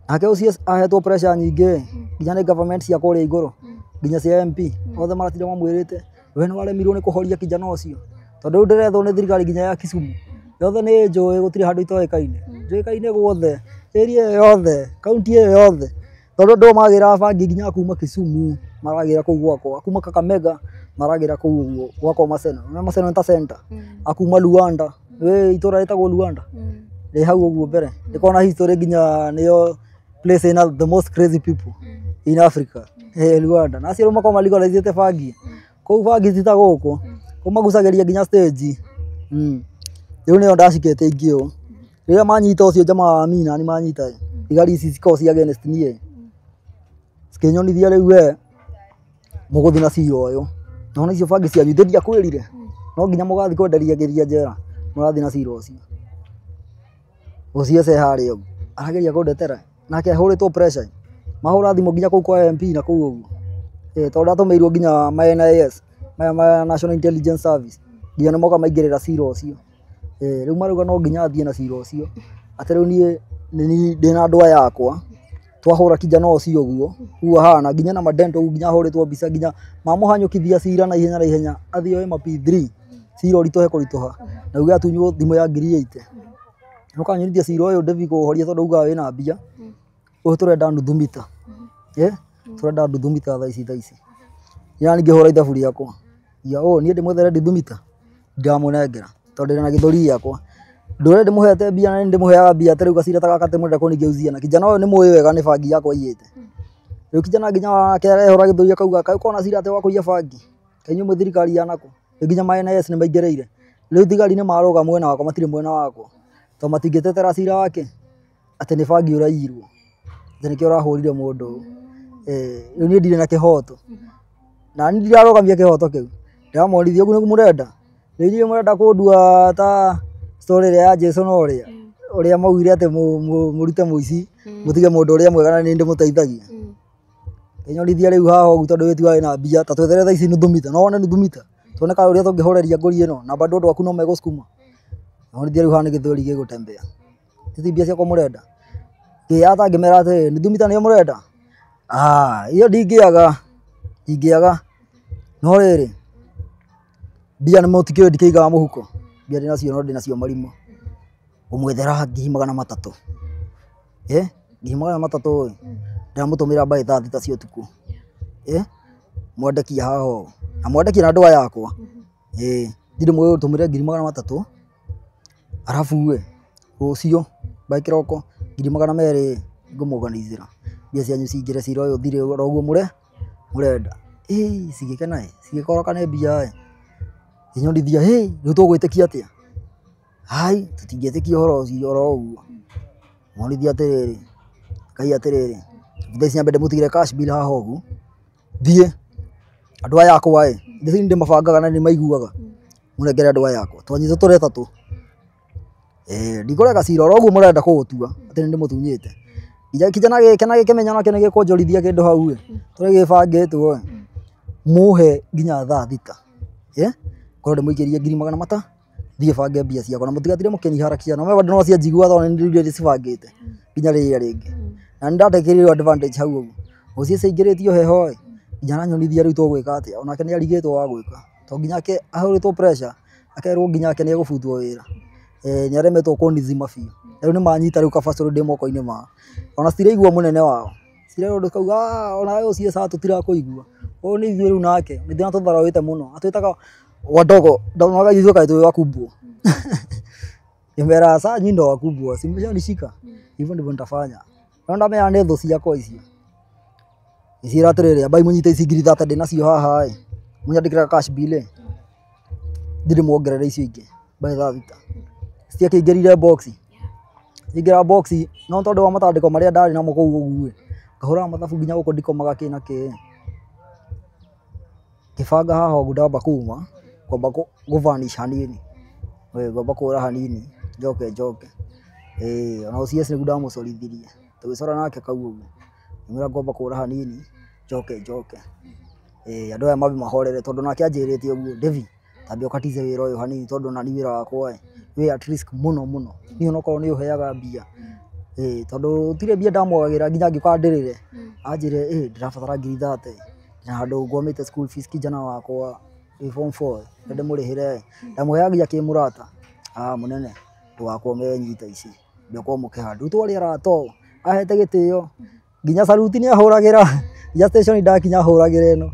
Nake ũcio ahetwo pressure nyingĩ nginya nĩ government cia kũrĩa igũrũ, nginya cia MP, othe maratinda mamwĩrĩte we nĩ waremirwo nĩ kũhoria kijana ũcio, tondũ rĩu ndĩrethwo nĩ thirikari nginya ya Kisumu yothe nĩ njũĩ, gũtirĩ handũ itoĩkaine, njũĩkaine guothe, area ĩyo yothe, kaunti ĩyo yothe, tondũ andũ magĩraga bangi nginya kuma Kisumu maragĩra kũu gwakwa, kuma Kakamega maragĩra kũu ũguo gwakwa Maseno, na Maseno nĩ ta center, akuma Luanda, wĩ itũra rĩtagwo Luanda rĩ hau ũguo mbere, rĩkoragwo na history nginya nĩyo place ina the most crazy people in Africa, Luanda. Na acio rĩu makoragwo malegalizĩte bangi kũu, bangi ti ta gũkũ, kũu magucagĩria nginya stage. Rĩu nĩyo ndacikĩte ingĩ ũũ, rĩrĩa manyita ũcio jamaa wa Amina nĩ manyita thigari ici cikoragwo ci against niĩ, cikĩnyonithia rĩu we mũgũthiĩ na cira ũyũ, nona icio bangi cianyu ithe ndiakwĩrire no nginya mũgathiĩ kwenderia ngiria njera, mũrathiĩ na cira ũcio. Ũcio harĩa ũguo arageria kũndetera nake ahũrĩtwo pressure, mahũra thimũ nginya kũu kwa MP na kũu ũguo, tondũ ndatũmĩirwo nginya ma NIS, maya ma National Intelligence Service, nginya nĩ moka maingĩrĩra cira ũcio. Rĩu marauga no nginya athiĩ na cira ũcio, atĩ rĩu niĩ nĩ ndĩna andũ aya akwa twahũra kijana ũcio ũguo ũguo ahana nginya na madento ũguo nginya ahũrĩtwo mbica nginya mamũhanyũkithia cira na ihenya na ihenya athiĩ oe ma P3 cira ũritũhe kũritũha na uge atunywo thimũ ya 80,000. Nũkanyonithia cira ũyũ ndĩthi kũũhoria tondũ ugaga wĩna mbia, ũyũ tũrenda nuthu mita, tũrenda nuthu mita thaa ici thaa ici. Yani ngĩhũra ithabu rĩakwa ya ũũ niĩ ndĩmwethere nuthu mita ndamũnengera tondũ ndĩna gĩthũri gĩakwa, ndũre ndĩmũhete mbia na nĩ ndĩmũheaga mbia atĩ rĩu gacira ta gaka atĩ mũrenda kũnigeusia na kijana ũyũ nĩ mũĩ wega nĩ bangi yakwa aiyĩte. Rĩu kijana nginya wake arehũra gĩthũri akauga kaĩ ũkoragwo na cira atĩ wa kũiya bangi, kaĩ inyuĩ mwĩ thirikari ya nakũ, rĩu nginya ma NIS nĩ maingĩrĩire, rĩu thigari nĩ marũga mwena wakwa matirĩ mwena wakwa, tondũ matingĩtetera cira wake atĩ nĩ bangi ũraiyirwo, atĩ nĩkĩo ũrahũrire mũndũ ũyũ. Rĩu niĩ ndirĩ na kĩhoto, na niĩ ndirarũgamia kĩhoto kĩu, ndĩramonithia ũguo nĩguo mũrenda, rĩu inyuĩ mũrenda kũndua ta story ĩrĩa ya Jason ũrĩa ũrĩa maugire atĩ mũrute mũici mũtige mũndũ ũrĩa mwega na nĩ ndĩmũteithagia. Kĩnyonithia rĩu haha ũguo tondũ wĩtu wĩna mbia ta twethere thaa ici nuthu mita, no wone nuthu mita tuone kana ũrĩa tũngĩhoreria ngũri ĩno na bado andũ aku no megũcukuma. Nyonithia rĩu haha nĩ gĩthweri gĩgũtembea, ti mbia ciakwa mũrenda, ngĩyata ngĩmera atĩrĩrĩ nuthu mita nĩyo mũrenda, iyo ndingĩaga ndingĩaga, no rĩrĩ mbia nĩ mũtikĩũĩ ndikĩigaga mũhuko, mbia ndĩnacio no ndĩnacio marimũ, ngũmwethera 300,000, 300,000 ĩ ndĩramũtũmĩra by thaa thita cia ũtukũ, mwendekia haha ũũ na mwendekia na andũ aya akwa, ndirĩ mũgũtũmĩre 300,000, arabu ĩ rũciũ by kĩroko 200,000 ngũmũorganizĩra mbia cianyu cingĩre cira ũyũ ũthire oro ũguo mũrenda. Cigĩkena ĩ cigĩkoroka nĩ mbia ĩ, ngĩnyonithia rĩu tũgwĩtĩkia atĩa, hai tũtingĩtĩkia ũhoro ũcio oro ũguo, monithia atĩrĩrĩ Ngai atĩrĩrĩ thaa ici nyambe ndĩmũtigĩre cash bill haha ũguo thiĩ andũ aya akwa ĩ nĩ ndĩmabangaga na nĩ maiguaga, mũnengere andũ aya akwa twanyitwo tũrĩ atatũ, ndikũrega cira oro ũguo mũrenda kũũtua atĩ nĩ ndĩmũtunyĩte, nginya kijana gĩkĩ na gĩkĩmenya onakĩo nĩ gĩkũnjorithia kĩndũ hau ĩ tũrĩa gĩbangĩtwo ĩ mũhe nginya thaa thita, korwo ndĩmũikĩrie 300,000 thiĩ bange mbia ciakwa na mũtigatinde mũkĩniharakia na bado no cianjigua tondũ nĩ ndĩrire ndĩcibangĩte nginya rĩrĩa rĩngĩ, na nĩ ndatekĩrĩirwo advantage hau ũguo, ũcio aingĩrĩtio heho ĩ nginya aranyonithia rĩu tũgwĩka atĩa, onake nĩ arigĩtwo wa gwĩka tondũ nginya ake ahũrĩtwo pressure akerwo nginya ake nĩ egũbutwo wĩra, nĩ aremetwo kũnizima biũ, rĩu nĩ manyita rĩu kabacũrũ ndĩ moko-inĩ mao, ona citiraigua mũnene wao, cirerwo ndũkauga ona we ũcio sawa tũtirakũigua, ũyũ nĩ ithuĩ rĩu nake nĩ ithuĩ tũtharawĩte mũno atwĩtaga wadogo, ndonaga ithuĩ kaĩ twĩ wakubwa, ngĩmera saa nyinyi ndo wakubwa, si mshanishika, hivyo ndivyo nitafanya, no ndamenya nĩ thũ ciakwa icio, ngĩciĩra atĩrĩrĩ ambai mũnyite ici 30,000 ndĩnacio haha ĩ mũnyandĩkĩre cash bill ĩ ndirĩ muongerere icio ingĩ by thaa thita, citiakĩingĩrire box, ingĩra box no tondũ wa matandĩko marĩa ndarĩ namo kũu ũguo ĩ ngahũraga mathabu nginya gũkũ ndikomaga kĩ na kĩ, ngĩbanga haha ũguo ndamba kuma ngwamba kũ vanish hanini, ngwamba kũra hanini njoke njoke, ona OCS nĩguo ndamũcorithirie tũgĩcora nake kau ũguo, ngĩmwĩra ngwamba kũra hanini Njoke njoke. Andũ aya mambe mahorere tondũ nake anjĩrĩte ũguo Devi tambia ũkatize wĩra ũyũ hanini tondũ nani wĩra wakwa ĩ wĩ at risk mũno mũno. Niĩ onokorwo nĩ ũheaga mbia. Tondũ tirĩ mbia ndamwagagĩra nginya angĩũka andĩrĩre anjĩre ndĩrabatara ngiri 30 na handũ ngwamĩte school fees kijana wakwa wĩ form 4 ndĩmũrĩhĩre ndamũheaga nginya kĩmũrata. Ah mũnene ndũgakwame nyita ici ndũkwamũke handũ. Rĩu twarĩ arata ũũ ahete gĩtĩo nginya saluti nĩ ahũragĩra nginya station ndakinya ahũragĩra ĩno.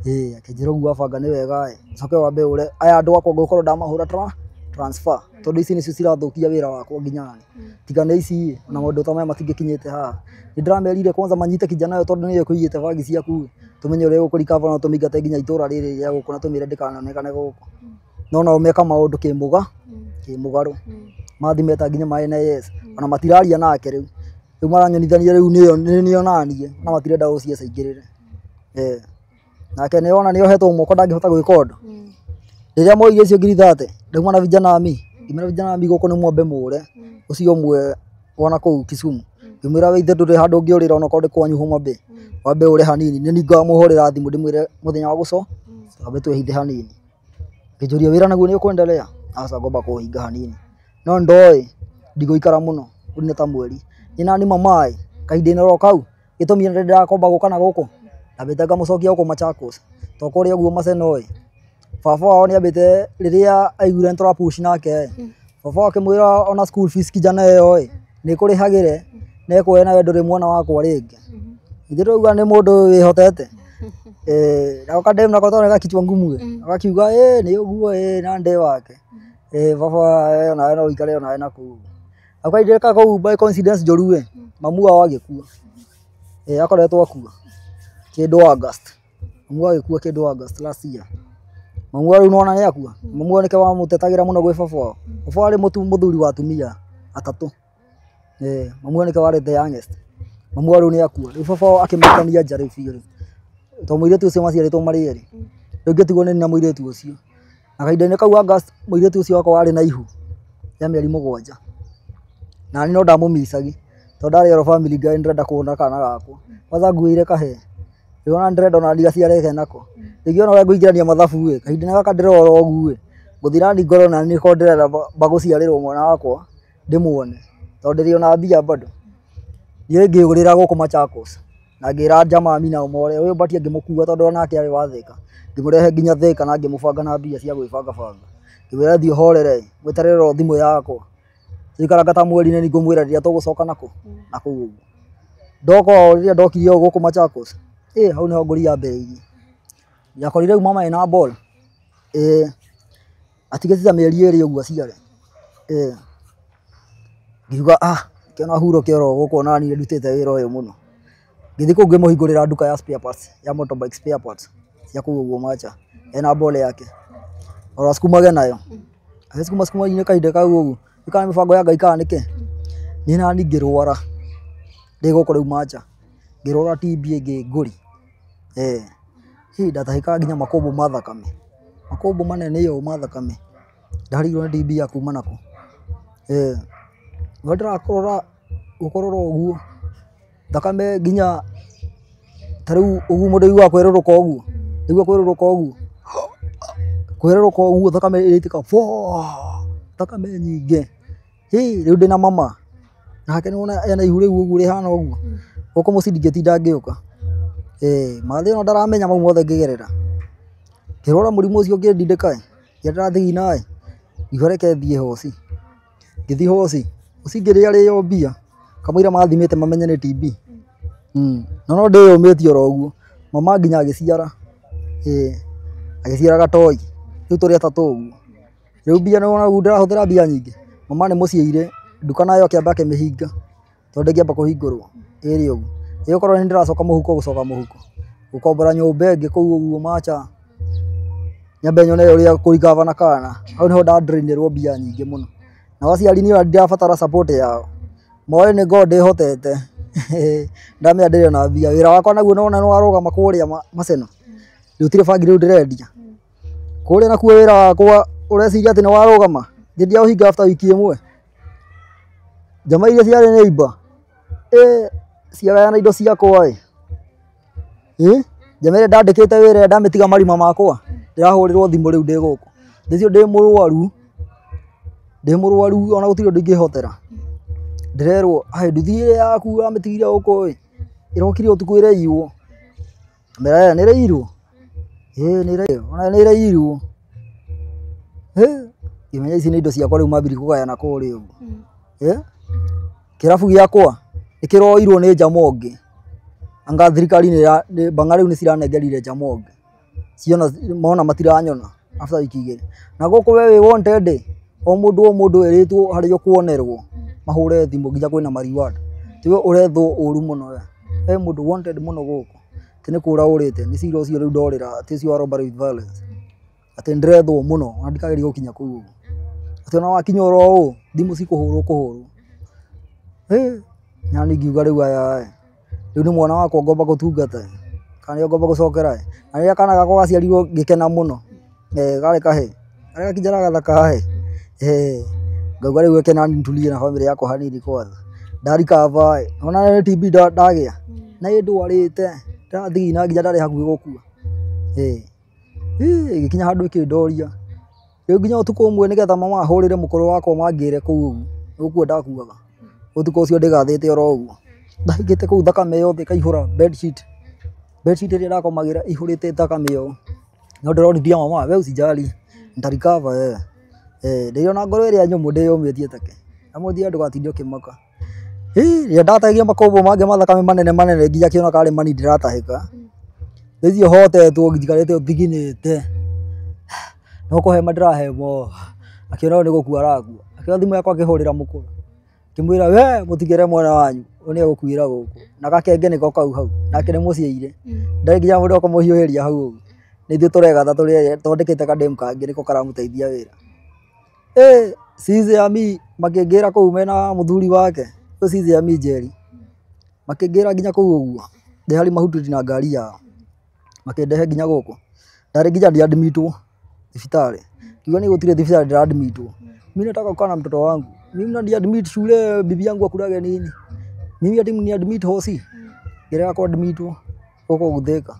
Akĩnjĩra ũguo wabanga nĩ wega ĩ ũcoke wambe ũre aya andũ akwa ngũkorwo ndamahũra transfer tondũ ici nĩcio cirathũkia wĩra wakwa nginya niĩ. Tiga nĩ ici ĩ ona maũndũ ta maya matingĩkinyĩte haha. Nĩ ndĩramerire kwanza manyite kijana ũyũ tondũ nĩwe ũkũiyĩte bangi ciaku ĩ tũmenye ũrĩa gũkũrikaba na tũmĩingate nginya itũra rĩrĩ rĩa gũkũ na tũmĩre ndĩkanonekane gũkũ. No nao meka maũndũ kĩmũgarũ. Mathi meta nginya ma NIS ona matiraria nake rĩu. Rĩu maranyonithania rĩu nĩo naniĩ na matirenda OCS aingĩrĩre. Nake nĩ ona nĩohetwo moko ndangĩhota gwĩka ũndũ. Rĩrĩa moire icio ngiri 30 ndauma na vijana ami ngĩmera vijana ami gũkũ nĩ mwambe mũre ũcio ũmwe wona kũu Kisumu ngĩmwĩra we ithe ndũrĩ handũ ũngĩũrĩra onokorwo nĩ kwanyu Homa Bay wambe ũre hanini nĩ ngamũhũrĩra thimũ ndĩmwĩre mũthenya wa gũco twambe twĩhithe hanini. Ngĩnjũria wĩra naguo nĩ ũkwendelea aca ngomba kũũhinga hanini no ndoĩ ndigũikara mũno rĩu nĩ ta mweri. Niĩ nani mama ĩ kahinda-inĩ oro kau gĩtũmi nĩ ndĩrakomba gũka na gũkũ ndambĩte ngamũcokia gũkũ Machakos to kũrĩa ũguo Maseno ĩ baba wao nĩambĩte rĩrĩa aiguire nĩ tũra push nake baba wao akĩmwĩra ona school fees kijana ĩyo ĩ nĩkũrĩhagĩre na ĩkuoe nawe ndũrĩ mwana wakwa rĩngĩ. Ithuĩ tũrauga nĩ mũndũ wĩhotete. Nako kadem nako tondũ nĩ gakichwa ngumu ĩ gakiuga nĩ ũguo na ndĩ wake. Baba onawe no ũikare onawe nakũu. Nako kahinda kau by coincidence njũru ĩ mamu wao agĩkua. Akoretwo akua kĩndũ August. Mamu wao agĩkua kĩndũ August last year. Mamu wao rĩu nĩwona nĩ akua. Mamu wao nĩkĩo wamũtetagĩra mũno gwĩ baba wao. Baba wao arĩ mũthuri wa atumia atatũ. Mamu wao nĩkĩo warĩ the youngest. Mamu wao rĩu nĩ akua. Rĩu baba wao akĩmũikania nja rĩu biũ rĩu. Tondũ mũirĩtu ũcio maciarĩtwo marĩ erĩ. Rĩu ngĩtigwo nĩ na mũirĩtu ũcio. Na kahinda-inĩ kau August mũirĩtu ũcio wakwa warĩ na ihu rĩa mĩeri 7. Na niĩ no ndamũmicagi tondũ ndarĩ oro family guy ndĩrenda kuona kana gakwa. Kwanza nguĩire kahĩĩ. Rĩu ona ndĩrenda ona ndigaciare nako. Rĩngĩ ona ũrĩa ngũingĩrania mathabu ĩ kahinda-inĩ gaka ndĩrora ũguo ĩ ngũthiĩ nani ngorwo nani nĩko ndĩrenda bagũciarĩrwo mwana wakwa ndĩmuone tondũ ndĩrĩ ona mbia bado. Niĩ ngĩũrĩra gũkũ Machakos na ngĩra jamaa mi nao more ũyũ Mbatia ngĩmũkua tondũ onake arĩ wa Thĩka. Ngĩmũrehe nginya Thĩka na ngĩmũbanga na mbia cia gwĩbanga banga. Ngĩmwĩra thiĩ ũhorere weterere o thimũ yakwa. Tũikaranga ta mweri nĩ ngũmwĩra rĩrĩa tũgũcoka nakũ nakũu ũguo. Ndoka o rĩrĩa ndokire o gũkũ Machakos hau nĩho ngũri yambĩrĩirie. Ndiakorire rĩu mama ena ball. Atigĩte ta mĩeri 2 ũguo aciare. Ngiuga kĩona hurũke oro gũkũ ona niĩ ndutĩte wĩra ũyũ mũno. Ngĩthiĩ kũu ngĩmũhingũrĩra nduka ya spare parts ya motorbike spare parts cia kũu ũguo Macha ena ball yake. Oro asukumage nayo. Agĩcukuma cukuma-inĩ kahinda kau ũguo. Kana mĩbango ya Ngai kana nĩkĩ. Niĩ nani ngĩrwara ndĩ gũkũ rĩu Macha. Ngĩrwara TB ĩngĩ ngũri. Ndatahĩkaga nginya makũmbũ ma thakame. Makũmbũ manene ũũ ma thakame. Ndarigirwo nĩ TB ya kuma nakũ. Rĩrĩa ndĩrakorora gũkorora ũguo thakame nginya ta rĩu ũguo mũndũ aiguaga kwerũrũka ũguo. Nĩguo kwerũrũka ũguo. Kwerũrũka ũguo thakame ĩraitĩka bwa thakame nyingĩ. Rĩu ndĩna mama nake nĩwona ena ihu rĩu ũguo rĩhana ũguo. Gũkũ mũciĩ ndingĩtinda ngĩũka. Mathĩ ona ndaramenya mau mothe ngĩgerera. Ngĩrwara mũrimũ ũcio ũkĩndindĩka ĩ ngĩenderera thigina ĩ ngiuga reke thiĩ hoci. Ngĩthiĩ hoci, hoci ngĩrĩarĩo mbia kamũira mathimĩte mamenye nĩ TB. Na no ndĩyũmĩtie oro ũguo. Mama nginya agĩciara. Agĩciara gatoi. Rĩu tũrĩ atatũ ũguo. Rĩu mbia nĩwona ũguo ndĩrahũthĩra mbia nyingĩ. Mama nĩ mũciĩire nduka nayo akĩamba akĩmĩhinga tondũ ndĩngĩamba kũhingũrwo ĩrĩ ũguo. Ĩgũkorwo nĩ ndĩracoka mũhuko gũcoka mũhuko. Gũkombora nyũmba ĩngĩ kũu ũguo Macha nyambe nyone ũrĩa kũrikava na kana. Hau nĩho ndadrainĩrwo mbia nyingĩ mũno. Nao aciari niĩ ndirabatara support yao. Moĩ nĩ ngorwo ndĩhotete. Ndamenya ndĩrĩ ona mbia. Wĩra wakwa naguo nĩwona nĩwarũgama kũrĩa Maseno. Gũtirĩ bangi rĩu ndĩrendia. Kũrĩa nakuo wĩra wakwa ũreciria atĩ nĩwarũgama. Ngĩthiĩ ndiaũhinga after wiki ĩmwe. Njama iria ciarĩ neighbor ciagayana indo ciakwa ĩ. Njama ĩrĩa ndandĩkĩte wĩra ndamĩtiga marima makwa ndĩrahũrĩrwo thimũ rĩu ndĩ gũkũ ndĩcio ndĩ mũrwaru ona gũtirĩ ũndũ ingĩhotera ndĩrerwo aĩ nduthi ĩrĩa yaku wamĩtigire gũkũ ĩ ĩrokire ũtukũ ĩraiywo mera nĩ ĩraiyirwo ĩĩ nĩ ĩraiyirwo ona nĩ ĩraiyirwo ngĩmenya ici nĩ indo ciakwa rĩu mambirie kũgayana kũrĩa ũguo kĩrabu gĩakwa nĩkĩroirwo nĩ Njamongi anga thirikari nĩ banga rĩu nĩ ciranengerire Njamongi ciona mona matiranyona after wiki igĩrĩ na gũkũ we wĩ wanted o mũndũ ĩrĩtwo harĩa ũkuonerwo mahũre thimũ nginya kwĩna ma reward tiwe ũrethwo ũru mũno we he mũndũ wanted mũno gũkũ ti nĩ kũra ũrĩte nĩ cira ũcio rĩu ndorĩra ti ũcio wa robbery with violence atĩ ndĩrethwo mũno ona ndikageria gũkinya kũu ũguo atĩ ona wakinya oro ũũ thimũ cikũhũrwo kũhũrwo nani ngiuga rĩu aya rĩu nĩ mwana wakwa ngomba gũtungata kana nĩo ngomba gũcokera na rĩrĩa kana gakwa gaciarirwo ngĩkena mũno karĩ kahĩ karĩ gakinjara gathaka ngauga rĩu reke nani nitulie na bamĩrĩ yakwa hanini kwanza ndarikaba ona nĩ TB ndagĩa na ĩndwarĩte ndĩrathigina nginya ndarĩ hakuhĩ gũkua ĩgĩkinya handũ ĩkĩndoria rĩu nginya ũtukũ ũmwe nĩgetha mama ahũrĩre mũkũrũ wakwa mangĩre kũu ũguo nĩgũkua ndakuaga ũtukũ ũcio ndĩgathĩte oro ũguo ndahingĩte kũu thakame yothe ĩkaihũra bedsheet ĩrĩa ndakomagĩra ĩihũrĩte thakame ĩyo no ndĩronithia mama we usijali nitarecover wewe ndĩrona ngoro ĩrĩa nyũmũ ndĩyũmĩtie take amũthia ndũgatinde ũkĩmaka rĩrĩa ndatagia makombo mangĩ ma thakame manene manene nginya kĩona karĩ mani ndĩratahĩka thĩcio hotetwo njikarĩte thiginĩte no kũhema ndĩrahema akĩona ũyũ nĩ gũkua arakua akĩoya thimũ yakwa akĩhũrĩra mũkũrũ akĩmwĩra we mũtigĩre mwana wanyu ũyũ nĩ egũkuĩra gũkũ na gakenge nĩko kau hau nake nĩ mũciaire ndarĩ nginya mũndũ ũkũmũhiũhĩria hau ũguo nĩ ithuĩ tũregatha tũrĩ twandĩkĩte kademu kangĩ nĩko karamũteithia wĩra Size ami makĩngĩra kũu mena mũthuri wake ũyũ size ami Njeri makĩngĩra nginya kũu ũguo ndĩ harĩ mahututi na ngari yao makĩndehe nginya gũkũ ndarĩ nginya ndiadmitwo thibitarĩ kiuga nĩ gũtirĩ thibitarĩ ndĩradmitwo mimi nataka kukaa na mtoto wangu mimi mnaniadmit shule bibi yangu akulage nini mimi ati mniadmit hosi ngĩrega kũadmitwo gũkũ Thika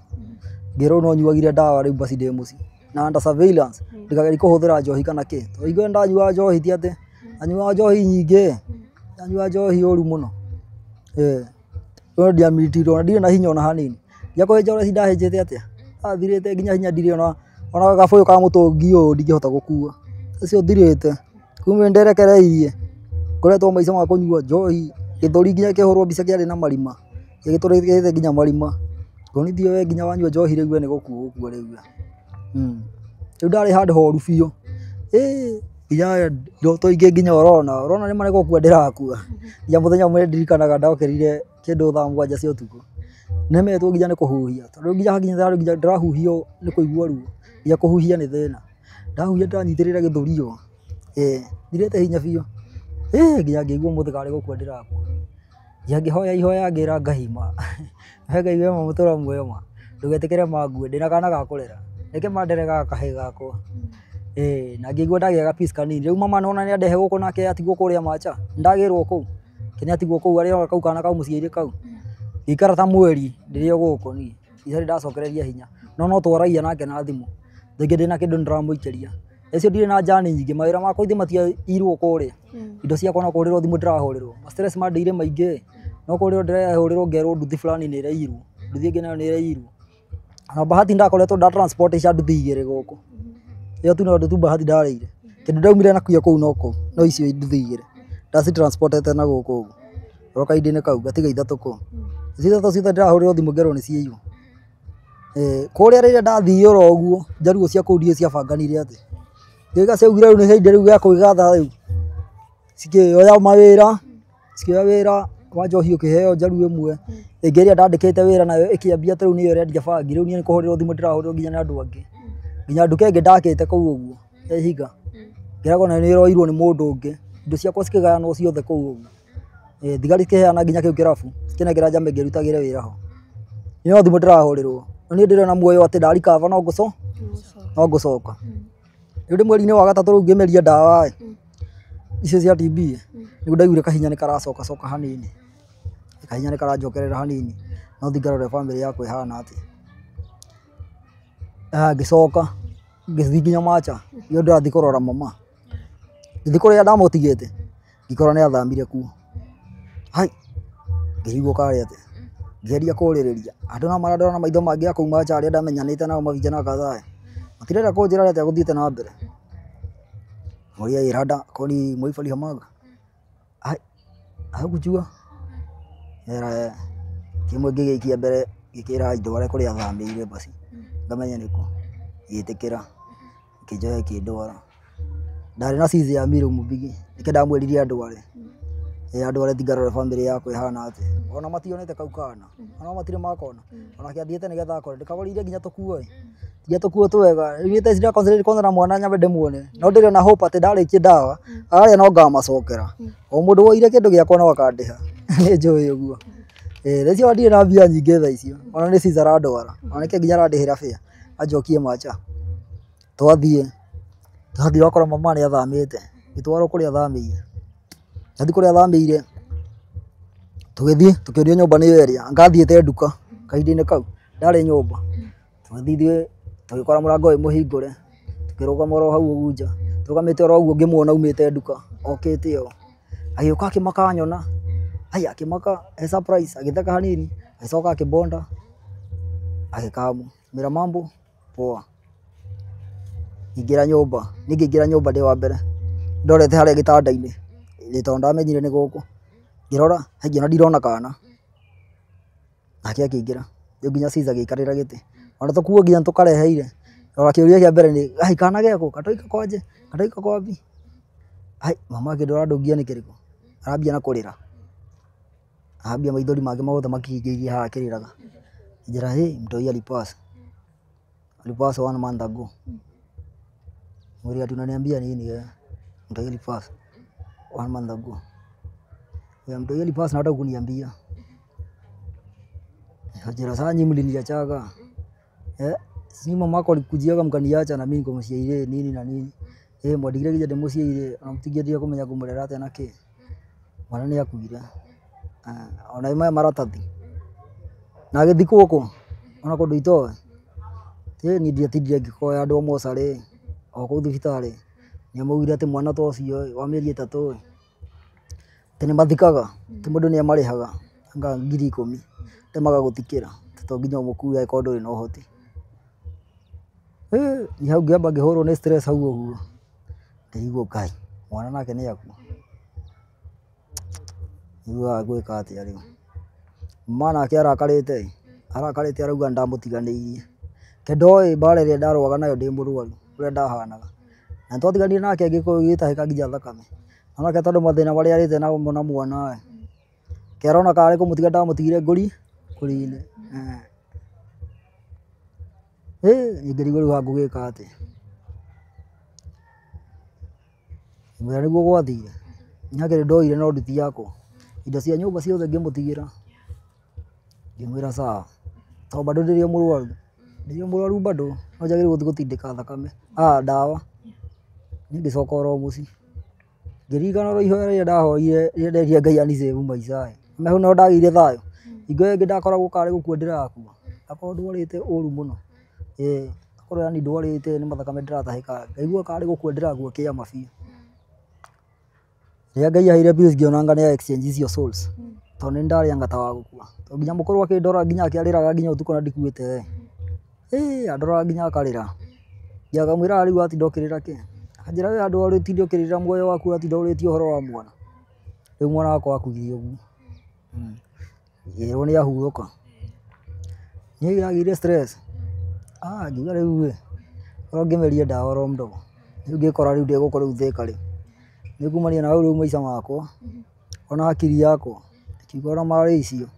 ngĩrwo no nyuagire ndawa rĩu basi ndĩ mũciĩ na under surveillance ndikagerie kũhũthĩra njohi kana kĩ tondũ ingĩona ndanyua njohi ti atĩ anyuaga njohi nyingĩ anyuaga njohi ũru mũno no ndiamitirwo na ndirĩ na hinya ona hanini nginya kũhĩnja ũrĩa ndahĩnjĩte atĩa athirĩte nginya hinya ndirĩ ona gabũyũ ka mũtũngi ũyũ ndingĩhota gũkua ũcio thirĩte kuma nderekereirie ngoretwo maica ma kũnyua njohi gĩthũri nginya kĩhũrwo mbica kĩarĩ na marima gĩgĩtũrĩkĩte nginya marima ngonithio we nginya wanyua njohi rĩu we nĩ gũkua ũgũkua rĩu we rĩu ndarĩ handũ horu biũ nginya ndoto ingĩ nginya ũrona nĩ ma nĩ gũkua ndĩrakua nginya mũthenya ũmwe ndirikanaga ndokĩrire kĩndũ thaa 7 cia ũtukũ nemetwo nginya nĩ kũhuhia tondũ nginya hakinyĩte handũ nginya ndĩrahuhia nĩ kũigua ruo nginya kũhuhia nĩ thĩna ndahuhia ndĩranyitĩrĩra gĩthũri ũũ thirĩte hinya biũ nginya ngĩigua ũmũthĩ karĩ gũkua ndĩrakua nginya ngĩhoya ihoya ngĩra Ngai ma he Ngai we ma mũtũra muoyo ma ndũgetĩkĩre mangue ndĩna kana ga kũrera reke mandere gaka kahĩĩ gakwa na ngĩigua ndagĩa ga peace kanini rĩu mama nona nĩ andehe gũkũ nake atigwo kũrĩa macha ndagĩrwo kũu kĩ nĩ atigwo kũu arĩ kau kana kau mũciĩ-inĩ kau ngĩikara ta mweri ndĩrĩ o gũkũ niĩ itarĩ ndacokereria hinya no twaragia nake na thimũ rĩngĩ ndĩna kĩndũ nĩndĩramũikĩria icio ndirĩ na njani nyingĩ mawĩra makwa ithe matiairwo kũrĩa indo ciakwa no kũhũrĩrwo thimũ ndĩrahũrĩrwo ma stress mandeire maingĩ no kũhũrĩrwo ndĩrahũrĩrwo ngerwo nduthi fulani nĩ ĩraiyirwo nduthi ĩngĩ nayo nĩ ĩraiyirwo na bahati ndakoretwo nda transport cia nduthi igĩrĩ gũkũ ĩyo tu no tu bahati ndarĩire kĩndũ ndaumire nakuo kũu no kũu no icio nduthi igĩrĩ ndaci transportete na gũkũ ũguo oro kahinda-inĩ kau ngatiga ithatũ kũu icio ithatũ ciothe ndĩrahũrĩrwo thimũ ngerwo nĩ ciaiywo kũrĩa rĩrĩa ndathiĩ oro ũguo njaruo cia kũu ndiũĩ ciabanganire atĩa ngĩiga ciaugire rĩu nĩ hĩndĩ rĩu ya kwĩgatha rĩu cikĩoya mawĩra cikĩoya wĩra wa njohi ũkĩheo njaruo ĩmwe ĩngĩ ĩrĩa ndandĩkĩte wĩra nayo ĩkĩambia atĩ rĩu nĩyo ĩrendia bangi rĩu niĩ nĩ kũhũrĩrwo thimũ ndĩrahũrĩrwo nginya nĩ andũ angĩ nginya nduka ĩngĩ ndakĩte kũu ũguo ya ihiga ngĩragwo nayo nĩ ĩroirwo nĩ mũndũ ũngĩ indo ciakwa cikĩgayanwo ciothe kũu ũguo thigari cikĩheana nginya kĩu kĩrabu cikĩnengera njama ĩngĩ ĩrutagĩre wĩra ho niĩ no thimũ ndĩrahũrĩrwo no niĩ ndĩrona muoyo atĩ ndarikaba no ngũcoka rĩu ndĩ mweri-inĩ wa gatatũ rĩu ngĩmeria ndawa icio cia TB nĩguo ndaiguire kahinya nĩ karacoka coka hanini kahinya nĩ karanjokerera hanini No thiĩ ngarore bamĩrĩ yakwa ĩhana atĩa. Ngĩcoka ngĩthiĩ nginya macha iyo ndĩrathiĩ kũrora mama. Ngĩthiĩ kũrĩa ndamũtigĩte ngĩkora nĩ athamire kuo. Hai, ngĩrigwo karĩ atĩa. Ngĩgeria kũrĩrĩria andũ no marandora na maitho mangĩ a kũu macha arĩa ndamenyanĩte nao mavijana kadhaa. Matirenda kũnjĩra atĩa gũthiĩte na mbere. Moria irada kwani Moi alihamaga? Hai, hakujua. Era kĩmwe ngĩgĩikia mbere gĩkĩra ndware kũrĩa athamĩire basi. Ngamenya nĩkũ. Gĩtĩkĩra. Kĩnjoya kĩndwara. Ndarĩ na cizi ya Miru Mũbigi nĩkĩo ndamwĩrire andware. Andware ngarore bamĩrĩ yakwa ĩhana atĩa. Ona mationete kau kana. Ona matirĩ makona. Onake athiĩte nĩgetha akore. Ndĩkagũrĩire nginya tũkuo ĩ. Nginya tũkuo twega. Rĩu thaa ici ndĩra concentrate kwanza na mwana nyambe ndĩmuone. No ndĩrĩ ona hope atĩ ndarĩkia ndawa arĩa no ngamacokera. O mũndũ woire kĩndũ gĩakwa no akandĩha. Nĩ njũĩ ũguo. Thaa icio ndirĩ na mbia nyingĩ thaa icio. Ona nĩ Caesar arandwara. Ona nĩkĩo nginya arandĩhĩra fare anjokie macha. Twathiĩ wakora mama nĩ athamĩte. Ngĩtwarwo kũrĩa athamĩire. Ndathiĩ kũrĩa athamĩire tũgĩthiĩ tũkĩũrio nyũmba nĩyo ĩrĩa. Ngathiĩte nduka kahinda-inĩ kau ndarĩ nyũmba. Tũgĩthiĩ ithuĩ tũgĩkora mũrango wĩ mũhingũre. Tũkĩrũgama oro hau ũguo nja. Tũrũgamĩte oro ũguo ngĩmuona aumĩte nduka okĩte o. Agĩũka akĩmaka anyona. Ai, akĩmaka e surprise agĩtheka hanini agĩcoka akĩbonda agĩkamu. Mĩra mambo poa. Ingĩra nyũmba, niĩ ngĩingĩra nyũmba ndĩ wa mbere. Ndorete harĩa gĩtanda-inĩ ĩ tondũ ndamenyire nĩ gũkũ. Ngĩrora ngĩona ndirona kana. Nake akĩingĩra. Rĩu nginya Caesar agĩikarĩra gĩtĩ. Ona tũkuo nginya tũkareheire. Ona kĩũria kĩa mbere nĩ ai kana gekũ? Katoika kwanje? Katoika kwapi? Ai mama akĩndora ndũngia nĩ kĩrĩkũ. Arambia na kũrĩra. Arambia maithori make mothe makĩhingĩirie haha akĩrĩraga. Njĩra hĩ mtoi alipass. Alipass 1 month ago. Mwĩre ati unaniambia nini wewe? Mtoi alipass 1 month ago. Ya mtoi alipass na hata hukuniambia. Njĩra saa nyinyi mliniachaga. Si mamako alikujiaga mkaniacha na mimi niko mũciaire nini na nini. Mwandigire nginya ndĩmũciaire ona mũtingĩendire kũmenya ngũmũrera atĩa na kĩ. Mwana nĩ akuire. Ona maya maratathi. Na agĩthikwo kũ? Ona kũndũ itoĩ. Niĩ ndiatindire ngĩkoya andũ a mocarĩ o kũu thibitarĩ. Nĩ maugire atĩ mwana ta ũcio wa mĩeri 3 atĩ nĩ mathikaga, atĩ mũndũ nĩ amarĩhaga anga 10,000 atĩ magagũthikĩra atĩ to nginya ũmũkue angĩkorwo ndũrĩ na ũhoti. Niĩ hau ngĩamba ngĩhũrwo nĩ stress hau ũguo. Ngĩrigwo Ngai, mwana nake nĩ akua. Njiguaga ngwĩka atĩa rĩu. Mama nake arakarĩte arakarĩte arauga nĩndamũtiganĩirie. Ke ndoĩ mbara ĩrĩa ndarũaga nayo ndĩ mũrwaru ũrĩa ndahanaga. Na nĩtwatiganire nake ngĩtahĩka nginya thakame. Onake tondũ mathĩna marĩa arĩte namo na mwana ĩ, ke arona karĩ kũmũtiga ndamũtigire ngũri ngũri-inĩ. Niĩ ngĩrigwo rĩu haha ngũgĩka atĩa. Ngĩmwĩra nĩguo gwathire. Niĩ hakĩrĩ ndoire no nduthi yakwa. Indo cia nyũmba ciothe ngĩmũtigĩra. Ngĩmwĩra sawa. Tondũ bado ndĩrĩ o mũrwaru. Ndĩrĩ o mũrwaru bado no njagĩrĩirwo gũthiĩ gũtindĩka thakame, ndawa. Niĩ ngĩcoka oro mũciĩ. Ngĩririkana oro ihoya rĩrĩa ndahoire rĩrĩa nderire Ngai anisave maica ĩ. Na hau nĩho ndagĩire thayũ. Hingo ĩyo ĩngĩ ndakoragwo karĩ gũkua ndĩrakua. Ndakoragwo ndwarĩte ũru mũno. Ngakorwo yaani ndwarĩte nĩ mathakame ndĩratahĩka. Ngaigua karĩ gũkua ndĩrakua kĩama biũ. Rĩrĩa Ngai aheire pills ngĩona anga nĩ exchange icio souls. Tondũ nĩ ndarĩ anga ta wa gũkua. Tondũ nginya mũkũrũ akĩndora nginya akĩarĩraga nginya ũtukũ na ndikuĩte ĩ. Andoraga nginya akarĩra. Nginya ngamwĩra rĩu watinda ũkĩrĩra kĩ? Akanjĩra we handũ ha ũtinde ũkĩrĩra muoyo waku ũratinda ũrĩtie ũhoro wa mwana. Rĩu mwana wakwa akuire ũguo. Ngĩrwo nĩ ahurũka. Niĩ ndagĩire stress. Ngiuga rĩu ĩ, korwo ngĩmeria ndawa oro mdogo. Rĩu ngĩkora rĩu ndĩ gũkũ rĩu Thĩka rĩ. Nĩ kumania na hau rĩu maica makwa ona hakiri yakwa ĩkiuga ona marĩ icio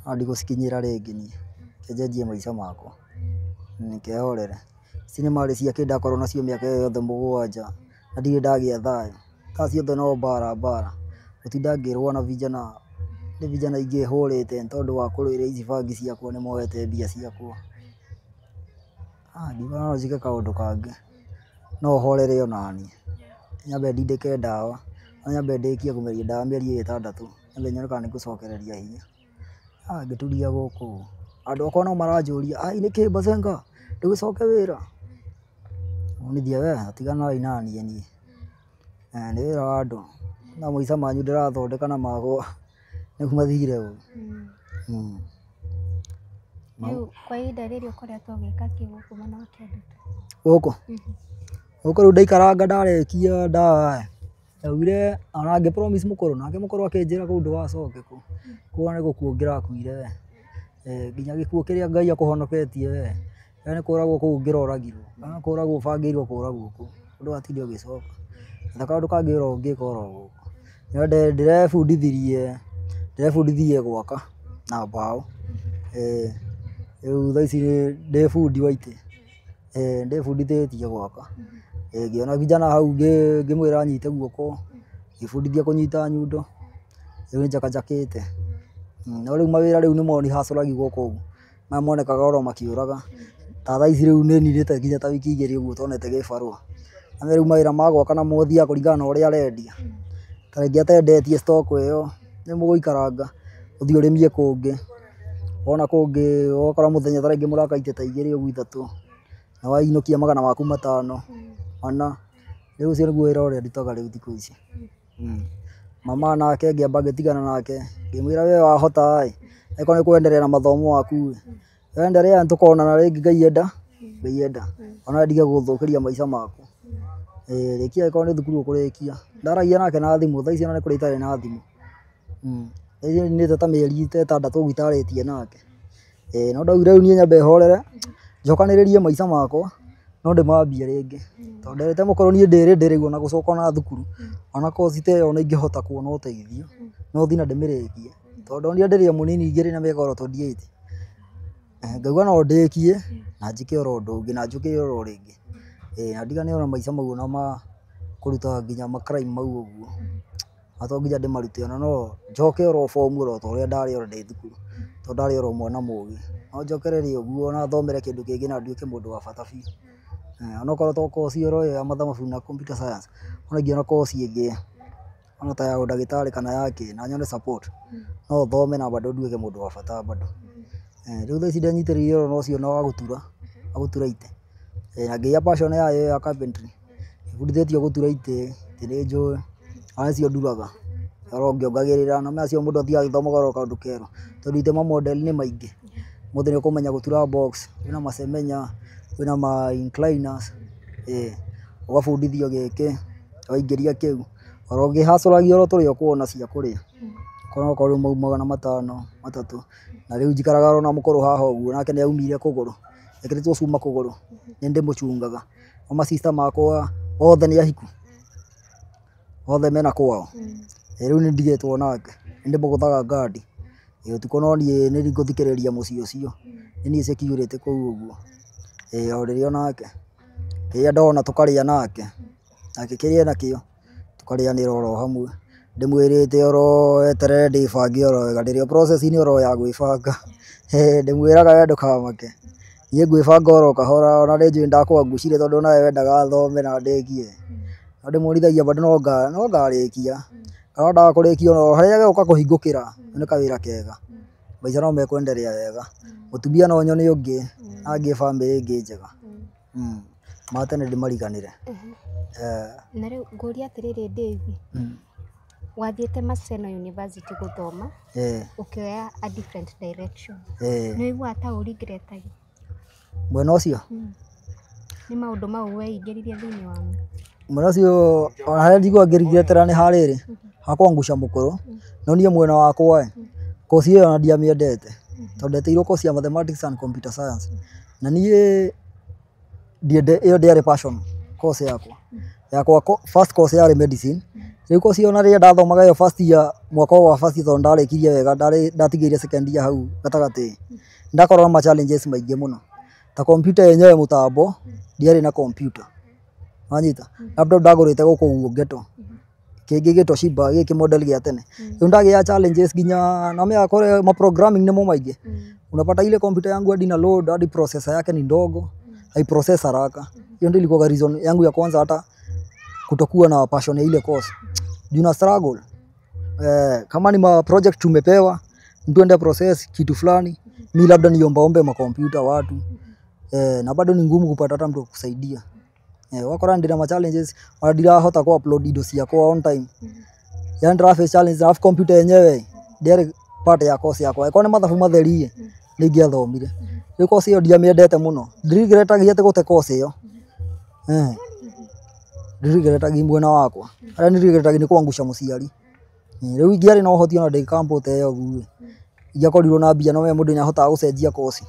ona ndigũcikinyĩra rĩngĩ niĩ. Reke njenjie maica makwa. Nkehorere. Ici nĩ marĩ cia kĩ ndakorwo nacio mĩaka ĩyo yothe 7 na ndirĩ ndagĩa thayũ. Thaa ciothe no mbara mbara. Gũtinda ngĩrũa na vijana nĩ vijana aingĩ hũrĩte nĩ tondũ wa kũrũĩra ici bangi ciakwa nĩ moete mbia ciakwa. Ngiuga no njĩke kaũndũ kangĩ. No horere onaniĩ. Nyambe ndindĩke ndawa, no nyambe ndĩkie kũmeria ndawa mĩeri 6 nyambe nyone kana nĩ ngũcokereria hinya. Ngĩturia gũkũ. Andũ akwa no maranjũria, ai nĩkĩ Bazenga ndũgĩcoke wĩra? Onithia we tiganai naniĩ niĩ. Nĩ wĩra wa andũ. Na maica manyu ndĩrathondeka na makwa nĩguo mathire ũru. Rĩu kwa ihinda rĩrĩ ũkoretwo ũgĩka kĩ gũkũ mwena wa Kĩandutu? Gũkũ? Gũkũ rĩu ndaikaranga ndarĩkia ndawa ndaugire ona ngĩ promise mũkũrũ nake mũkũrũ akĩnjĩra kũu ndũgacoke kũu. Kũu nĩ gũkua ũngĩrakuire we. Nginya gĩkuũ kĩrĩa Ngai akũhonoketie we. We nĩ kũragwo kũu ũngĩroragirwo. Kana kũragwo ũbangĩirwo kũragwo kũu. Ndũgatinde ũgĩcoka. Na kaũndũ kangĩ oro ũngĩka oro gũkũ. No ndĩrebundithirie gwaka na mbaũ. Rĩu thaa ici ndĩ bundi wa itĩ. Ndĩbundithĩtie gwaka. Ngĩona vijana hau ngĩmwĩra anyite guoko, ngĩbundithia kũnyita nyundo, rĩu nĩ njakanjakĩte. No rĩu mawĩra rĩu nĩmo ni hustler gũkũ ũguo. Maya monekaga oro makĩũraga. Ta thaa ici rĩu nĩ ninĩte nginya ta wiki igĩrĩ ũguo tonete gĩbarũa. Na rĩu mawĩra ma gwaka namo ũthiaga kũringana na ũrĩa arendia. Ta rĩngĩ atendetie stock ĩyo, nĩ mũgũikaranga ũthiĩ ũrĩmie kũngĩ. Wona kũngĩ ũgakora mũthenya ta rĩngĩ mũraka itĩ ta igĩrĩ ũguo ithatũ. Na wainũkia magana maku matano, mana. Rĩu ũcio nĩguo wĩra ũrĩa ndutaga rĩu thikũ ici. Mama nake ngĩamba ngĩtigana nake, ngĩmwĩra we wahota ĩ, angĩkorwo nĩ ũkwendelea na mathomo maku ĩ, wendelea nĩ tũkonana rĩngĩ Ngai enda, Ngai enda. Ona ndige gũgũthũkĩria maica maku. Rĩkia angĩkorwo nĩ thukuru ũkũrĩkia. Ndaragia nake na thimũ, thaa ici ona nĩ kũrĩ itarĩ na thimũ. Thaa ici ninĩte ta mĩeri ta ĩtandatũ ũguo itarĩtie nake. No ndaugire rĩu niĩ nyambe horere, njokanĩrĩrie maica makwa, no ndĩmambie rĩngĩ. Tondũ nderĩte mũkũrũ niĩ ndĩ ready rĩu ona gũcoka ona thukuru. Ona kothi ta ĩyo ona ingĩhota kuona ũteithio, no thiĩ na ndĩmĩrĩkie. Tondũ ndonire ndĩrĩ o mũnini ngĩrĩ na mĩaka oro 28. Ngauga no ndĩkie na njĩke oro ũndũ ũngĩ na njũkĩre oro rĩngĩ. Na ndigane ona maica mau ona ma kũruta nginya ma crime mau ũguo. Na to nginya ndĩmarute ona no njoke oro form oro ta ũrĩa ndarĩ oro ndĩ thukuru. Tondũ ndarĩ oro mwana mũgĩ. No njokererie ũguo na thomere kĩndũ kĩngĩ na nduĩke mũndũ wa bata biũ. Onokorwo to kothi oro ĩyo ya mathabu na computer science, ona ingĩona kothi ĩngĩ ona ta ya ũndagĩtarĩ kana ya kĩ na nyone support, no thome na bado nduĩke mũndũ wa bata bado. Rĩu thaa ici ndenyitĩrĩire oro na ũcio na wa gũtura, wa gũtura itĩ. Na ngĩgĩa passion yayo ya carpentry. Bundithĩtio gũtura itĩ, itĩ nĩ njũĩ, ona nĩcio nduraga. Oro ngĩongagĩrĩra na macio mũndũ athiaga agĩthomaga oro kaũndũ kerũ. Tondũ itĩ ma model nĩ maingĩ. Ũmũthĩ nĩ ũkũmenya gũtura box, kwĩna macemenya, kwĩna ma incliners, ũgabundithio gĩkĩ, waingĩria kĩu. Oro ũngĩhacũragia oro tũrĩa ũkuona cia kũrĩa. Ũkona okorwo rĩu mau magana matano, matatũ. Na rĩu njikaraga oro na mũkũrũ haha ũguo nake nĩ aumire kũgũrũ. Ekĩrĩtwo cuma kũgũrũ, nĩ ndĩmũchungaga. O ma sister makwa othe nĩ ahiku. Othe mena kwao. Rĩu nĩ ndigĩtwo nake, nĩ ndĩmũgũthaga ngandi. Ũtukũ no niĩ nĩ ngũthikĩrĩria mũciĩ ũcio. Nĩ niĩ security kũu ũguo. O rĩrĩa onake. Kĩrĩa ndona tũkarĩa nake. Nake kĩrĩa enakĩo tũkarĩanĩra oro hamwe. Ndĩmwĩrĩte oro eterere ndĩbange oro wega, ndĩrĩ o process-inĩ oro ya gwĩbanga. Ndĩmwĩraga we ndũkamake. Niĩ ngwĩbanga oro kahora ona nĩ njũĩ ndakwangucire tondũ onawe wendaga thome na ndĩkie. No ndĩmuonithagia bado no ngarĩkia. Kana ndaga kũrĩkia o harĩa gegũka kũhingũkĩra nĩ kawĩra kega. Maica no mekwendelea wega. Mũtumia no nyone ũngĩ na ngĩe bamĩrĩ ĩngĩ njega. Ma tene ndĩmariganĩre. Na rĩu ngũrie atĩrĩrĩ Dave, wathiĩte Maseno University gũthoma, ũkĩoya a different direction. Nĩ ũiguaga ta ũrigretaga? Mwena ũcio? Nĩ maũndũ mau weingĩririe thĩinĩ wamo? Mwena ũcio ona harĩa njiguaga ngĩrigretera nĩ harĩrĩ, ha kũangusha mũkũrũ. No niĩ mwena wakwa ĩ, kothi ĩyo ona ndiamĩendete. Tondũ ndetĩirwo kothi ya mathematics and computer science. Na niĩ ĩyo ndĩarĩ passion course yakwa. Yakwa first course yarĩ medicine. Rĩu course ĩyo ona rĩrĩa ndathomaga ĩyo first year, mwaka wa first year tondũ ndarĩkirie wega, ndatigĩire second year hau gatagatĩ. Ndakorwo na ma challenges maingĩ mũno. Ta computer yenyewe mũtambo, ndiarĩ na computer. Wanyita? Laptop ndagũrĩte gũkũ ũguo ghetto. Kĩngĩ gĩ Toshiba gĩkĩ model gĩa tene. Rĩu ndagĩa challenges nginya na mĩaka kũrĩa ma programming nĩmo maingĩ. Unapata ile computer yangu hadi ina load hadi processor yake ni ndogo, haiprocess haraka. Hiyo ndio ilikuwa reason yangu ya kwanza hata kutokuwa na passion ya ile course. Juu na struggle. Kama ni ma project tumepewa Mtu ende process kitu fulani, mi labda niombaombe makompyuta watu. Na bado ni ngumu kupata hata mtu wa kukusaidia. Wakora ndina ma challenges, ona ndirahota ku upload indo ciakwa on time. Yani ndĩra face challenge, alafu computer yenyewe ndĩarĩ part ya course yakwa. Ĩkorwo nĩ mathabu matheri nĩ ingĩathomire. Rĩu course ĩyo ndiamĩendete mũno. Ndiregretagia atĩ gũte course ĩyo. Ndiregretagia mwena wakwa. Harĩa nĩ nĩ kuangusha mũciari. Rĩu ingĩarĩ na ũhoti ona ndĩkambo ta ĩyo ũguo. Ingĩakorirwo na mbia no we mũndũ nĩahotaga gũcenjia course.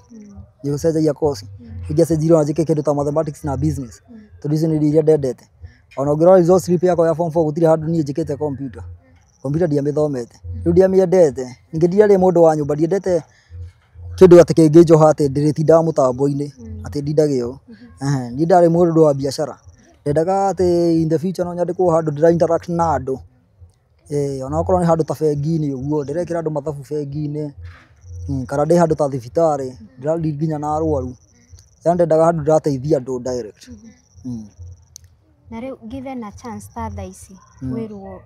Nĩ ũcenjagia course. Ingĩacenjirie ona njĩke kĩndũ ta mathematics na business. Tondũ icio nĩ iria ndendete. Ona ũngĩrora result slip yakwa ya form 4 gũtirĩ handũ niĩ njĩkĩte computer. Computer ndiamĩthomete. Rĩu ndiamĩendete. Ningĩ ndiarĩ mũndũ wa nyũmba, ndiendete kĩndũ atĩ kĩngĩnjoha atĩ ndĩrĩtindaga mũtambo-inĩ, atĩ ndindage ũũ. Niĩ ndarĩ mũndũ wa biacara. Ndendaga atĩ in the future no nyandĩkwo handũ ndĩra interact na andũ. Ona okorwo nĩ handũ ta bengi-inĩ ũguo, ndĩrekĩra andũ mathabu bengi-inĩ, kana ndĩ handũ ta thibitarĩ, ndĩra deal nginya na arwaru. Yani ndendaga handũ ndĩrateithia andũ direct. Na rĩu given a chance ta thaa ici wĩrwo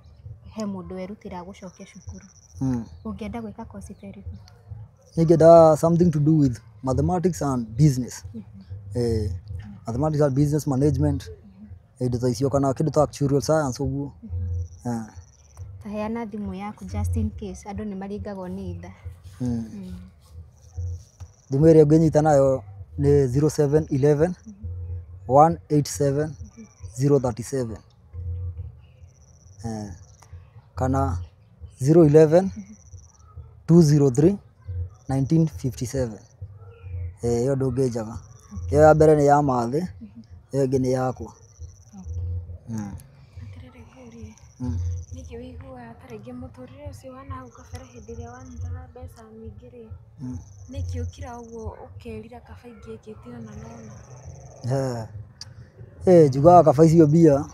he mũndũ werutĩra gũcokia cukuru, ũngĩenda gwĩka course ta ĩrĩkũ? Ningĩenda something to do with mathematics and business. Mathematics and business management. Indo ta icio kana kĩndũ ta actuarial science ũguo. Taheana thimũ yaku just in case andũ nĩ maringagwo nĩ itha. Thimũ ĩrĩa ũngĩnyita nayo nĩ 0711 187 037. Kana 011 203 1957. Ĩyo ndũngĩnjaga. Ĩyo ya mbere nĩ ya mathĩ, ĩyo ĩngĩ nĩ yakwa. Atĩrĩrĩ ngũrie, nĩkĩ wĩiguaga ta rĩngĩ mũtũrĩre ũcio wa nahau kabere hĩndĩ ĩrĩa wanyitaga mbeca nyingĩ rĩ, nĩkĩ ũkira ũguo ũkerira kaba ingĩekĩte ũna na ũna? Njugaga kaba icio mbia,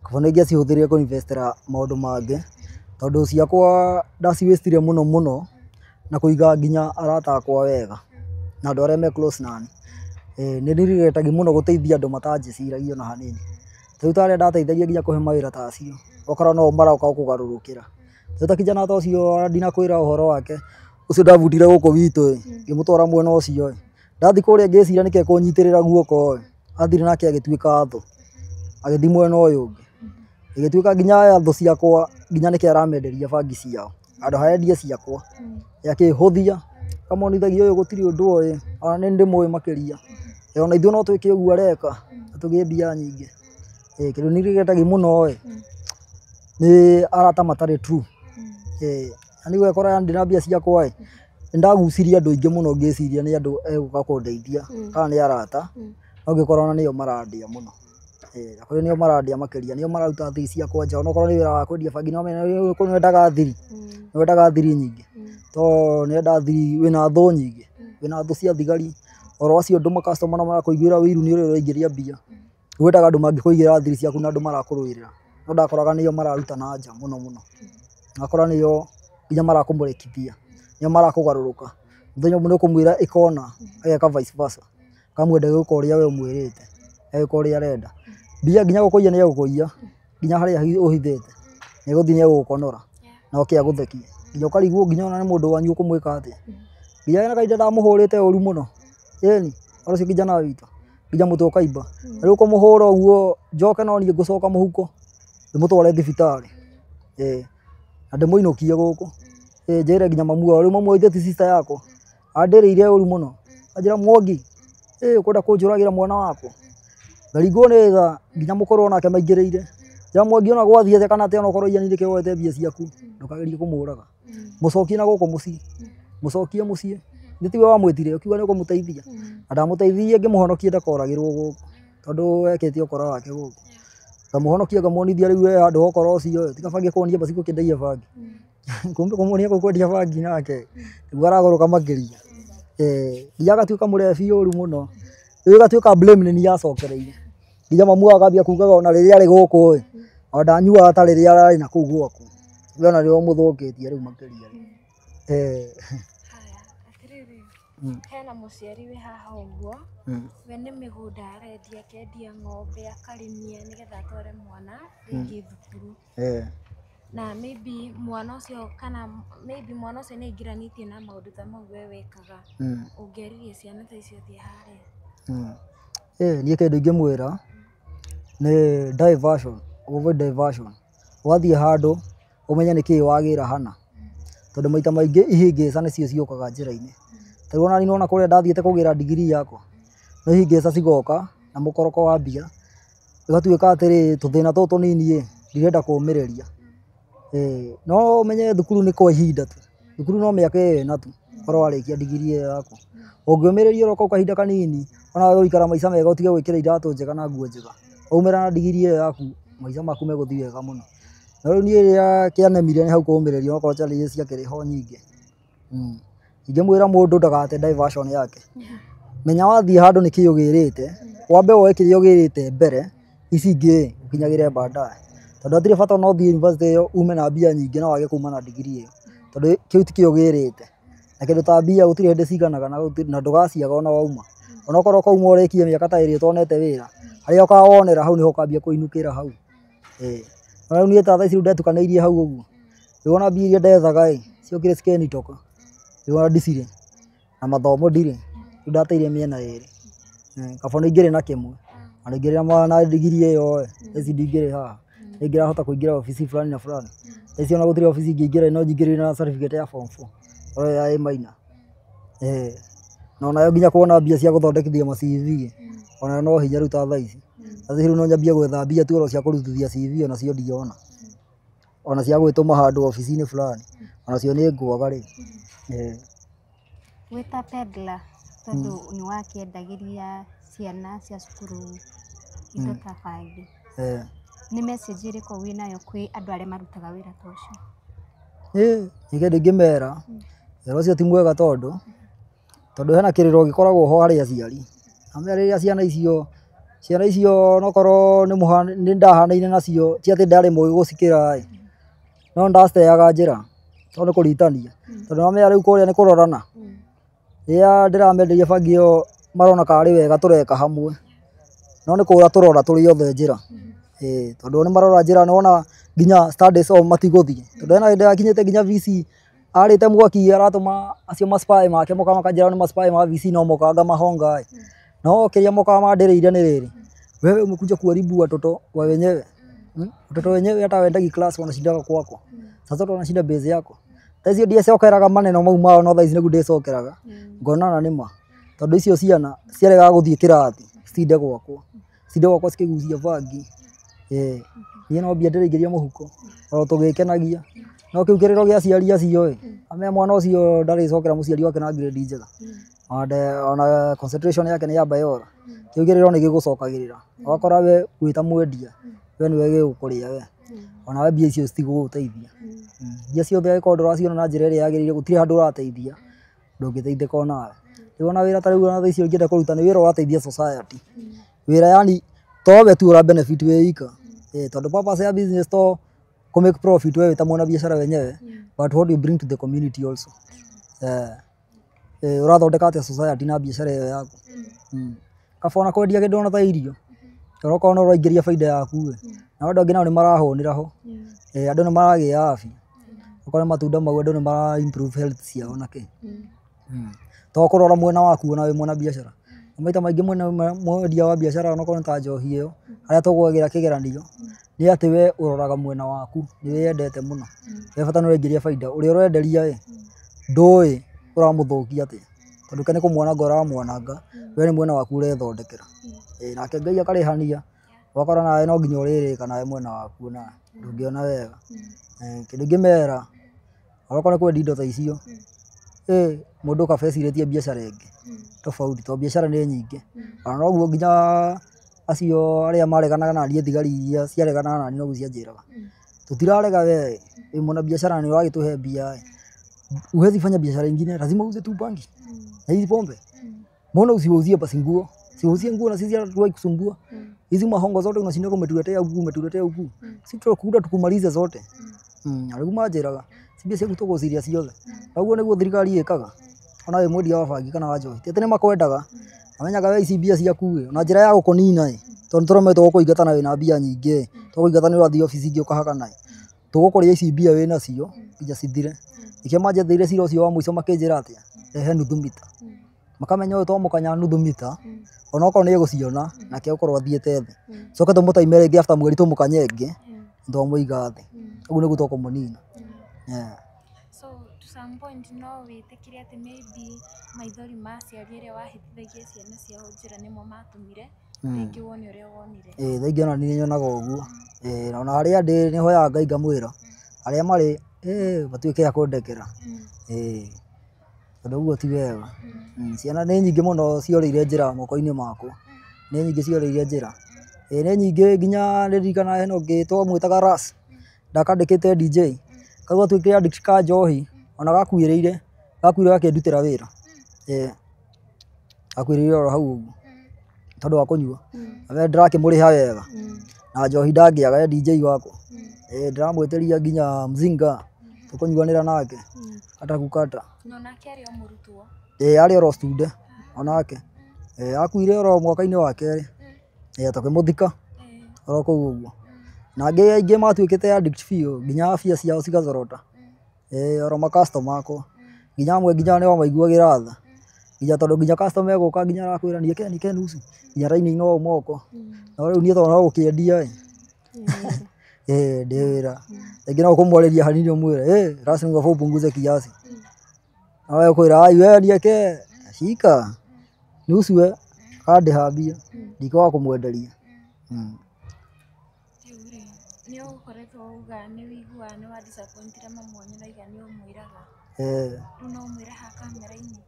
kaba nĩ ingĩacihũthĩrire kũ investĩra maũndũ mangĩ, tondũ ciakwa ndaci-wastire mũno mũno na kũiga nginya arata akwa wega na andũ arĩa me close nani. Nĩ ndirigetagia mũno gũteithia andũ matanjĩciragia ona hanini. Rĩu ta arĩa ndateithagia nginya kũhe mawĩra ta acio, ũgakora no o maroka gũkũgarũrũkĩra. Rĩu ta kijana ta ũcio ndinakwĩra ũhoro wake, ũcio ndabundire gũkũ gwitũ ĩ, ngĩmũtwara mwena ũcio ĩ, ndathiĩ kũrĩa ngĩciria nĩkĩ ekũnyitĩrĩra guoko ĩ, athire nake agĩtuĩka thũ, agĩthiĩ mwena ũyũ ũngĩ. Ĩgĩtuĩka nginya aya thũ ciakwa nginya nĩkĩ aramenderia bangi ciao, handũ ha endie ciakwa. Akĩhũthia, amonithagia ũyũ gũtirĩ ũndũ oĩ, ona nĩ ndĩmũĩ makĩria. Ona ithuĩ no twĩke ũguo areka, na tũgĩe mbia nyingĩ. Kĩndũ ndirigetagia mũno ĩ, nĩ arata matarĩ true. Yani ũgakora ndĩna mbia ciakwa ĩ, nĩndagucirie andũ aingĩ mũno ngĩciria nĩ andũ egũka kũndeithia kana nĩ arata, no ngĩkora ona nĩo marandĩa mũno. Akorwo nĩo marandĩa makĩria, nĩo mararuta thiri ciakwa nja, onokorwo nĩ wĩra wa kwendia bangi nĩ wendaga thiri, nĩ wendaga thiri nyingĩ, to nĩ thiri wĩna thũ nyingĩ, wĩna thũ cia thigari, oro acio andũ makastoma no marakũiguĩra ũiru nĩ ũrĩa ũraingĩria mbia. Wendaga andũ mangĩkũigĩra thiri ciaku na andũ marakũrũĩrĩra, no ndakoraga nĩo mararuta na nja mũno mũno. Ngakora nĩo nginya marakũmũrekithia, nĩo marakũgarũrũka. Mũthenya ũmwe nĩ ũkũmwĩra ĩka ũna, ageka vice versa. Akamwenda gwĩka ũrĩa we ũmwĩrĩte, ageka ũrĩa arenda. Mbia nginya gũkũiya nĩ egũkũiya, nginya harĩa ũhithĩte, nĩ egũthiĩ nĩ egũgũkonora na oke agũthekie. Nginya ũkarigwo nginya ona nĩ mũndũ wanyu ũkũmwĩka atĩa. Nginya hena kahinda ndamũhũrĩte ũru mũno, ĩni, ũcio kijana witũ, nginya mũtwe ũkaimba. Rĩu kũmũhũra ũguo njoke no niĩ ngũcoka mũhuko, ndĩmũtware thibitarĩ. Na ndĩmũinũkie gũkũ. Njĩre nginya mamu wao, rĩu mamu wao ithe ti sister yakwa, andĩrĩire ũru mũno. Anjĩra Mwangi, ũkwenda kũnjũragĩra mwana wakwa? Ngaringwo nĩ tha nginya mũkũrũ onake maingĩrĩire. Njĩra Mwangi ona gwathiĩ atĩa kana atĩa onokorwo Ian nĩkĩo woete mbia ciaku, ndũkagerie kũmũraga. Mũcokie na gũkũ mũciĩ, mũcokie mũciĩ. Nĩ tiwe wamwĩtire ũkiuga nĩ ũkũmũteithia. Na ndamũteithirie ngĩmũhonokia ndakoragĩrwo gũkũ, tondũ ekĩte ũkora wake gũkũ. Ngamũhonokia ngamuonithia rĩu we handũ ha ũkora ũcio tiga bangi kuonia basi gũkĩendagia bangi. Kumbe kũmuonia kũu kwendia bangi nake nĩguo aragũrũka makĩria. Nginya agatuĩka mũrebi ũru mũno. Rĩu ĩgatuĩka blame nĩ niĩ yacokereire. Nginya mamu wao akambia kugaga ona rĩrĩa arĩ gũkũ ĩ, ona ndanyuaga ta rĩrĩa ararĩ na kũu gwaku. We ona nĩwe ũmũthũkĩtie rĩu makĩria. Haya, atĩrĩrĩ, hena mũciari wĩ haha ũguo, we nĩ mĩgũnda arendia, akendia ng'ombe, akarĩmia nĩgetha atware mwana rĩngĩ thukuru. Na maybe mwana ũcio kana maybe mwana ũcio nĩ aingĩranĩtie na maũndũ ta mau we wekaga, ũngĩarĩria ciana ta icio atĩa harĩa? Niĩ kĩndũ ingĩmwĩra nĩ diversion, avoid diversion. Wathiĩ handũ ũmenye nĩkĩĩ wagĩra hana, tondũ maita maingĩ ihĩngĩca nĩcio ciũkaga njĩra-inĩ. Ta rĩu ona niĩ nĩwona kũrĩa ndathiĩte kũgĩra degree yakwa, no ihĩngĩca cigoka na mũkoroko wa mbia, ĩgatuĩka atĩrĩ tũthĩna tũtũ tũnini ĩ ndirenda kũmĩrĩria. No ũmenye thukuru nĩ kwa ihinda tu, thukuru no mĩaka ĩyo ĩna tu ũkorwo warĩkia degree ĩyo yaku. Ũngĩũmĩrĩria oro kau kahinda kanini ona gũikara maica mega ũtige gwĩkĩra iratũ njega na nguo njega, waumĩra na degree ĩyo yaku maica maku megũthiĩ wega mũno. No rĩu niĩ rĩrĩa kĩanemire nĩ hau kũũmĩrĩria okorwo challenges ciakĩrĩ ho nyingĩ. Ingĩmwĩra mũndũ ndagate diversion yake. Menya wathiĩ handũ nĩkĩĩ ũgĩrĩte, wambe woe kĩrĩa ũgĩrĩte mbere, ici ingĩ ũkinyagĩre baadaye. Tondũ hatirĩ bata ona ũthiĩ university ĩyo ume na mbia nyingĩ na wage kuma na degree ĩyo, tondũ kĩu tikĩo ũgĩrĩte. Na kĩndũ ta mbia gũtirĩ hĩndĩ ciganaga na ndũgaciaga ona wauma. Onokorwo ũkauma ũrĩkie mĩaka ta ĩrĩ ũtonete wĩra, harĩa ũkawonera hau nĩho ũkambia kũinũkĩra hau. Na rĩu niĩ ta thaa ici rĩu ndetukanĩirie hau ũguo, rĩu ona mbia iria ndethaga ĩ ciokire cikenitoka, rĩu ona ndicirĩ na mathomo ndirĩ, rĩu ndateire mĩena ĩrĩ. Kaba ona ingĩrĩ na kĩmwe, ona ingĩrĩ na degree ĩyo ĩ, thaa ici ndingĩrĩ haha, nĩingĩrahota kũingĩra obici fulani na fulani. Thaa ici ona gũtirĩ obici ingĩingĩra no nyingĩrire na certificate ya form 4 oro ya A minor. Na onayo nginya kuona mbia cia gũthondekithia ma CV onayo no hinya rĩu ta thaa ici. Thaa ici rĩu no nyambie gwetha mbia tu oro cia kũrutithia CV onacio ndingĩona. Ona cia gwĩtũma handũ obici-inĩ fulani onacio nĩ ngwaga rĩ. Wĩ ta peddler tondũ nĩ wakĩendagĩria ciana cia cukuru indo ta bangi, nĩ message ĩrĩkũ wĩnayo kwĩ andũ arĩa marutaga wĩra ta ũcio? Niĩ kĩndũ ingĩmera wĩra ũcio ti mwega tondũ hena kĩrĩro gĩkoragwo ho harĩ aciari. Amenya rĩrĩa ciana icio onokorwo nĩ ndahanaine nacio ti atĩ ndarĩ mũgĩ gũcikĩra ĩ, no nĩndaciteaga njĩra tondũ nĩ kũritania. Tondũ nĩwamenya rĩu kũrĩa nĩ kũrorana. Rĩrĩa ndĩramenderia bangi ĩyo marona karĩ wega tũreka hamwe, no nĩ kũra tũrora tũrĩ othe njĩra. Tondũ o nĩ marora njĩra nĩwona nginya studies o matigũthiĩ. Tondũ hena hĩndĩ yakinyĩte nginya VC arĩte mwaki aratũma acio ma spy make moka makanjĩra nĩ ma spy ma VC no mokaga ngamahonga ĩ. No kĩrĩa mokaga mandĩrĩire nĩ rĩrĩ, wewe umekuja kuharibu watoto wa wenyewe. Watoto wenyewe hata hawaendagi class wanashindaga kwako. Sasa watoto wanashinda base yako. Thaa icio ndiecokeraga maneno mau mao no thaa ici nĩguo ndĩcokeraga. Ngona na nĩma. Tondũ icio ciana ciaregaga gũthiĩ kĩrathi citinde gwakwa. Citinde gwakwa cikĩgucia bangi. Niĩ no mbia ndĩraingĩria mũhuko oro tũgĩkenagia. No kĩu kĩrĩro gĩa aciari acio ĩ, amenya mwana ũcio ndarĩcokera mũciari wake na grade njega. Ona concentration yake nĩ yamba yora. Kĩu kĩrĩro nĩ gĩgũcokagĩrĩra. Ũgakora we wĩ ta mwendia, we nĩwe gĩgũkũrĩa we. Ona we mbia icio citigũgũteithia. Mbia ciothe angĩkorwo ndũraciona na njĩra ĩrĩa yagĩrĩire gũtirĩ handũ ũrateithia, ndũngĩteithĩka onawe. Rĩu ona wĩra ta rĩu ona thaa ici ũngĩenda kũruta nĩ wĩra ũrateithia society. Wĩra yani to we tu ũra benefit wĩ wika. Tondũ purpose ya business to kũ make profit wewe ta mwana biashara wenyewe, but what you bring to the community also. Ũrathondeka atĩa society na biashara ĩyo yaku. Kaba ona kwendia kĩndũ ona ta irio, tondũ okorwo no ũraingĩria baida yaku ĩ, na andũ angĩ nao nĩ marahũnĩra ho. Andũ nĩ maragĩa afya. Okorwo nĩ matunda mau andũ nĩ mara improve health ciao na kĩ. To kũrora mwena waku ona wĩ mwena biashara. Na maita maingĩ mwendia wa biashara onokorwo nĩ ta njohi ĩyo, harĩa tũgwagĩra kĩgeranio, nĩ atĩ we ũroraga mwena waku, nĩ wĩyendete mũno. We bata nĩ ũraingĩria baida, ũrĩa ũrenderia ĩ, ndũĩ ũramũthũkia atĩa. Tondũ ke nĩ kũmwananga ũramwananga, we nĩ mwena waku ũrethondekera. Nake Ngai akarĩhania, ũgakora nawe no nginya ũrĩrĩka nawe mwena waku nawe, ndũngĩona wega. Kĩndũ ingĩmera, onokorwo nĩ kwendia indo ta icio, mũndũ kaba ecirĩtie biacara ĩngĩ tofauti, tondũ biacara nĩ nyingĩ. Ona noguo nginya acio arĩa mareganaga na niĩ thigari iria ciareganaga na niĩ noguo cianjĩraga. Tũtirarega we wĩ mwana biashara na nĩ ũragĩtũhe mbia ĩ, huwezi fanya biashara ingine, lazima uuze tu bangi na hizi pombe. Mbona usiwauzie basi nguo? Siwauzie nguo na sisi hatuwahi kusumbua. Hizi mahongo zote unashinda umetuletea huku, umetuletea huku. Sisi tutakuja tukumalize zote. Arĩu manjĩraga ci mbia ciaku tũgũciria ciothe. Na ũguo nĩguo thirikari ĩkaga. Ona wĩ mwendia wa bangi kana wa njohi, ti atĩ nĩ makwendaga, mamenyaga we ici mbia ciaku ĩ, ona njĩra ya gũkũnina ĩ, tondũ nĩ tũremetwo gũkũingata na wĩna mbia nyingĩ ĩ, tũgũkũingata nĩ ũrathiĩ obici ingĩ ũkahakana ĩ. Tũgũkũrĩa ici mbia wĩ nacio nginya cithire. Nĩkĩo manjetheire cira ũcio wa mũico makĩnjĩra atĩa, rehe nuthu mita. Makamenya ũyũ twamũkanya nuthu mita, onokorwo nĩ egũciona nake egũkorwo athiĩte thĩ. Coke tũmũtaime rĩngĩ after mweri tũmũkanye ĩngĩ, nĩtwamũiga thĩ. Ũguo nĩguo tũkũmũnina. Yeah. So to some point no wĩtĩkĩre atĩ maybe maithori ma aciari arĩa wahĩtithagia ciana ciao njĩra nĩmo matũmire rĩngĩ wone ũrĩa wonire. Ĩĩ thaa ingĩ ona niĩ nyonaga ũguo. Ĩĩ ona harĩa ndĩ nĩ hoyaga Ngai ngamwĩra arĩa marĩ matuĩke a kũndekera. Ĩĩ tondũ ũguo ti wega. Ciana nĩ nyingĩ mũno ciorĩire njĩra moko-inĩ makwa. Nĩ nyingĩ ciorĩire njĩra. Ĩĩ nĩ nyingĩ nginya nĩndirikanaga hena ũngĩ twamwĩtaga Ras, ndakandĩkĩte DJ. Kau gatuĩkire addict ka njohi ona gakuĩrĩire, gakuire gakĩndutĩra wĩra. Ĩĩ gakuĩrĩire oro hau ũguo tondũ wa kũnyua. Na ndĩrakĩmũrĩha wega na njohi ndangĩaga e DJ wakwa. Ĩĩ ndĩramwĩtĩria nginya mzinga tũkũnyuanĩra nake kata kukata. Na onake arĩ o mũrutwo. Ĩĩ arĩ oro student onake. Ĩĩ akuire oro mwaka-inĩ wa kerĩ. Ĩĩ tũkĩmũthika oro kũu ũguo. Na angĩ aingĩ matuĩkĩte addict biũ nginya afya ciao cigazorota. Ĩĩ oro ma customer akwa. Nginya amwe nginya nĩ wamaiguagĩra tha. Nginya tondũ nginya customer egũka nginya arakwĩra nieke nieke nusu. Nginya arainaina ũũ moko. No rĩu niĩ tondũ no gũkĩendia ĩ. Ĩĩ ndĩ wĩra. Rĩngĩ no ũkũmwarĩria hanini ũmwĩre ĩ rasmi unafaa upunguze kiasi. Nawe ũkwĩra ai we nieke shika nusu we akandĩha mbia ndikwaga kũmwenderia. Rĩu rĩ, nĩ ũkoretwo uga nĩ wĩiguaga nĩ wa disappointire mamu wanyu na iga nĩ ũmwĩraga. Ĩĩ Rĩu no ũmwĩre haha kamera-inĩ.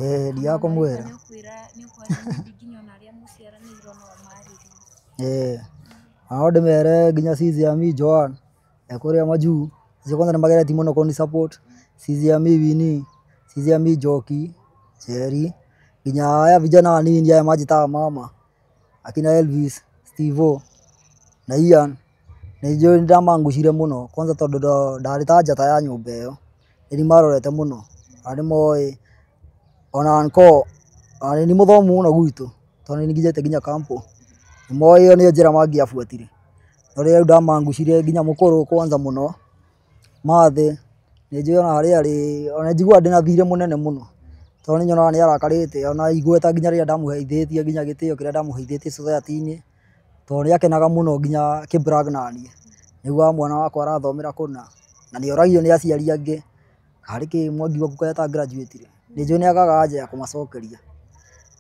ĩĩ ndiaga kũmwĩra. Nĩ ũkwĩra nĩ ũkwaria maybe nginya ona arĩa mũciaranĩirwo no ũmarĩrie. Ĩĩ no ndĩmere nginya Sizi ya mi Joan e kũrĩa majuu acio kwanza nĩ mageretie mũno kũni support. Sizi ya mi Winnie, Sizi ya mi Njoki, Njeri, nginya aya vijana anini aya manjĩtaga mama akina Elvis, Steve-O na Ian nĩ njũĩ nĩ ndamangucire mũno kwanza tondũ ndarĩ ta njata ya nyũmba ĩyo nĩ niĩ marorete mũno na nĩ moĩ ona uncle ona nĩ niĩ mũthomu mũno gwitũ tondũ nĩ nginyĩte nginya kampo nĩ moĩ ĩyo nĩyo njĩra mangĩabuatire no rĩrĩa rĩu ndamangucirie nginya mũkũrũ kwanza mũno Mathĩ nĩ njũĩ ona harĩa arĩ ona njiguaga ndĩna thirĩ mũnene mũno tondũ nĩ nyonaga nĩ arakarĩte ona igweta nginya rĩrĩa ndamũheithĩtie nginya gĩtĩo kĩrĩa ndamũheithĩtie society-inĩ tondũ nĩ akenaga mũno nginya akĩ brag naniĩ nĩguo mwana wakwa arathomera kũna na nĩ oragio nĩ aciari angĩ karĩ kĩ Mwangi waku kaĩ ata graduate nĩ njũĩ nĩ agaga anja ya kũmacokeria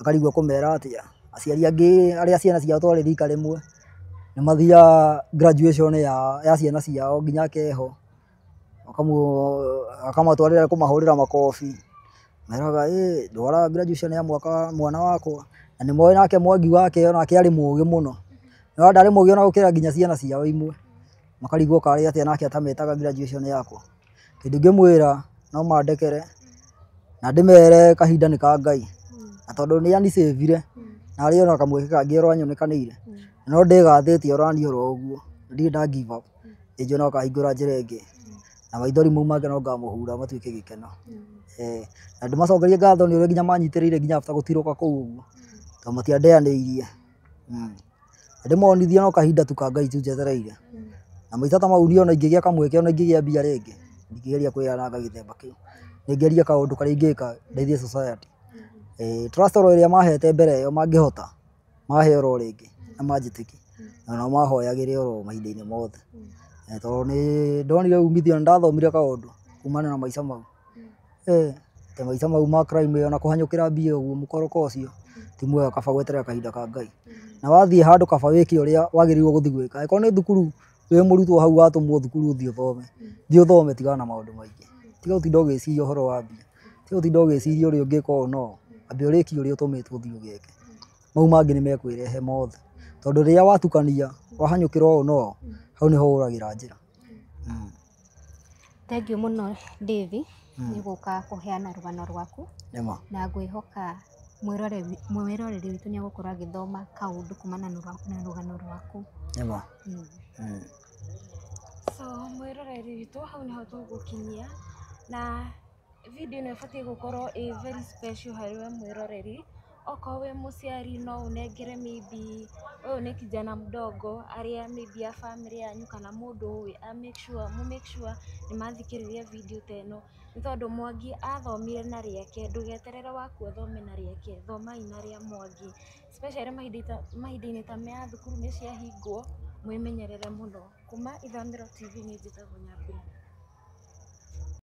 akarigwo kũmera atĩa aciari angĩ arĩa ciana ciao twarĩ rika rĩmwe nĩ mathiaga graduation ya ciana ciao nginya akeho akamatwarĩra kũmahũrĩra makobi meraga ĩ ndwara graduation ya mwaka mwana wakwa na nĩ moĩ nake Mwangi wake onake arĩ mũgĩ mũno no ndarĩ mũgĩ ona gũkĩra nginya ciana ciao imwe makarigwo karĩ atĩa nake atametaga graduation yakwa kĩndũ ingĩmwĩra no mandekere na ndĩmere kahinda nĩ ka Ngai na tondũ nĩ anicĩvire na arĩ ona kamweke kangĩ oro anyonekanĩire no ndĩgathĩtie orani oro ũguo ndirĩ nda give up nĩ njũĩ no akahingũra njĩra ĩngĩ na maithori mau make no ngamũhura matuĩke gĩkeno. Na ndĩmacokerie ngatho nĩ ũrĩa nginya manyitĩrĩire nginya after gũtirũka kũu ũguo tondũ matiandeanĩirie. Na ndĩmonithie no kahinda tu ka Ngai tu njetereire na maica ta mau niĩ ona ingĩgĩa kamweke ona ingĩgĩa mbia rĩngĩ ndingĩgeria kwĩyananga gĩthemba kĩu nĩ ngerie kaũndũ karĩa ingĩka ndeithie society. Trust oro ĩrĩa mahete mbere ĩyo mangĩhota mahe oro rĩngĩ na manjĩtĩkie na no mahoyagĩre oro mahinda-inĩ mothe tondũ nĩ ndonire umithio na ndathomire kaũndũ kumana na maica mau. Atĩ maica mau ma crime ona kũhanyũkĩra mbia ũguo mũkoroko ũcio ti mwega kaba gweterera kahinda ka Ngai na wathiĩ handũ kaba wĩke ũrĩa wagĩrĩirwo gũthiĩ gwĩka angĩkorwo nĩ thukuru wĩ mũrutwo hau watũmwo thukuru ũthiĩ ũthome thiĩ ũthome tigana na maũndũ maingĩ tiga gũtinda ũgĩciria ũhoro wa mbia tiga gũtinda ũgĩciria ũrĩa ũngĩka ũũ no ambia ũrĩkie ũrĩa ũtũmĩtwo ũthiĩ ũgeke mau mangĩ nĩ mekwĩrehe mothe tondũ rĩrĩa watukania wahanyũkĩra ũũ na ũũ hau nĩho ũragĩra njĩra. Thank you mũno Davy nĩ gũka kũheana rũgano rwaku Nĩma. na ngwĩhoka mwĩroreri witũ nĩ egũkorwo agĩthoma kaũndũ kumana na rũgano rwaku. Nĩma. So mwĩroreri witũ hau nĩho tũgũkinyia na video ĩno ĩbatiĩ gũkorwo ĩ very special harĩ we mwĩroreri Okorwo wĩ mũciari no ũnengere maybe ũyũ nĩ kijana mdogo arĩa maybe a family yanyu kana mũndũ ũĩ a make sure, mũ make sure nĩ mathikĩrĩria video ta ĩno, nĩ tondũ Mwangi athomire na rĩake, ndũgeterere waku athome na rĩake, thomai na rĩa Mwangi, especially mahinda-inĩ ta maya thukuru nĩ ciahingwo, mwĩmenyerere mũno. Kuma Ithamĩro TV niĩ njĩtagwo Nyambura.